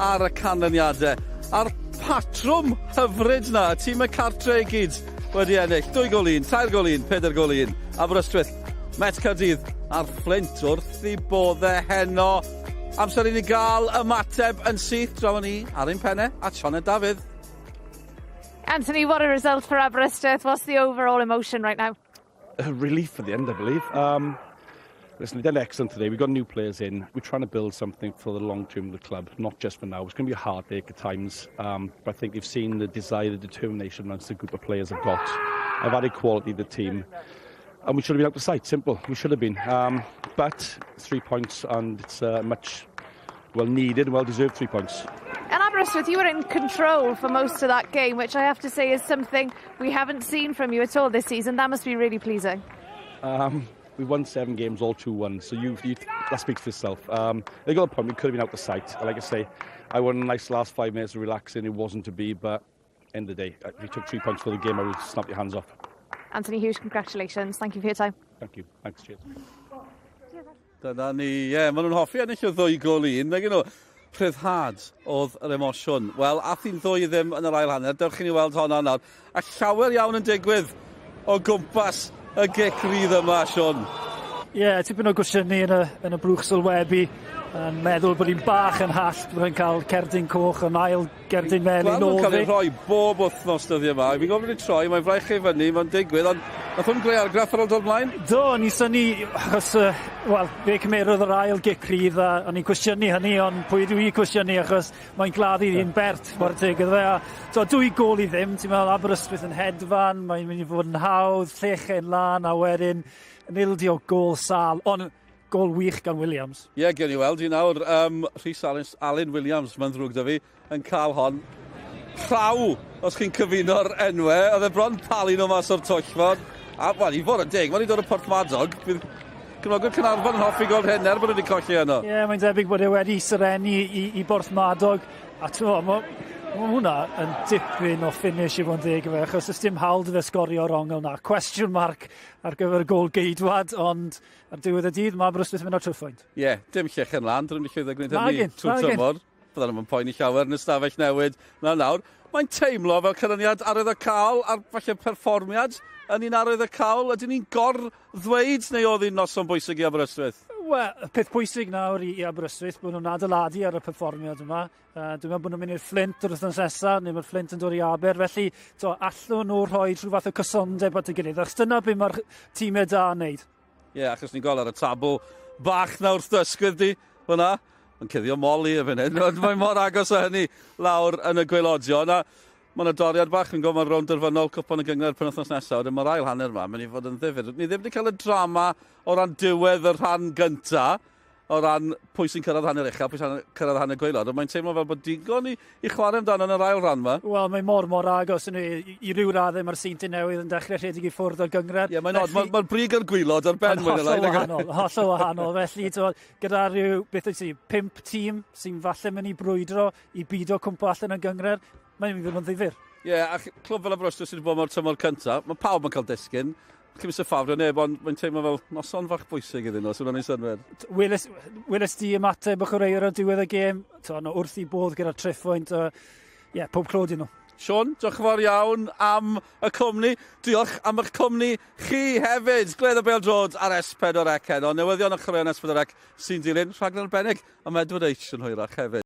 ar y canlyniadau. A'r patrwm hyfryd 'na, y tîmau cartre i gyd wedi ennill. 2 gol 1, 3 gol 1, 4 gol 1. Aberystwyth, Met Caerdydd a'r Fflint wrth i bodde heno. Amser i ni gael ymateb yn syth draw ni ar ein penne at Sioned Dafydd. Anthony, what a result for Aberystwyth. What's the overall emotion right now? A relief at the end, I believe. Um, listen, they've done excellent today. We've got new players in. We're trying to build something for the long term of the club, not just for now. It's going to be a heartache at times, um, but I think they've seen the desire, the determination amongst the group of players have got. I've added quality to the team. And we should have been out the sight, simple. We should have been. Um, but three points, and it's uh, much well needed, well deserved three points. And Aberystwyth, you were in control for most of that game, which I have to say is something we haven't seen from you at all this season. That must be really pleasing. Um, we won seven games, all 2-1, so you, you, that speaks for itself. Um, they got a point, we could have been out the sight. Like I say, I won a nice last five minutes of relaxing, it wasn't to be, but end of the day, if you took three points for the game, I would snap your hands off. Anthony Hughes, congratulations. Thank you for your time. Thank you. Thanks, cheers. Dyna ni, ie, yeah, maen nhw'n hoffi ennill o ddwy gol un, nag nhw. Rhyddhad oedd yr emosiwn. Wel, ath hi'n ddwy ddim yn yr ail hanner, dewch i ni weld honna nawr. A llawer iawn yn digwydd o gwmpas y gic rydd yma, Siôn. Ie, yeah, tipyn o gwestiynu yn y, yn y brwch sylwebu. Yn meddwl bod hi'n bach yn hallt bod hi'n cael cerdyn coch yn ail gerdyn melyn oedd Gweld nhw'n cael ei rhoi bob wythnos dyddiau yma. Fi'n gwybod bod wedi troi, mae'n fraich ei fyny, mae'n digwydd, ond nath hwn greu argraff ar ôl dod mlaen? Do, o'n i synnu, achos, uh, wel, fe cymerodd yr ail gic rhydd a o'n i'n cwestiynu hynny, ond pwy ydw i cwestiynu achos mae'n gladdu hi'n bert, mor teg iddo fe. A, so, dwy gol i ddim, ti'n meddwl Aberystwyth yn hedfan, mae'n mynd i fod yn hawdd, llechen lan, a wedyn yn ildio gol sal, ond Gol wych gan Williams. Ie, yeah, gewn ni weld hi nawr. Um, Rhys Alun, Alun Williams, mae'n ddrwg da fi, yn cael hon. Rhaw, os chi'n cyfuno'r enwau. Oedd e bron palu nhw mas o'r twll fod. A, wel, i fod yn deg, mae'n i dod o Porthmadog. Bydd cefnogwyr Caernarfon yn hoffi gweld hyn er bod wedi colli yno. Ie, yeah, mae'n debyg bod e wedi serennu i, i Borthmadog. A ti'n mae ma hwnna yn dipyn o finish i fod yn deg efo, achos ys dim hawl dy fe sgorio o'r ongl na. Question mark ar gyfer y gol geidwad, ond Ar diwedd y dydd, mae Aberystwyth yn mynd ar tryffaint. Ie, yeah, dim llechen lan, dyn nhw'n llwyddo gwneud hynny trwy'r tymor. Byddan nhw'n poeni llawer yn y stafell newid na nawr. Mae'n teimlo fel canlyniad arwyddocaol a'r falle perfformiad yn un arwyddocaol. Ydyn ni'n gor-ddweud neu oedd hi'n noson bwysig i Aberystwyth? Wel, y peth pwysig nawr i, i Aberystwyth bod nhw'n adeiladu ar y perfformiad yma. Uh, dwi'n meddwl bod nhw'n mynd i'r Fflint yr wythnos nesaf, neu mae'r Fflint yn dod i Aber, felly to, allwn nhw rhoi rhyw fath o cysondeb at y gilydd, achos dyna beth mae'r tîmau da yn neud. Ie, yeah, achos ni'n gweld ar y tabl bach na wrth dysgwydd di, fyna. Mae'n cuddio moli y fan hyn, ond mae mor agos â hynny lawr yn y gwaelodion. A mae yna doriad bach, fi'n gwybod mae'r rownd derfynol cwpan y gynghrair penwythnos nesaf, wedyn mae'r ail hanner yma, mynd i fod yn ddifyr. Ni ddim wedi cael y drama o ran diwedd y rhan gyntaf, o ran pwy sy'n cyrraedd hanner uchel, pwy sy'n cyrraedd hanner gwaelod, ond mae'n teimlo fel bod digon i, i chwarae amdano yn yr ail rhan yma. Wel, mae mor, mor agos yn i, i ryw raddau mae'r Seintiau Newydd yn dechrau rhedeg i ffwrdd o'r gynghrair. Ie, yeah, mae'n od, mae'r ma brig a'r gwylod ar ben mwy na lai. Hollol wahanol, hollol wahanol. Felly, to, gyda rhyw, beth wyt ti, pump tîm sy'n falle mynd i brwydro i bido cwmpo allan yn gynghrair, mae'n mynd i fod yn ddifyr. Ie, yeah, a clwb fel Aberystwyth sydd wedi bod mor tymor cyntaf, mae pawb yn cael disgyn. Chi'n mysio ffafrio neb, ond mae'n teimlo fel noson fach bwysig iddyn nhw, os yw'n ei synwyr. Weles, weles di ymateb y chwaraewr ar diwedd y gêm, to, no, wrth i bodd gyda'r triphwynt, ie, uh, yeah, pob clod i nhw. Sean, diolch yn fawr iawn am y cwmni. Diolch am eich cwmni chi hefyd. Gwledd y Bêl-droed ar S4C heno. Newyddion a chwaraeon S4C sy'n dilyn rhaglen arbennig am Edward H yn hwyrach hefyd.